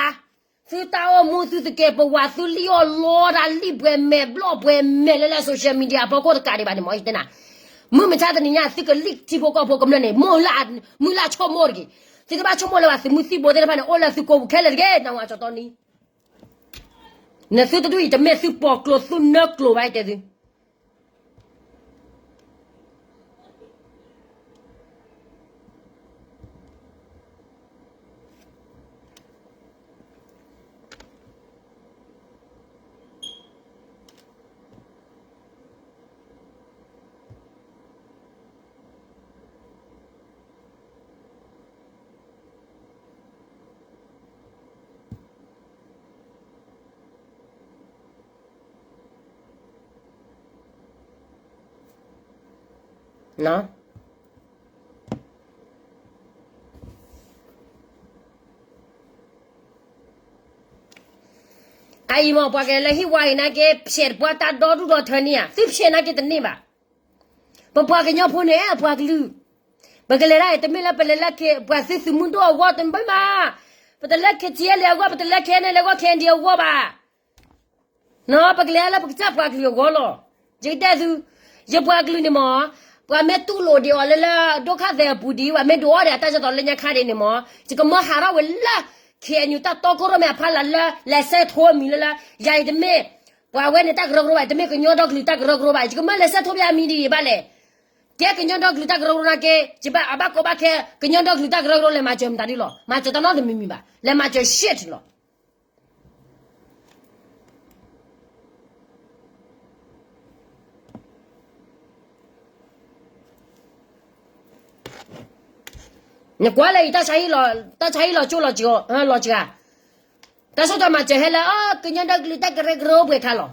သုတၢ်အိၣ်မူသုသကဲးပဝး သုလံၣ်အီၣ်လီတၢ်လံၣ်ပှဲၤမဲာ်ဘျီၣ်ပှဲၤမဲာ်လၢလၢ social media အဖီခိၣ်တကးဒံးဘၣ်န့ၣ် မ့ၢ်ယတဲနၤ, မုၢ်မဆါတနံၤညါ သုကလံၣ်ထံဖိကီၢ်ဖိကမျၢၢ်န့ၣ် မုၢ်လၢ် မုၢ်လၢ်ဆိကမိၣ်တဂ့ၤ, သုတဘၣ်ဆိကမိၣ်လၢၤဘၣ် သုးမုၢ်သံၣ်ဘိသ့ၣ်တဖၣ်န့ၣ် အိၣ်လၢသုကိာ်ပူၤခဲလၢာ်တဂ့ၤ နဝၤကၠီတီနံ နသုတဒူၣ်အံၤ တမ့ၢ်သုပိာ်ကျိၤသုနၢကျိၤဘၣ်တဲသု အအံၤမ့ၢ်ပှၤကလဲၤလၢဟံၣ်ဝါအံၤနာ်က့ ဖျဲးပှၤတၢ်ဒီဒူၣ်ဒီထၢန့ၣ်ဧါ, သုဖျဲးနာ်က့တန့ၢ်ဘၣ်. ပပှၤကညီဖိန့ၣ် အပှၤကလုာ်, ပကလဲၤဒၣ်အံၤ တမ့ၢ်လၢပလဲၤလၢ ပှၤသုးသုးမုၢ်ဒိၣ်အဂီၢ်တဘၣ်မး, ပတလဲၤ K T L A အဂီၢ်, ပတလဲၤ K N L A အဂီၢ်, K N D A အဂီၢ်ဘၣ်. ပကလဲၤလၢပကစၢ်ပှၤကလုာ်အဂီၢ်လီၤ. ယကတဲသု, ယပှၤကလုာ်န့ၣ်မ့ၢ်, ပှၤမ့ၢ်တူၢ်လိာ်ဒံးအီၤလၢလၢ ဒုက္ခသည်အပူၤဒံး, ပှၤမ့ၢ်ဒုးအီၣ်ဒံးအတၢ်ကစီၣ်လၢညါခါဒံးန့ၣ်မ့ၢ်, ယကမၢဟးထီၣ်ဝဲလၢ K N U တၢ်တီခိၣ်ရိၣ်မဲအဖီလာ်လၢ လဲၤဆဲးထိအမံၤလၢလၢ, ယၤအံၤတမ့ၢ် ပှၤဝဲန့ၣ်တၢ်ကရၢကရိဘၣ်, တမ့ၢ်ကညီဒီကလုာ်တၢ်ကရၢကရိဘၣ်, ယကမၢလဲၤဆဲးထိပှၤအမံၤဒ်အံၤဘၣ်လဲၣ်. ကဲကညီဒီကလုာ်တၢ်ကရၢကရိနာ်က့ ယဘၣ်အဘၣ်ကီဘၣ်ခဲ ကညီဒီကလုာ်တၢ်ကရၢကရိလဲၤမၤစၢၤမတၤဒ်လီၤ. မၤစၢၤတၢ်နီတမံၤမံၤဘၣ်, လဲၤမၤစၢၤ shit လီၤ. နကွၢ်လၢအံၤ တၢ်ဆါဟံၣ်လီၤကၠိလီၤစှၤ, လီၤစှၤ, တၢ်ဆိကမိၣ်မၤစၢၤဟဲလၢ ကညီဒီကလုာ်တၢ်ကရၢကရိအိၣ်ပှဲၤခါလီ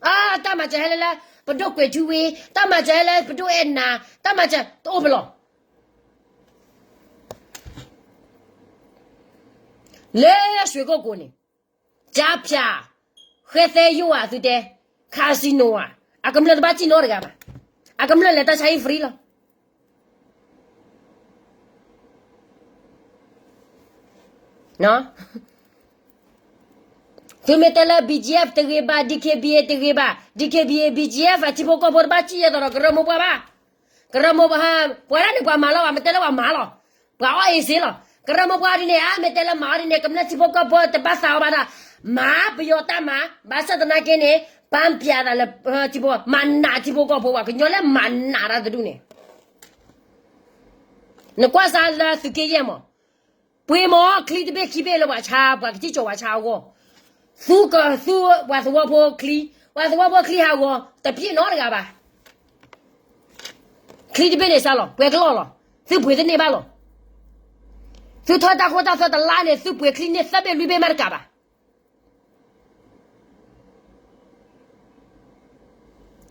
ၤ. တၢ်မၤစၢၤဟဲလၢလၢ ပဒိၣ်ကွဲးထူဝ့, တၢ်မၤစၢၤဟဲလၢပဒိၣ်အဲၣ်နၤ, တၢ်မၤစၢၤတအိၣ်ဖဲလီၤ. လၢရွှေကုက္ကိုန့ၣ် ကၠါဖၠး, ဃဲသဲယိၣ်ဧါသုတဲ, casinoဧါ, အကမျၢၢ်တဘၣ်စံၣ်နီတဂၤဘၣ်, အကမျၢၢ်လဲၤတၢ်ဆါဟံၣ် free လီၤ. သုမ့ၢ်တဲလၢ B G F တဂ့ၤဘၣ်, D K B A တဂ့ၤဘၣ်, D K B A, B G F အထံဖိကီၢ်ဖိတဘၣ်စံၣ်ယဲၢ်သိးဒီးကရၢမိၢ်ပှၢ်ဘၣ်. ကရၢမိၢ်ပှၢ်ဟါ, ပှၤဒၣ်န့ၣ်ပှၤမၤလီၤဘၣ်, မ့ၢ်တဲလၢပှၤမၤလီၤ, ပှၤအီၣ်အ့စ့လီၤ. ကရၢမိၢ်ပှၢ်ဒ်န့ၣ် အါ မ့ၢ်တဲလၢမၤအီၤဒ်န့ၣ် ကမျၢၢ်ထံဖိကီၢ်ဖိတဘၣ်သးအီၤဘၣ်ဒီး မၤပယီၤတၢ်မၤ, ဘၣ်ဆၣ်သနာ်က့န့ၣ် ပၢ်ပျးသးလၢ ထံဖိ မၤနးထံဖိကီၢ်ဖိ ပှၤကညီလၢမၤနးတၢ်တဒူၣ်န့ၣ်, နကွၢ်စၢ်လၢသုးက့ယဲၢ်မး, ပှ့ၤမး ချံတဘ့ၣ်ခံဘ့ၣ်လၢပှၤဆါ ပှၤကစံၣ်ကၠီၤပှၤဆါအဂီၢ်, သုကသုပှၤသဝီဖိချံ, ပှၤသဝီဖိချံဟးဂီၤ တပျ့ၤနီတဂၤဘၣ်. ချံတဘ့ၣ်န့ၣ်စၢ်လီၤ ပှဲၤကလီၢ်လီၤ, သုပှ့ၤတန့ၢ်ဘၣ်လီၤ. သုထီၣ်တၢ်ခိတၢ်သွဲတလါန့ၣ် သုပှ့ၤချံန့ၢ်သၢဘ့ၣ်လွံၢ်ဘ့ၣ်မးတကးဘၣ်.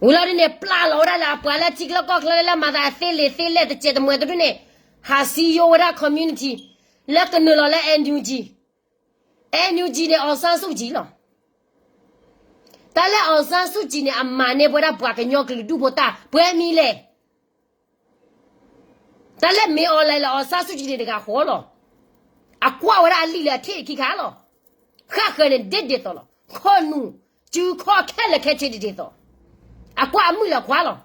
ဝံၤလီၤဒ်န့ၣ် ပျၢ်လီၤဝဲဒၣ်လၢအပှၤလၢထံချၢကီၢ်ချၢလၢမၤသးသ့လံာ်သ့လဲၢ်တစဲးတမှဲၤတဒူၣ်န့ၣ်, ဟးစံယိဝဲဒၣ် community လၢကနုာ်လီၤလၢ NUG, NUG န့ၣ် အောင်ဆန်းစုကြည် လီၤ. တၢ်လၢ အောင်ဆန်းစုကြည် န့ၣ် အမၤန့ၢ်ပဝဲဒၣ်ပှၤကညီကလုာ်ဒူၣ်ဖိတၢ်ပှဲၤမံၤလဲၣ်. တၢ်လၢမ့ၢ် online လၢ အောင်ဆန်းစုကြည် န့ၣ်တဂၤဃီလီၤ. အကွၢ်ဝဲဒၣ်အလံာ်လၢအထံၣ်ခံခါလီၤ. ဃၣ်ဃၢၤန့ၣ်ဒ်ဒ်သိးလီၤ. ခိၣ်နူာ် စုခီၣ်ခဲလၢာ်ခဲဆ့ဒ်ဒ်သိး, အကွၢ်အမုၣ်လၢအခွါလီၤ.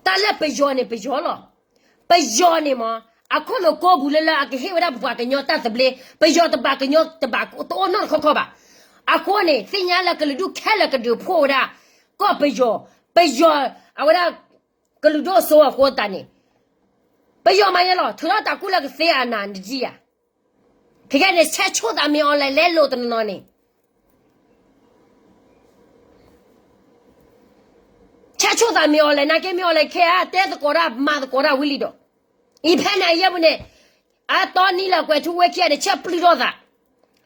တၢ်လၢပယီၤန့ၣ်ပယီၤလီၤ. ပယီၤန့ၣ်မး အခိၣ်နူာ်ကိးပူၤလၢလၢအကဟ့ၣ်ဝဲဒၣ်ပပှၤကညီတၢ်သဘျ့, ပယီၤတဘၣ်ကညီတဘၣ်တအိၣ်နီတခီခီဘၣ်. အဃိန့ၣ် သ့ၣ်ညါလၢကလုာ်ဒူၣ်ခဲလၢာ်ကဒုးဖှိၣ်ဝဲဒၣ် ကီၢ်ပယီၤ, ပယီၤ အဝဲဒၣ် ကလုာ်ဒိၣ်စိအဃိသတးန့ၣ်, ပယီၤမၤယဲလီၤ ထုးထီၣ်တၢ်ကူၣ်လၢကသ့အနၤနဒံဧါ. ခဲကဲန့ၣ် ဆဲးဆိၣ်သးမ့ၢ် online လဲလိာ်တနီၤနီၤန့ၣ် ဆဲးဆိၣ်သးမ့ၢ် online နာ်က့မ့ၢ် online ခဲအံၤ တဲသကိးတၢ်မၤသကိးတၢ်ဝံၤလံဒီး, အံၤဖဲန့ၣ်အယဲၢ်ပူၤန့ၣ် အတီနံၤလၢကွဲးထူဝဲခံဂၤန့ၣ် ဆဲးပျုၢ်ထီၣ်သး,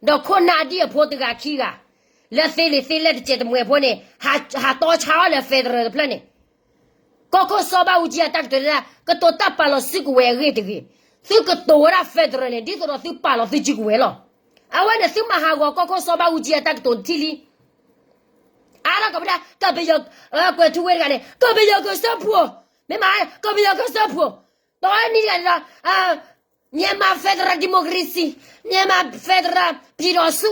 ဒီးခိၣ်နၢ်ဒ်အဖိတဂၤခံဂၤ လၢသ့လံာ်သ့လဲၢ်တစဲးတမှဲၤဖိန့ၣ် ဟးတီဆါအီၤလၢ federal တဖျၢၣ်န့ၣ်, ကီၢ်ခိၣ်စီၤဘၣ်အူကၠံအတၢ်ကတိၤဒၣ် ကတိၤတၢ်ပာ်လီၤစုကဝဲၤအဂ့ၢ်တဂ့ၤ, သုကတိၤဝဲဒၣ် federal န့ၣ် ဒ်သိးဒီးသုပာ်လီၤသုစုကဝဲၤလီၤ. အဝဲန့ၣ် သုမၤဟးဂီၤကီၢ်ခိၣ်စီၤဘၣ်အူကၠံအတၢ်ကတိၤတထံၣ်လံ. အါထီၣ်ကပဒၣ် ကပယီၤ ကွဲးထူဝဲတဂၤန့ၣ် ကပယီၤကစၢၢ်ဖှိၣ်, မ့ၢ်မး ကပယီၤကစၢၢ်ဖှိၣ်, တီနံၤတဂၤန့ၣ်ဒီး မြန်မာ Federal Democracy, မြန်မာ Federal ပြည်ထောင်စု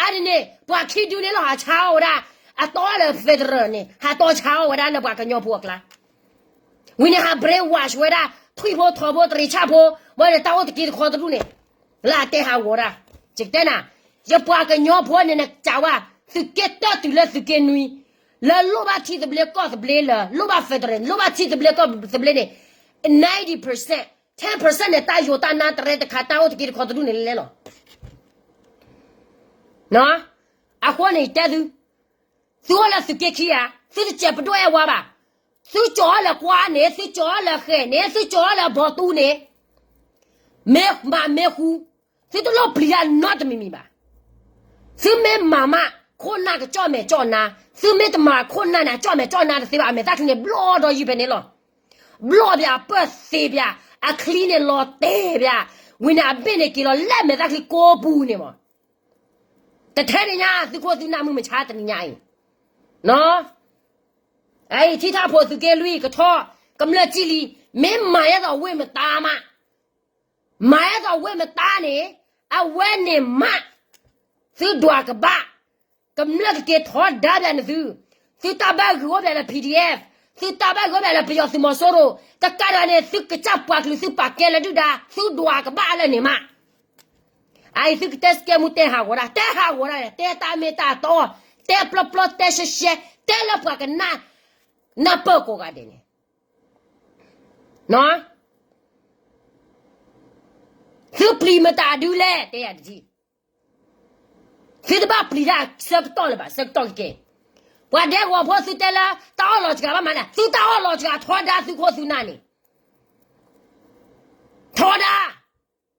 အါန့ၣ်န့ၣ် ပှၤခံဒုန့ၣ်လီၤ ဟးဆါအီၣ်ဝဲဒၣ် အတီလၢ federal န့ၣ် ဟးတီဆါအီၣ်ဝဲဒၣ်လၢပှၤကညီဖိအကျါ, ဝံၤန့ၣ် ဟး brainwash ဝဲဒၣ် ထွံၣ်ဖိထိးဖိတရံးဆၣ်ဖိ, ဝဲန့ၣ်တၢ်အိၣ်တက့ၢ်တခီတဒူၣ်န့ၣ်, လၢအတဲဟးဂီၤဒၣ်, ယတဲနၤ, ယပှၤကညီဖိန့ၣ် နကးဝဲ သုးက့တၢ်တုၤလၢသုးက့နွံ, လၢလိၣ်ဘၣ်ထံသဘျ့ကီၢ်သဘျ့လၢ လိၣ်ဘၣ် federal လိၣ်ဘၣ်ထံသဘျ့ကီၢ်သဘျ့န့ၣ်, ninety percent, ten percent န့ၣ် တၢ်ယိၤတၢ်နါတရဲတခါ တၢ်အိၣ်တက့ၢ်တခီတဒူၣ်န့ၣ်လဲၣ်လီၤ. အဃိန့ၣ် ယတဲသု, သုအိၣ်လၢသုးက့ခံဂၤ, သုတစဲးပဒိၣ်အဲၣ်ဝါဘၣ်, သုကၠီၤအီၤလၢကွါန့ၣ်, သုကၠီၤအီၤလၢဃဲၤန့ၣ်, သုကၠီၤအီၤလၢဘီတူန့ၣ်, မ့ၢ်မးမ့ၢ်ဃူ, သုတလိၣ်ပျံၤတၢ်နီတမံၤမံၤဘၣ်. သုမ့ၢ်မၤမး ခိၣ်နၢ်ကကၠီၣ်မဲာ်ကၠီၣ်နါ, သုမ့ၢ်တမၤခိၣ်နၢ်န့ၣ် အကၠီၣ်မဲာ်ကၠီၣ်နါတသ့ဘၣ်, အမဲာ်သၣ်ချံန့ၣ် ဘျီၣ်ဒီးယံၤဖဲန့ၣ်လီၤ. ဘျီၣ်ပၠး အပၢၢ်သ့ပၠး, အချံန့ၣ်လီၤတဲာ်ပၠး, ဝံၤန့ၣ်အဘ့ၣ်န့ၣ်က့ၤလီၤလဲၣ်မဲာ်သၣ်ချံကိးပူၤန့ၣ်မး, တထဲန့ၣ်ညါ သုခိၣ်သုနၢ်မုၢ်မဆါတနံၤညါအံၤ, အအံၤထံၣ်တၢ်ဖိသုးက့လွံၢ်ကထီၣ်, ကမျၢၢ်ကံၣ်လံ, မ့ၢ်မၤအဲၣ်သိးဝ့ၢ်မတါမး, မၤအဲၣ်သိးဝ့ၢ်မတါန့ၣ်, အဝဲန့ၣ်မး, သုဒွးကဘၣ်, ကမျၢၢ်ကက့ၤထီဒါပၠးန့ၣ်သု, သုတၢ်ဘၣ်ဂုာ်အိၣ်ပၠးလၢ P D F, သုတၢ်ဘၣ်ဂုာ်အိၣ်ပၠးလၢပယီၤသုးမီၤစိရိၤ, တကးဒံးန့ၣ် သုကစၢ်ပှၤကလုာ်သုပာ်ကဲလၢ ဒုၣ်ဒါ, သုဒွးကဘၣ်လၢန့ၣ်မး. အအံၤသုကတဲစကဲမူတဲဟးဂီၤဒၣ်, တဲဟးဂီၤဒၣ်, တဲတၢ်မ့ၢ်တၢ်တီ, တဲပျီပျီတဲရှဲရှဲ, တဲလၢပှၤကနၣ်, နၢ်ပၢၢ်ကိးဂၤဒဲးန့ၣ်, သုပျံၤမတၤဒုလဲၣ် တဲယၤတထံၣ်, သုတဘၣ်ပျံၤတၢ်ဆၢကတီၢ်လၢၤဘၣ်, ဆၢကတီၢ်ကကဲ, ပှၤဒဲကဝီၤဖိသုတဲလၢ တၢ်အီၣ်လီၤစှၤဘၣ်မးန့ၣ်, သုတၢ်အီၣ်လီၤစှၤထီဒါသုခိၣ်သုနၢ်န့ၣ်, ထီဒါ,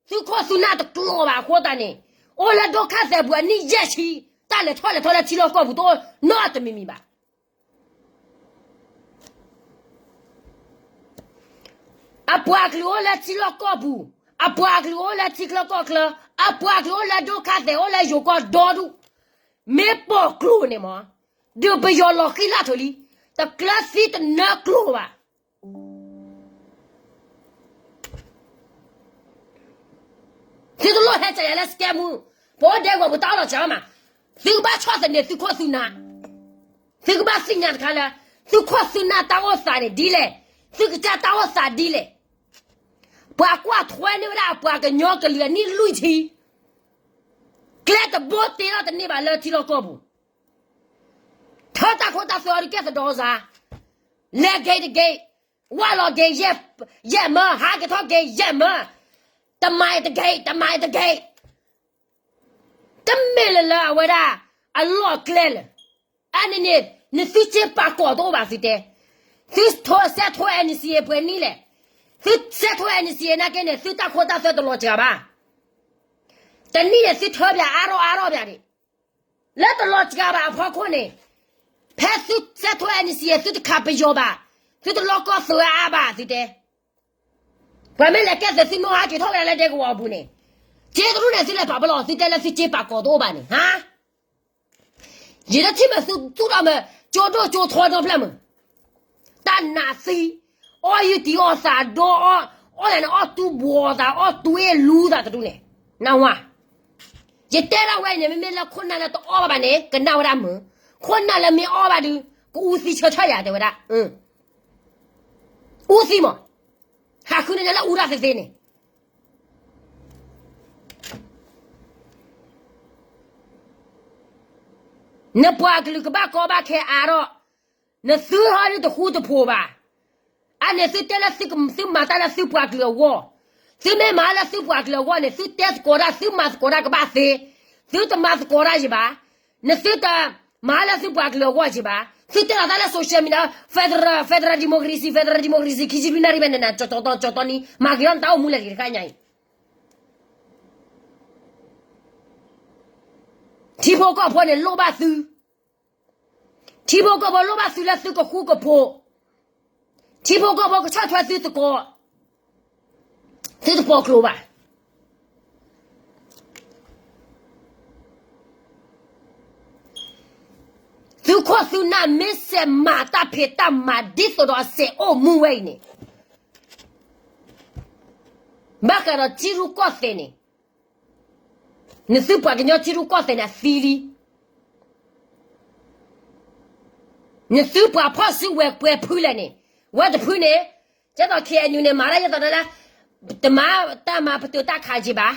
သုခိၣ်သုနၢ်တကျိၤဘၣ်အဃိသတးန့ၣ်, အိၣ်လၢဒိၣ်ခါသဲးပူၤအနံၣ်ယဲၢ်ဆံ, တၢ်လဲၤထီၣ်လဲၤထီလၢထံလီၢ်ကီၢ်ပူၤတအိၣ်နီတမံၤမံၤဘၣ်. အပှၤကလုာ်အိၣ်လၢထံလီၢ်ကီၢ်ပူၤ, အပှၤကလုာ်အိၣ်လၢထံချၢကီၢ်ချၢ, အပှၤကလုာ်အိၣ်လၢဒိၣ်ခါသဲးအိၣ်လၢယိၤကီၢ်ဒီဒူၣ်, မ့ၢ်ပိာ်ကျိၤန့ၣ်မး, ဒုးပယီၤလီၤဃံလၢ်ထၢၣ်လံ, တကျၢၤသံတနၢကျိၤဘၣ်. သုတလိၣ်ဟဲကယၤလၢစကဲမူ, ပအိၣ်ဒဲကဝီၤပူၤတၢ်အီၣ်လီၤစှၤဘၣ်မး, သုကဘၣ်ဆီၣ်သနံးသုခိၣ်သုနၢ်, သုကဘၣ်သ့ၣ်ညါတခါလၢ သုခိၣ်သုနၢ်တၢ်အိၣ်သးန့ၣ်ဒ်လဲၣ်, သုကစၢ်တၢ်အိၣ်သးဒ်လဲၣ်. ပှၤကွၢ်ထွဲန့ၢ်ဝဲဒၣ်အပှၤကညီကလုာ်အနံၣ်လွံၢ်ဆံ ကျဲတဘိတ့ထီၣ်တန့ၢ်ဘၣ်လၢထံလီၢ်ကီၢ်ပူၤ, ထၢတၢ်ခိတၢ်သွဲအီၤဒုးကဲသဒီစါ, လဲၤဂ့ၤတဂ့ၤ, ဝၢ်လီၤဂ့ၤ, ယဲၢ်မၢ, ဟးက့ၤထီၣ်ဂ့ၤယဲၢ်မၢ, တမၤတဂ့ၤ, တမၤတဂ့ၤ, တမ့ၢ်လၢလၢအဝဲဒၣ် အလီၢ်ကျဲလၢာ်, အန့ၣ်န့ၣ် နသုစ့ပာ်ကီၤတအိၣ်ဘၣ်သုတဲ, သုစဲးထိ N C A ပှဲၤနံၣ်လဲၣ်, သုစဲးထိ N C A နာ်က့န့ၣ် သုတၢ်ခိတၢ်သွဲတလီၤစှၤဘၣ်, တနံၣ်န့ၣ် သုထၢပၠးအါထီၣ်အါထီၣ်ပၠးဒံး, လၢတလီၤစှၤဘၣ်အဖီခိၣ်န့ၣ်, ဖဲသုစဲးထိ N C A သုတခးပယီၤဘၣ်, သုတလီၢ်ကီၢ်သုးအါဘၣ်သုတဲ, ပှၤမ့ၢ်လဲၤကဲသုးသုနီၣ်ဟးက့ၤထီၣ်ဝဲဒၣ်လၢဒဲကဝီၤအပူၤန့ၣ်, စ့တရူၣ်န့ၣ်သုလဲၤပာ်ပလီၢ်သုတဲလၢသုစ့ပာ်ကီၤတအိၣ်ဘၣ်န့ၣ်, ဟါ ယတထံၣ်မ့ၢ်သုသူၣ်ထီၣ်မ့ၢ် ကၠိဒိၣ်ကၠိထီနီဖျၢၣ်မ့ၢ်, တၢ်နးသံ, အီၣ်ယုၢ်တံၢ်အီၣ်သးဒီ, အီၣ်ယၤန့ၣ် အီၣ်တူၢ်ဘှီသး အီၣ်တူၢ်အ့ၣ်လူသးတဒူၣ်န့ၣ်, နဝါ, ယတဲဒၣ်ဝဲအံၤန့ၣ် မ့မ့ၢ်လၢခိၣ်နၢ်လၢတအီၣ်ဘၣ်ဘၣ်န့ၣ် ကနၣ်ဝဲဒၣ်မုာ်, ခိၣ်နၢ်လၢမ့ၢ်အီၣ်ဘၣ်ဒုး ကအူသံဆၢထၢၣ်ယၤတဲဝဲဒၣ်, အူသံမး, ဟးဃုန့ၣ်လၢအူတၢ်သ့သ့န့ၣ် နပှၤကလုာ်ကဘၣ်ကီဘၣ်ခဲအါထီၣ်, နသုဟီဒုတဃူတဖိးဘၣ်, အန့ၣ်သုတဲလၢသုမၤတၢ်လၢသုပှၤကလုာ်အဂီၢ်, သုမ့ၢ်မၤလၢသုပှၤကလုာ်အဂီၢ်န့ၣ် သုတဲသကိးတၢ် သုမၤသကိးတၢ်ကဘၣ်သ့, သုတမၤသကိးတၢ်ယံၤဘၣ်, နသုတမၤလၢသုပှၤကလုာ်အဂီၢ်ယံၤဘၣ်, သုတဲလီၤတၢ်လၢ social media federal federal democracy federal democracy ခံဆံလွံၢ်နၣ်ရံၣ်ဘၣ်န့ၣ် ကၠီၤတီၤတီၤ ကၠီၤတီၤနံၤ မၤက့ၤထီၣ်နတၢ်အိၣ်မူလဲၣ်တဂ့ၤတခါညါအံၤ ထံဖိကီၢ်ဖိန့ၣ်လိၣ်ဘၣ်သု, ထံဖိကီၢ်ဖိလိၣ်ဘၣ်သုလၢသုကဃူကဖိး, ထံဖိကီၢ်ဖိကဆီၣ်ထွဲသုသကိး, သုတပိာ်ကျိၤဘၣ်. သုခိၣ်သုနၢ်မ့ၢ်စဲးမၤတၢ်ဖံးတၢ်မၤဒ်သိးဒီးအစဲးအိၣ်မူဝဲအံၤန့ၣ်, ဘၣ်ဃးဒီးထံရူၢ်ကီၢ်သဲးန့ၣ်, နသုပှၤကညီထံရူၢ်ကီၢ်သဲးန့ၣ်အသံလံ. နသုပှၤဖီၣ်စုကဝဲၤပှဲၤဖုလဲၣ်န့ၣ်, ဝဲတဖုန့ၣ်, ကဲသိး K N U န့ၣ် မၤတၢ်ယဲသိးလၢ, တမၤတၢ်မၤပတုာ်တၢ်ခးက့ၤဘၣ်,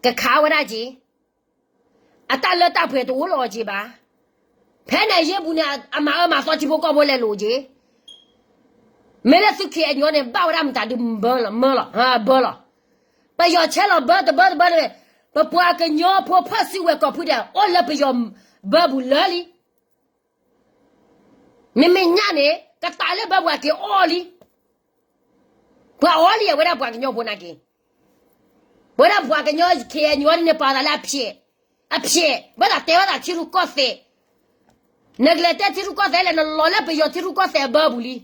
ကခးဝဲဒၣ်က့ၤ, အတၢ်လၢတၢ်ပှဲၤတအိၣ်လီၤက့ၤဘၣ်. ဖဲန့ၣ်အယ့ၢ်ပူၤန့ၣ် အမၤအၢမၤသီထံဖိကီၢ်ဖိလဲၤလိာ်က့ၤ. မ့ၢ်လၢသု K N U န့ၣ် ဘၣ်ဝဲဒၣ်မတၤဒုးဘၢလီၤ, မၢလီၤ, ဘၢလီၤ. ပယီၤဆဲးလီၤဘၢတဘၢတဘၢန့ၣ်, ပပှၤကညီဖိဖီၣ်စုကဝဲၤကီၢ်ဖုဒဲး အိၣ်လၢပယီၤဘၢပူၤလၢလံ. မ့မ့ၢ်ညါန့ၣ် ကတးလၢဘၢပူၤအက့ၤအီၣ်လံ. ပှၤအီၣ်လံအဝဲဒၣ်ပှၤကညီဖိနာ်က့ၤ, ပဝဲဒၣ်ပှၤကညီ K N U န့ၣ် ပာ်သးလၢအဖျဲး, အဖျဲး, ဘၣ်သးတဲဘၣ်သးထံရူၢ်ကီၢ်သဲး, နကလဲၤတဲထံရူၢ်ကီၢ်သဲးလဲၣ် နလီၤလၢပယီၤထံရူၢ်ကီၢ်သဲးအဘၢပူၤလံ.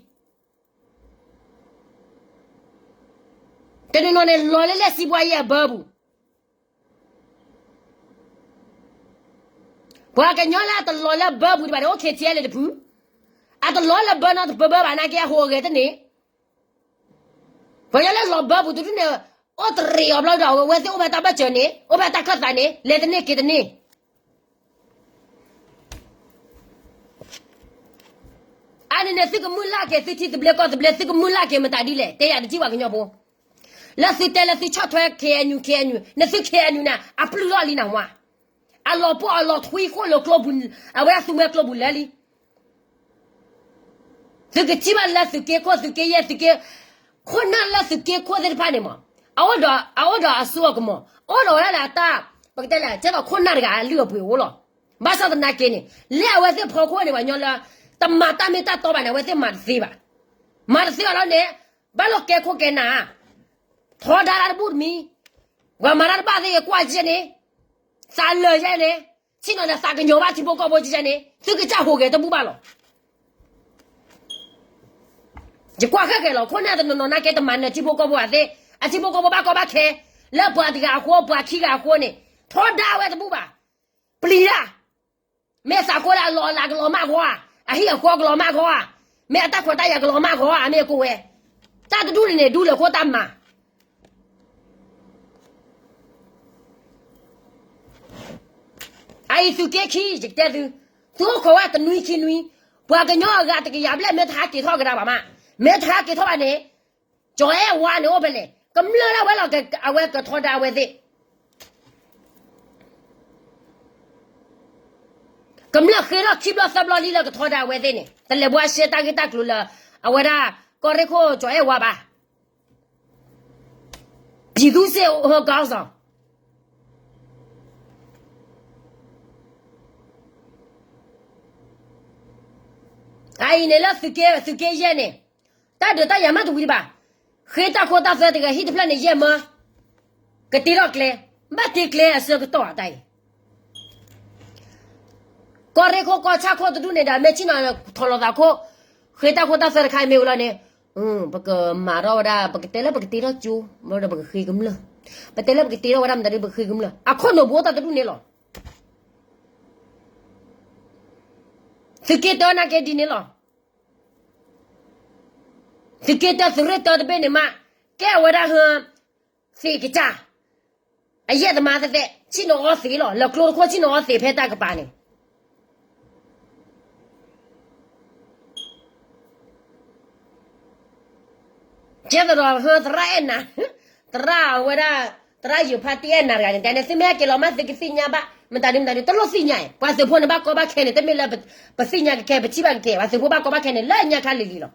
တနီၤနီၤန့ၣ် လီၤလၢလၢၢ်စံးပှၤယဲၢ်အဘၢပူၤ. ပှၤကညီလၢအတလီၤလၢဘၢပူၤဒံးဘၣ်န့ၣ် အိၣ် K T L လၢတဖု, အတလီၤလၢဘၢနီတဘၢဘၢဘၣ်နာ်က့ အဟူးအဂဲၤတန့ၢ်. ပှၤကညီလၢလီၤဘၢပူၤတဒူၣ်န့ၣ်, အိၣ်တရံးအီၤဘျီဒီး အဝဲသ့ၣ်အိၣ်ဖဲတၢ်ဘၢၣ်စၢၤန့ၣ်, အိၣ်ဖဲတၢ်ခၢၣ်သးန့ၣ် လဲၤတန့ၢ်က့ၤတန့ၢ်. အန့ၣ်န့ၣ် သုကမုၢ်လၢ်က့ၤသုထံသဘျ့ကီၢ်သဘျ့ သုကမုၢ်လၢ်က့ၤမတၤဒ်လဲၣ် တဲယၤတထံၣ်ပှၤကညီဖိ, လၢသုတဲလၢသုဆီၣ်ထွဲ K N U K N U နသု K N U န့ၣ် အပျုၢ်ထီၣ်လံနဟါ, အလီၤပှီၢ်အလီၤထွံဃိၣ်လၢကျိပူၤ, အဝဲဒၣ်သူမွဲကျိပူၤလၢလံ. သုကထံၣ်ဘၣ်လၢသုးက့ခိၣ် သုးက့ယဲၢ် သုးက့, ခိၣ်နၢ်လၢသုးက့ခိၣ်သ့ၣ်တဖၣ်န့ၣ်မး, အအိၣ်ဒီး, အအိၣ်ဒီးအစိအကမီၤ, အိၣ်ဒီးဝဲဒၣ်လၢအတၢ်, ပကတဲလဲၣ် ကဲသိးခိၣ်နၢ်တဂၤအလုၢ်အပှ့ၤအိၣ်လီၤ. ဘၣ်ဆၣ်သနာ်က့န့ၣ်, လၢအဝဲသ့ၣ်ဖီခိၣ်န့ၣ် ပှၤကညီလၢ, တမၤတၢ်မ့ၢ်တၢ်တီဘၣ်န့ၣ် အဝဲသ့ၣ်မၤတသ့ဘၣ်. မၤတသ့ဘၣ်လီၤန့ၣ်, ဘၣ်လီၤကဲခိၣ်ကဲနၢ် ထီဒါတၢ်တဘူၣ်တမံၤ, ပှၤမၤတၢ်တဘၣ်သ့ၣ်ကကွၢ်ကဲန့ၣ်, သးလၢာ်ယဲန့ၣ်, ဆ့ၣ်နီၤဒီးသးကညီၤဘၣ်ထံဖိကီၢ်ဖိကဲန့ၣ် သုကစၢ်ဟူးဂဲၤတဘူၣ်ဘၣ်လီၤ. ယကွၢ်ခဲကဲလီၤ ခိၣ်နၢ်တနီၤနီၤနာ်က့ တမၤနၢၤထံဖိကီၢ်ဖိဘၣ်သ့ၣ်, အထံဖိကီၢ်ဖိဘၣ်ကီဘၣ်ခဲ, လၢပှၤတဂၤအဃိ ပှၤခံဂၤအဃိန့ၣ်, ထီဒါဝဲတဘူၣ်ဘၣ်. ပျံၤတၢ် မ့ၢ်သးကိးလၢအလီၢ်အလၤကလီၤမၢ်ဃီဧါ, အဟံၣ်အဃီကလီၤမၢ်ဃီဧါ, မ့ၢ်အတၢ်ခွဲးတၢ်ယာ်ကလီၤမၢ်ဃီဧါ, မ့ၢ်အကိးဝဲ, တၢ်တဒူၣ်န့ၣ်န့ၣ် ဒူလၢာ်ခိၣ်တၢ်မၤ. အအံၤသုးက့ခံ ယကတဲသု, သုအိၣ်ခိးဝဲတနွံခံနွံ, ပှၤကညီအဂၤတကယၤဘျဲၣ် မ့ၢ်တဟးက့ၤထီၣ်ကဒါဘၣ်မး, မ့ၢ်တဟးက့ၤထီၣ်ဘၣ်န့ၣ်, ကၠီၤအဲၣ်ဝါန့ၣ်အိၣ်ဖဲလဲၣ်, ကမျၢၢ်ဒၣ်ဝဲလီၤ, အဝဲကထီဒါဝဲသ့ၣ် ကမျၢၢ်ဃ့ထီၣ်ခံဘျီသၢဘျီလံလၢကထီဒါအဝဲသ့ၣ်န့ၣ် တလဲၤဘှါရှဲတၢ်ဂ့ၢ်တၢ်ကျိၤလၢ အဝဲဒၣ် ကီၢ်ရ့ၣ်ခိၣ်ကၠီၤအဲၣ်ဝါဘၣ်. ပြည်သူ့စစ်ဟောင်းဆောင် အအံၤန့ၣ်လၢသုးက့ယဲၢ်န့ၣ် တၢ်ဒုးတၢ်ယၤမးတဝံၤဒံးဘၣ်. ဃ့တၢ်ခိတၢ်သွဲတဂၤဟံၣ်တဖျၢၣ်န့ၣ် ယဲၢ်မၢ ကတ့ထီၣ်ကျဲ, ဘၣ်တ့ကျဲအဆၢကတီၢ်အတၢ်အံၤ ကီၢ်ရ့ၣ်ခိၣ်ကီၢ်ဆၣ်ခိၣ်တဒူၣ်န့ၣ်ဒီး မ့ၢ်ဆ့ၣ်နီၤထီၣ်လီၤသးခိၣ်, ဃ့တၢ်ခိတၢ်သွဲတခါအံၤမ့ၢ်ဝံၤလီၤန့ၣ်, ပကမၤထီၣ်ဝဲဒၣ် ပကတဲလၢပကတ့ထီၣ်ကၠိ, ဘၣ်ဒီးပကဃ့ကမျၢၢ်, ပတဲလၢပကတ့ထီၣ်ဝဲဒၣ်မတၤဒုးပကဃ့ကမျၢၢ် အခိၣ်နူာ်ဘူးတၢ်တဒူၣ်န့ၣ်လီၤ. သုးက့တၢနာ်က့ဒ်န့ၣ်လီၤ. သုးက့တၢသုးရ့ၣ်တၢတဘ့ၣ်န့ၣ်မး, ကဲအဝဲဒၣ်ဟၢ သ့ၣ်ကစၢ်, အယဲၢ်သမါသဲးသဲး ဆ့ၣ်နီၤအီသံးလီၤ. လၢကျိတခိၣ်ဆ့ၣ်နီၤအီသံးဖဲတၢ်ကပၤန့ၣ် ကဲသဒီးဟၢသရၣ်အဲၣ်နၤ, သရၣ်ဝဲဒၣ်, သရၣ်ယိၤဖါတံၢ်အဲၣ်နၤတဂၤန့ၣ် တဲန့ၣ် သုမ့ၢ်ဟဲက့ၤလီၤမး သုကသ့ၣ်ညါဘၣ် မတၤဒုမတၤဒု တလိၣ်သ့ၣ်ညါအံၤ ပှၤသုးဖိန့ၣ်ဘၣ်ကီဘၣ်ခဲန့ၣ် တမ့ၢ်လၢပသ့ၣ်ညါကခဲ ပထံၣ်ဘၣ်ကခဲ ပှၤသုးဖိဘၣ်ကီဘၣ်ခဲန့ၣ် လၢညါခါလံၤလံၤလီၤ.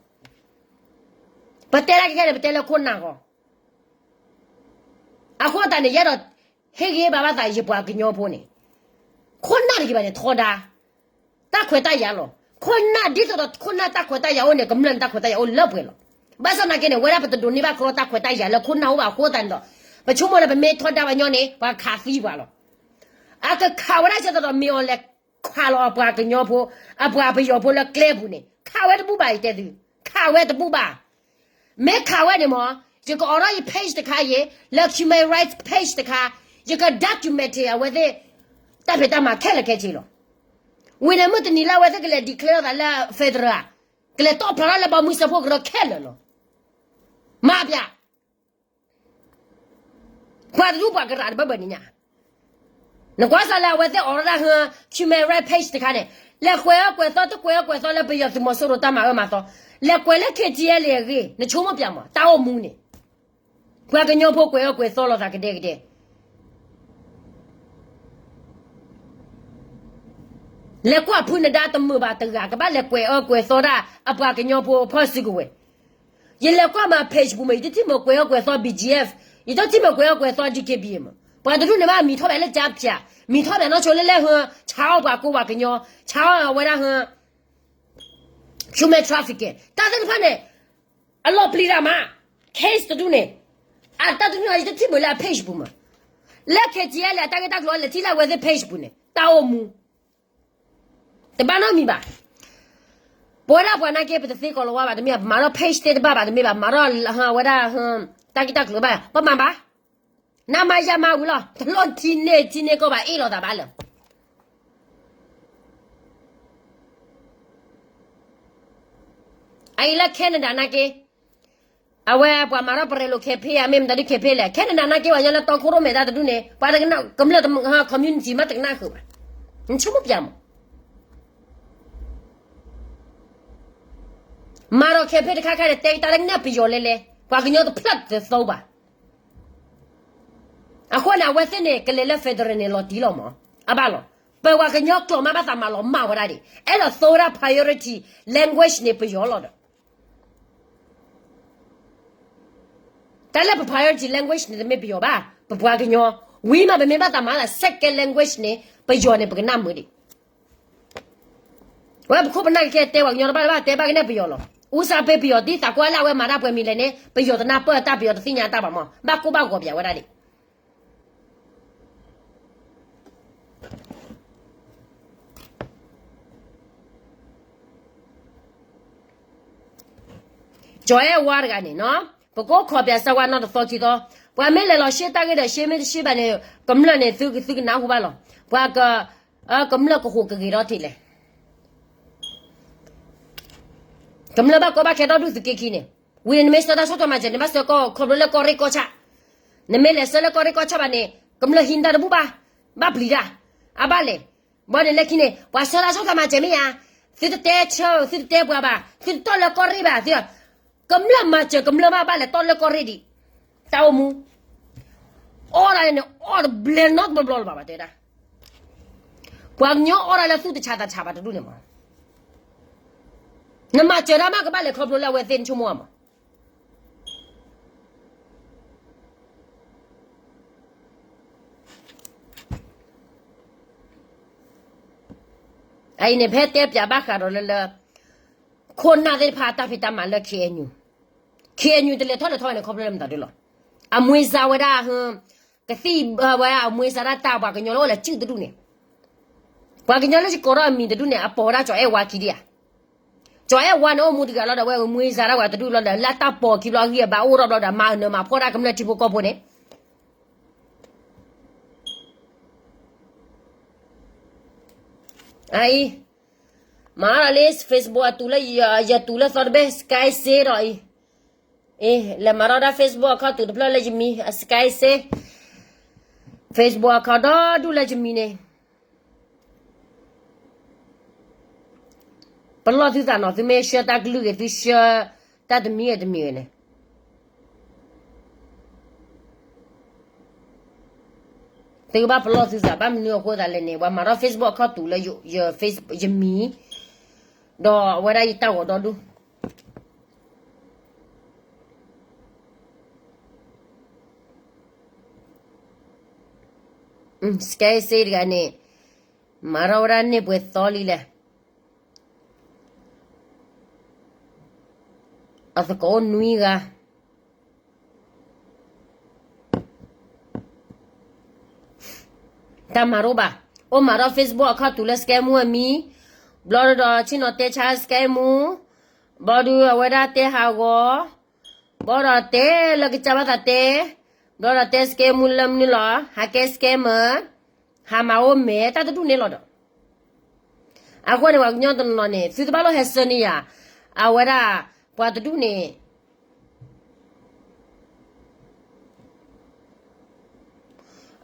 ပတဲလၢကခဲန့ၣ် ပတဲလၢခိၣ်နၢ်ဂီၢ် အဃိသတးန့ၣ် ယအဲၣ်ဒိးဟ့ၣ်ဂံၢ်ဟ့ၣ်ဘါဘၣ်သး ယပှၤကညီဖိန့ၣ်, ခိၣ်နၢ်တဂ့ၤဘၣ်န့ၣ် ထီဒါ, တၢ်ခွဲးတၢ်ယာ်လီၤ. ခိၣ်နၢ်ဒ်သိးဒီးခိၣ်နၢ်တၢ်ခွဲးတၢ်ယာ်အိၣ်န့ၣ် ကမျၢၢ်န့ၣ်တၢ်ခွဲးတၢ်ယာ်အိၣ်လၢပှဲၤလီၤ. ဘၣ်ဆၣ်သနာ်က့န့ၣ် ဝဲဒၣ်ပတဒိးန့ၢ်ဘၣ်ကရီတၢ်ခွဲးတၢ်ယာ်လၢခိၣ်နၢ်အိၣ်ဘၣ်အဃိသတးန့ၣ်ဒီး, ပဆိကမိၣ်လၢပမ့ၢ်ထီဒါပှၤညီန့ၣ် ပှၤခးသံပှၤလီၤ. အကခးဝဲဒၣ်ဆၢကတီၢ်ဒီး မ့ၢ်အီၤလဲၤခးလီၤအပှၤကညီဖိ, အပှၤပယီၤဖိလၢကျဲပူၤန့ၣ် ခးဝဲတဘူၣ်ဘၣ် ယတဲသု, ခးဝဲတဘူၣ်ဘၣ်. မ့ၢ်ခးဝဲန့ၣ်မ့ၢ်, ယကအိးထီၣ်ယ page တခါအံၤ, လၢ human rights page တခါ, ယက document အဝဲသ့ၣ် တၢ်ဖံးတၢ်မၤခဲလၢာ်ခဲဆ့လီၤ. ဝံၤန့ၣ်မုၢ်တနံၤလၢအဝဲသ့ၣ်ကလဲၤ declare ထီၣ်သးလၢ federal, ကလဲၤတီၣ်ဖျါထီၣ်လၢဘီမုၢ်စၢဖှိၣ်ကရၢခဲလၢာ်လီၤ. မၤပျး ပှၤတဒူၣ်ပှၤကရၢတဘၢဘၢန့ၣ်ညါ, နကွၢ်စးလၢအဝဲသ့ၣ်အိးထီၣ်တၢ်ဟၢ human rights page တခါန့ၣ်, လဲၤကွဲးအၢကွဲးသီ တကွဲးအၢကွဲးသီလၢပယီၤသုးမီၤစိရိၤတၢ်မၤအၢမၤသီ, လဲၤကွဲးလၢ KTLA အဂ့ၢ် နဆိကမိၣ်ပျးမး တၢ်အိၣ်မူန့ၣ်, ပှၤကညီဖိကွဲးအၢကွဲးသီလိာ်သးကဒဲကဒဲ လဲၤကွၢ်ဖုနဒါတမုာ်ဘၣ်တဂၤ ကဘၣ်လဲၤကွဲးအၢကွဲးသီဒၣ်အပှၤကညီဖိဖီၣ်စုကဝဲၤ, ယလဲၤကွၢ်မး page ပူၤမး ယတထံၣ်မ့ၢ်ကွဲးအၢကွဲးသီ BGF, ယတထံၣ်မ့ၢ်ကွဲးအၢကွဲးသီ DKBA မး, ပှၤတဒူၣ်န့ၣ်ဘၣ်မံၤထီၣ်ဘၣ်လၢ ကျားဖြန့်, မံၤထီၣ်ဘၣ်နီၢ်ဆိလၢလဲၣ်ဟၢ ဆါအီၣ်ပှၤကိးပှၤကညီ, ဆါအီၣ်ဝဲဒၣ်ဟၢ human trafficking တၢ်သ့ၣ်တဖၣ်န့ၣ် အလီၤပျံၤတၢ်မး, case တဒူၣ်န့ၣ်, အတၢ်တဒူၣ်န့ၣ် ယတထံၣ်မ့ၢ်လၢအ page ပူၤမး, လၢ KTLA အတၢ်ဂ့ၢ်တၢ်ကျိၤလဲၤထံၣ်လၢအဝဲသ့ၣ် page ပူၤန့ၣ် တၢ်အိၣ်မူ တဘၣ်နီတမံၤဘၣ်. ပဝဲဒၣ်ပှၤနာ်က့ ပတသ့ကီးလီၤဝါဘၣ်တမ့ၢ်ဘၣ်, ပမၤထီၣ် page သ့ၣ်တဖၣ်ဘၣ်တမ့ၢ်ဘၣ်, မၤထီၣ်ဝဲဒၣ် တၢ်ဂ့ၢ်တၢ်ကျိၤဘၣ်, ပမၤဘၣ်, နမၤယမၤဝံၤလီၤ, တလိၣ်ထံၣ်န့ၢ်ထံၣ်န့ၢ်ကီးဘၣ် အ့ၣ်လိာ်သးဘၣ်လၢ အအံၤလၢ Canada နာ်က့, အဝဲပှၤမၤထီၣ်ပရဲလိာ် campaign ဧါ မ့ၢ်မတၤဒုး campaign လဲၣ်, Canada နာ်က့ ပှၤကညီလၢတီခိၣ်ရိၣ်မဲာ်တၢ်တဒူၣ်န့ၣ် ပှၤတကနၣ် ကမျၢၢ် community မ့ၢ်တကနၣ်ဃုာ်ဘၣ်, နဆိကမိၣ်ပျးမး, မၤဒီး campaign တခါခါန့ၣ် တဲကတၢၢ်လၢနဲၣ်ပယီၤလဲၤလဲၤ, ပှၤကညီတဖျၢၣ်တသီဘၣ်. အဃိန့ၣ် အဝဲသ့ၣ်န့ၣ် ကလဲၤလၢ federal န့ၣ် လီၤတံၢ်လီၤမး, အဘၣ်လီၤ, ပပှၤကညီကျိာ်မးဘၣ်သးမၤလီၤမၢ်ဝဲဒၣ်ဒံး, အဲၣ်ဒိးသိဝဲဒၣ် priority language န့ၣ် ပယီၤလီၤဒီး တၢ်လၢပ priority language န့ၣ် တမ့ၢ်ပယီၤဘၣ်, ပပှၤကညီ, ဝံၤမးပမ့ၢ်ဘၣ်သးမၤသး second language န့ၣ် ပယီၤန့ၣ် ပကနၣ်မုာ်ဒံး. ဝဲပခိၣ်ပနၢ်ကကဲတဲပှၤကညီတဘၣ်လၢၤဘၣ်, တဲဘၣ်ကနဲၣ်ပယီၤလီၤ. ဦးစားပေး ပယီၤ ဒ်သိးကွၢ်လၢအဝဲမၤတၢ်ပှဲၤမံၤလဲၣ်န့ၣ် ပယီၤတနၢ်ပၢၢ်တၢ် ပယီၤတသ့ၣ်ညါတၢ်ဘၣ်မး, ဘၣ်ကိၢ်ဘၣ်ဂီၤပျးဝဲဒၣ်ဒံး. ကၠီၤအဲၣ်ဝါတဂၤန့ၣ်နီၤ, ပကအိၣ်ခိးပၠးစၢၤဝဲနီတသီခံသီ, ပှၤမ့ၢ်လဲၤလီၤရှ့တၢ်ဂ့ၢ်ဒီး ရှ့မ့ၢ်တရှ့ဘၣ်န့ၣ် ကမျၢၢ်န့ၣ် သုသုကနၢ်ဟူဘၣ်လီၤ. ပှၤက, ကမျၢၢ်ကဟူးကဂဲၤဒီးထံးလဲၣ် ကမျၢၢ်ဘၣ်ကီဘၣ်ခဲဒီဒူၣ်သုးက့ခံန့ၣ်, ဝံၤန့ၣ်နမ့ၢ်ဆှၢတၢ်ဆီၣ်ထွဲမၤစၢၤန့ၣ် ဘၣ်ဆှၢကီၢ်ခီဖျိလၢကီၢ်ရ့ၣ်ကီၢ်ဆၣ်, နမ့ၢ်လဲၤဆှၢလၢကီၢ်ရ့ၣ်ကီၢ်ဆၣ်ဘၣ်န့ၣ် ကမျၢၢ်ဟံးတၢ်တဘူၣ်ဘၣ်, ဘၣ်ပျံၤတၢ်, အဘၣ်လဲၣ်, ဘၣ်န့ၣ်လၢခံန့ၣ် ပှၤဆှၢတၢ်ဆီၣ်ထွဲမၤစၢၤမ့ၢ်ဧါ, သုတတဲဆၢ သုတတဲပှၤဘၣ်, သုတတီၢ်လၢကီၢ်ရ့ၣ်ဘၣ်, သု, ကမျၢၢ်မၤစၢၤကမျၢၢ်မးဘၣ်လဲၤတီၢ်လၢကီၢ်ရ့ၣ်ဒံး, တၢ်အိၣ်မူ, အီၣ်ဒၣ်န့ၣ် အီၣ်တဘျဲနီတဘျီဘျီလၢၤဘၣ် ပှၤတဲဒၣ် ပှၤကညီအီၣ်ဒၣ်လၢသူၣ်တဆးသးဆးဘၣ်တဒူၣ်န့ၣ်မး, နမၤစၢၤတၢ်မးကဘၣ်လဲၤခီဖျိလၢအဝဲသ့ၣ်နဆိကမိၣ်မး. အအံၤန့ၣ် ဖဲတဲပၠးဘၣ်ဃးဒီးလၢလၢ ခိၣ်နၢ်သ့ၣ်တဖၣ်အတၢ်ဖံးတၢ်မၤလၢ ခ့ၣ်အဲၣ်ယူၣ်, ခ့ၣ်အဲၣ်ယူၣ် တလဲၤထီၣ်လဲၤထီန့ၣ် ခီဖျိလၢမတၤဒုလီၤ. အမွေးစားဝဲဒၣ်, ကသံၣ်ဝဲဒၣ်အမွေးစားဒၣ်တၢ် ပှၤကညီလၢအိၣ်လၢစုၣ်တဒူၣ်န့ၣ်, ပှၤကညီလၢယကိးထီၣ်အမံၤတဒူၣ်န့ၣ် အပိာ်ဝဲဒၣ်ကၠီၤအဲၣ်ဝါခံဒံဧါ. ကၠီၤအဲၣ်ဝါန့ၣ်အိၣ်မူတဂၤလီၤဒီး အဝဲမွေးစားဒၣ်ပှၤတဒူၣ်လီၤဒီး လၢတၢ်ပိာ်ခံဘျီအဂံၢ်အဘါအိၣ်ထီၣ်ဘျီဒီး မၤနၢၤမၤဖှီၣ်တၢ်ကမျၢၢ်ထံဖိကီၢ်ဖိန့ၣ် အအံၤ, မၤလီၤလၢ Facebook အတူၢ်လၢ ယတူၢ်လၢသီတဘ့ၣ် Sky စ့ဒီးအံၤ, အ့ လဲၤမၤထီၣ်ဒၣ် Facebook account တူၢ်တဖျၢၣ်လၢယမံၤ Sky စ့, Facebook account ဒီဒူၣ်လၢယမံၤန့ၣ်, ပလီၢ်သုသးနီၤ သုမ့ၢ်ဆှၢတၢ်ကလုၢ်ဂ့ၤ သုဆှၢတၢ်တမံၤဂ့ၤတမံၤဂ့ၤန့ၣ် သုကဘၣ်ပလီၢ်သုသး ဘၣ်မနုၤအဃိသးလဲၣ်န့ၣ် ပှၤမၤထီၣ် Facebook account တူၢ်လၢယမံၤ, ဒီးအဝဲဒၣ်ယတၢ်ဂီၤဒီဒူၣ် Sky စ့တဂၤန့ၣ်, မၤထီၣ်ဝဲဒၣ်န့ၢ်ပှဲၤသီလံလဲၣ်, အသကိးအိၣ်နွံဂၤ တၢ်မၤတအိၣ်ဘၣ်, အိၣ်မၤထီၣ် Facebook account တူၢ်လၢ Sky မူအမံၤ, ဘျီဒီးဆ့ၣ်နီၤတဲဆါ Sky မူ, ဘျီဒီးအဝဲဒၣ်တဲဟးဂီၤ, ဘျီဒီးတဲလၢကစၢ်ဘၣ်သးတဲ, ဘျီဒီးတဲ Sky မူလၢမနုၤလီၤ ဟးကဲ Sky မၢ, ဟးမၤအိၣ်မဲာ်တၢ်တဒူၣ်န့ၣ်လီၤဒီး, အဃိန့ၣ် ပှၤကညီတနီၤနီၤန့ၣ် သုတဘၣ်လိၣ်ဟဲဆှၢန့ၢ်ယၤ, အဝဲဒၣ်, ပှၤတဒူၣ်န့ၣ်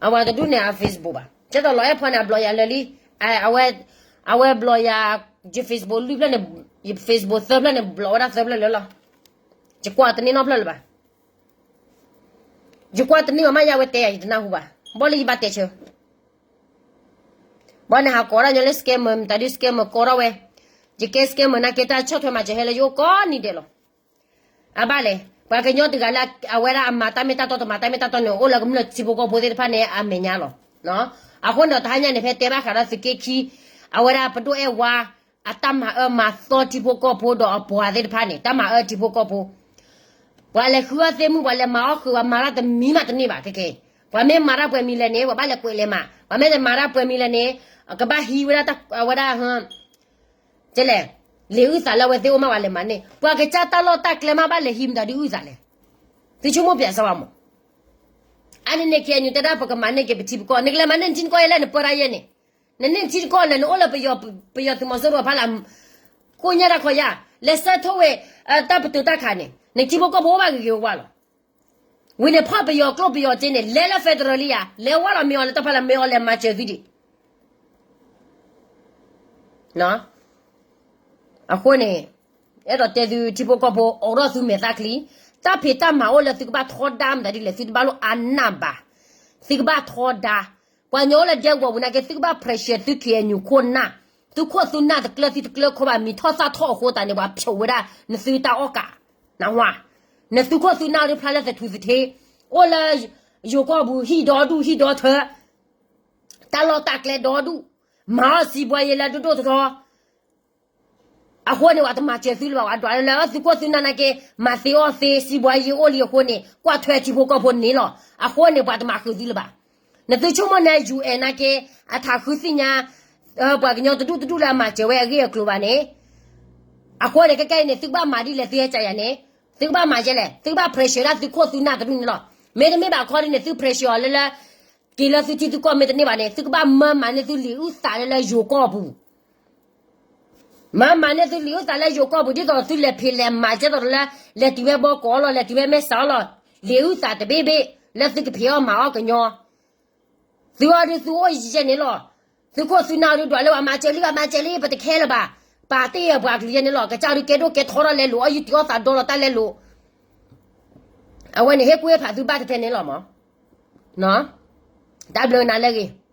အဝဲတဒူၣ်န့ၣ်အ Facebook ဘၣ်, ကဲသိးလီၤအဲၣ်ဖီန့ၣ် အဘျီယၤလၢာ်လံ, အဝဲဘျီယၤ, ယ Facebook လွံၢ်ဖျၢၣ်န့ၣ်, ယ Facebook သၢဖျၢၣ်န့ၣ် ဘျီဝဲဒၣ်သၢဖျၢၣ်လၢာ်လီၤ, ယကွၢ်တန့ၢ်နီတဖျၢၣ်လၢၤဘၣ်, ယကွၢ်တန့ၢ်ဘၣ်မး ယဝဲတဲယၤ ယတနၢ်ဟူဘၣ်, ဘၣ်လၢယဘၣ်တဲဆၢ ဘၣ်န့ၣ် ဟးကိးဒၣ်ညီလၢ scammer မတၤဒု scammer ကိးထီၣ်ဝဲ, ယကဲ scammer နာ်က့ တၢ်ဆီၣ်ထွဲမၤစၢၤဟဲလၢယအိၣ်ကိးနံၤဒဲးလီၤ. အဘၣ်လဲၣ်, ပှၤကညီတဂၤလၢအဝဲဒၣ်အမၤတၢ်မ့ၢ်တၢ်တီ တမၤတၢ်မ့ၢ်တၢ်တီန့ၣ် အိၣ်လၢကမျၢၢ်ထံဖိကီၢ်ဖိသ့ၣ်တဖၣ်န့ၣ် အမဲာ်ညါလီၤ. အဃိန့ၣ်ဒီး တဟါညါန့ၣ် ဖဲတဲဘၣ်ဃးဒီးသုးက့ခံ, အဝဲဒၣ်ပဒိၣ်အဲၣ်ဝါ အတၢ်မၤအၢမၤသီထံဖိကီၢ်ဖိဒီးအပှၤသ့ၣ်တဖၣ်န့ၣ် တၢ်မၤအၢထံဖိကီၢ်ဖိ ပှၤလဲၤဃုအီၣ်သ့ၣ်မုၣ် ပှၤလဲၤမၤအီၣ်ဃုာ် ပှၤမၤတၢ်တမံၤမးတန့ၢ်ဘၣ်ခဲကဲ, ပှၤမ့ၢ်မၤတၢ်ပှဲၤမံၤလဲၣ်န့ၣ် ပှၤဘၣ်လဲၤကွဲးလဲၤမၤ, ပှၤမ့ၢ်တမၤတၢ်ပှဲၤမံၤလဲၣ်န့ၣ် ကဘၣ်ဟံးဝဲဒၣ်အဝဲဒၣ်, ကလဲၣ်, လံာ်အုၣ်သးလၢအဝဲသ့ၣ်အိၣ်မး ပှၤလဲၤမၤန့ၢ်, ပှၤကစၢ်တၢ်လီၢ်တၢ်ကျဲမး ဘၣ်လဲၤဟံးမတၤဒုအုၣ်သးလဲၣ်. သုဆိကမိၣ်ပၠးစၢၤဘၣ်မး, အန့ၣ်န့ၣ် KNU တဲဒၣ်ပကမၤန့ၢ်က့ၤပထံပကီၢ်, နကလဲၤမၤန့ၢ်နထံနကီၢ်ယဲလဲၣ် နပၢတၢ်ယဲန့ၣ်, နန့ၢ်နထံနကီၢ်လဲၣ် နအိၣ်လၢပယီၤသုးမီၤစိရိၤဖးလၢ်, ကိးညါတၢ်ခီယါ, လဲၤဆၢထၢၣ်ဝဲ, တၢ်ပတုာ်တၢ်ခးန့ၣ် နထံဖိကီၢ်ဖိအိၣ်ဘၣ်ဂ့ၤဂ့ၤဝါဝါလီၤ. ဝံၤန့ၣ်ဖီၣ်ပယီၤကျိၣ်ပယီၤစ့န့ၣ် လဲၤလၢ federal လံယါ, လဲၤဝါလီၤမ့ၢ်အီၤလၢတၢ်ဖးလၢ် မ့ၢ်အီၤလဲၤမၤစၢၤသုဒံး အဃိန့ၣ်, အဲၣ်ဒိးတဲသုထံဖိကီၢ်ဖိ အိးထီၣ်သုမဲာ်သၣ်ချံ, တၢ်ဖံးတၢ်မၤအိၣ်လၢသုကဘၣ်ထီဒါမတၤဒ်လဲၣ် သုတဘၣ်လိၣ်အါနၢ်ဘၣ်, သုကဘၣ်ထီဒါ, ပှၤကညီအိၣ်လၢဒဲကဝီၤပူၤနာ်က့ သုကဘၣ် pressure သု KNU ခိၣ်နၢ်, သုခိၣ်သုနၢ်တကျၢၤသုတကျၢၤခိၣ်ဘၣ် မံၤထီၣ်သၣ်ထီၣ်အဃိသတးန့ၣ် ပှၤဖျိးဝဲဒၣ်နသုတၢ်အီၣ်ကး, နဝါ, နသုခိၣ်သုနၢ်ဒုဖျါလၢသထူသထ့, အိၣ်လၢယိၤကီၢ်ပူၤ ဟံၣ်ဒီဒူၣ်ဟံၣ်ဒီထၢ တၢ်လီၢ်တၢ်ကျဲဒီဒူၣ်, မၤအီၣ်စံးဘှါယဲလၢဒိၣ်ဒိၣ်ထီထီ, အဃိန့ၣ် ပှၤတမၤစၢၤသုလၢၤဘၣ်, ပှၤဒွးလၢသုခိၣ်သုနၢ်နာ်က့ မၤသ့အီၣ်သ့ စံးဘှါယဲအိၣ်လံအဃိန့ၣ် ကွၢ်ထွဲထံဖိကီၢ်ဖိန့ၣ်လီၤ. အဃိန့ၣ် ပှၤတမၤဃုာ်သုလၢၤဘၣ်. နသုဆိကမိၣ်န့ၣ် UN နာ်က့ အထးဃုသ့ၣ်ညါ ပှၤကညီတဒူၣ်တဒူၣ်လၢအမၤစၢၤဝဲအဂ့ၢ်အကျိၤဘၣ်န့ၣ်, အဃိန့ၣ် ခဲကဲအံၤန့ၣ် သုကဘၣ်မၤဒ်လဲၣ်သုဟဲကယၤန့ၣ်, သုကဘၣ်မၤယဲလဲၣ်, သုကဘၣ် pressure ဒၣ်သုခိၣ်သုနၢ်တဒူၣ်န့ၣ်လီၤ. မ့တမ့ၢ်ဘၣ်ခီဒ်န့ၣ် သု pressure အီၤလၢလၢ က့ၤလၢသုထံသုကီၢ်မ့တန့ၢ်ဘၣ်န့ၣ် သုကဘၣ်မၢမၤန့ၢ်သုလံာ်အုၣ်သးလၢလၢယိၤကီၢ်ပူၤ မၤမၤန့ၢ်သုလံာ်အုၣ်သးလၢယိၤကီၢ်ပူၤ ဒ်သိးသုလဲၤဖံးလဲၤမၤကဲသိးလၢ လဲၤတုၤဝဲဘီကီးလီၤ လဲၤတုၤဝဲမဲာ်ဆှးလီၤ, လံာ်အုၣ်သးတဘ့ၣ်ဘ့ၣ်လၢသုကဖံးအီၣ်မၤအီၣ်ကညီ, သုအီၤဒုးသုအိၣ်ယဲန့ၣ်လီၤ. သုခိၣ်သုနၢ်ဒုးဒွးလၢပှၤမၤစၢၤလံ ပှၤမၤစၢၤလံ ပတခဲလၢၤဘၣ်. ပာ်တ့ၢ်အပှၤကလုာ်ယဲန့ၣ်လီၤ. ကစၢ်ဒုးကဲဒိၣ်ကဲထီထီၣ်လဲၤလိာ် အီၣ်ယုၢ်တံၢ်အီၣ်သးဒီလီၤတၢ်လဲၤလိာ် အဝဲန့ၣ်ဟ့ၣ်ကူၣ်ဟ့ၣ်ဖးသုဘၣ်ထဲထဲန့ၣ်လီၤမး. တၢ်ဘျုးနၤလၢအဂ့ၤ.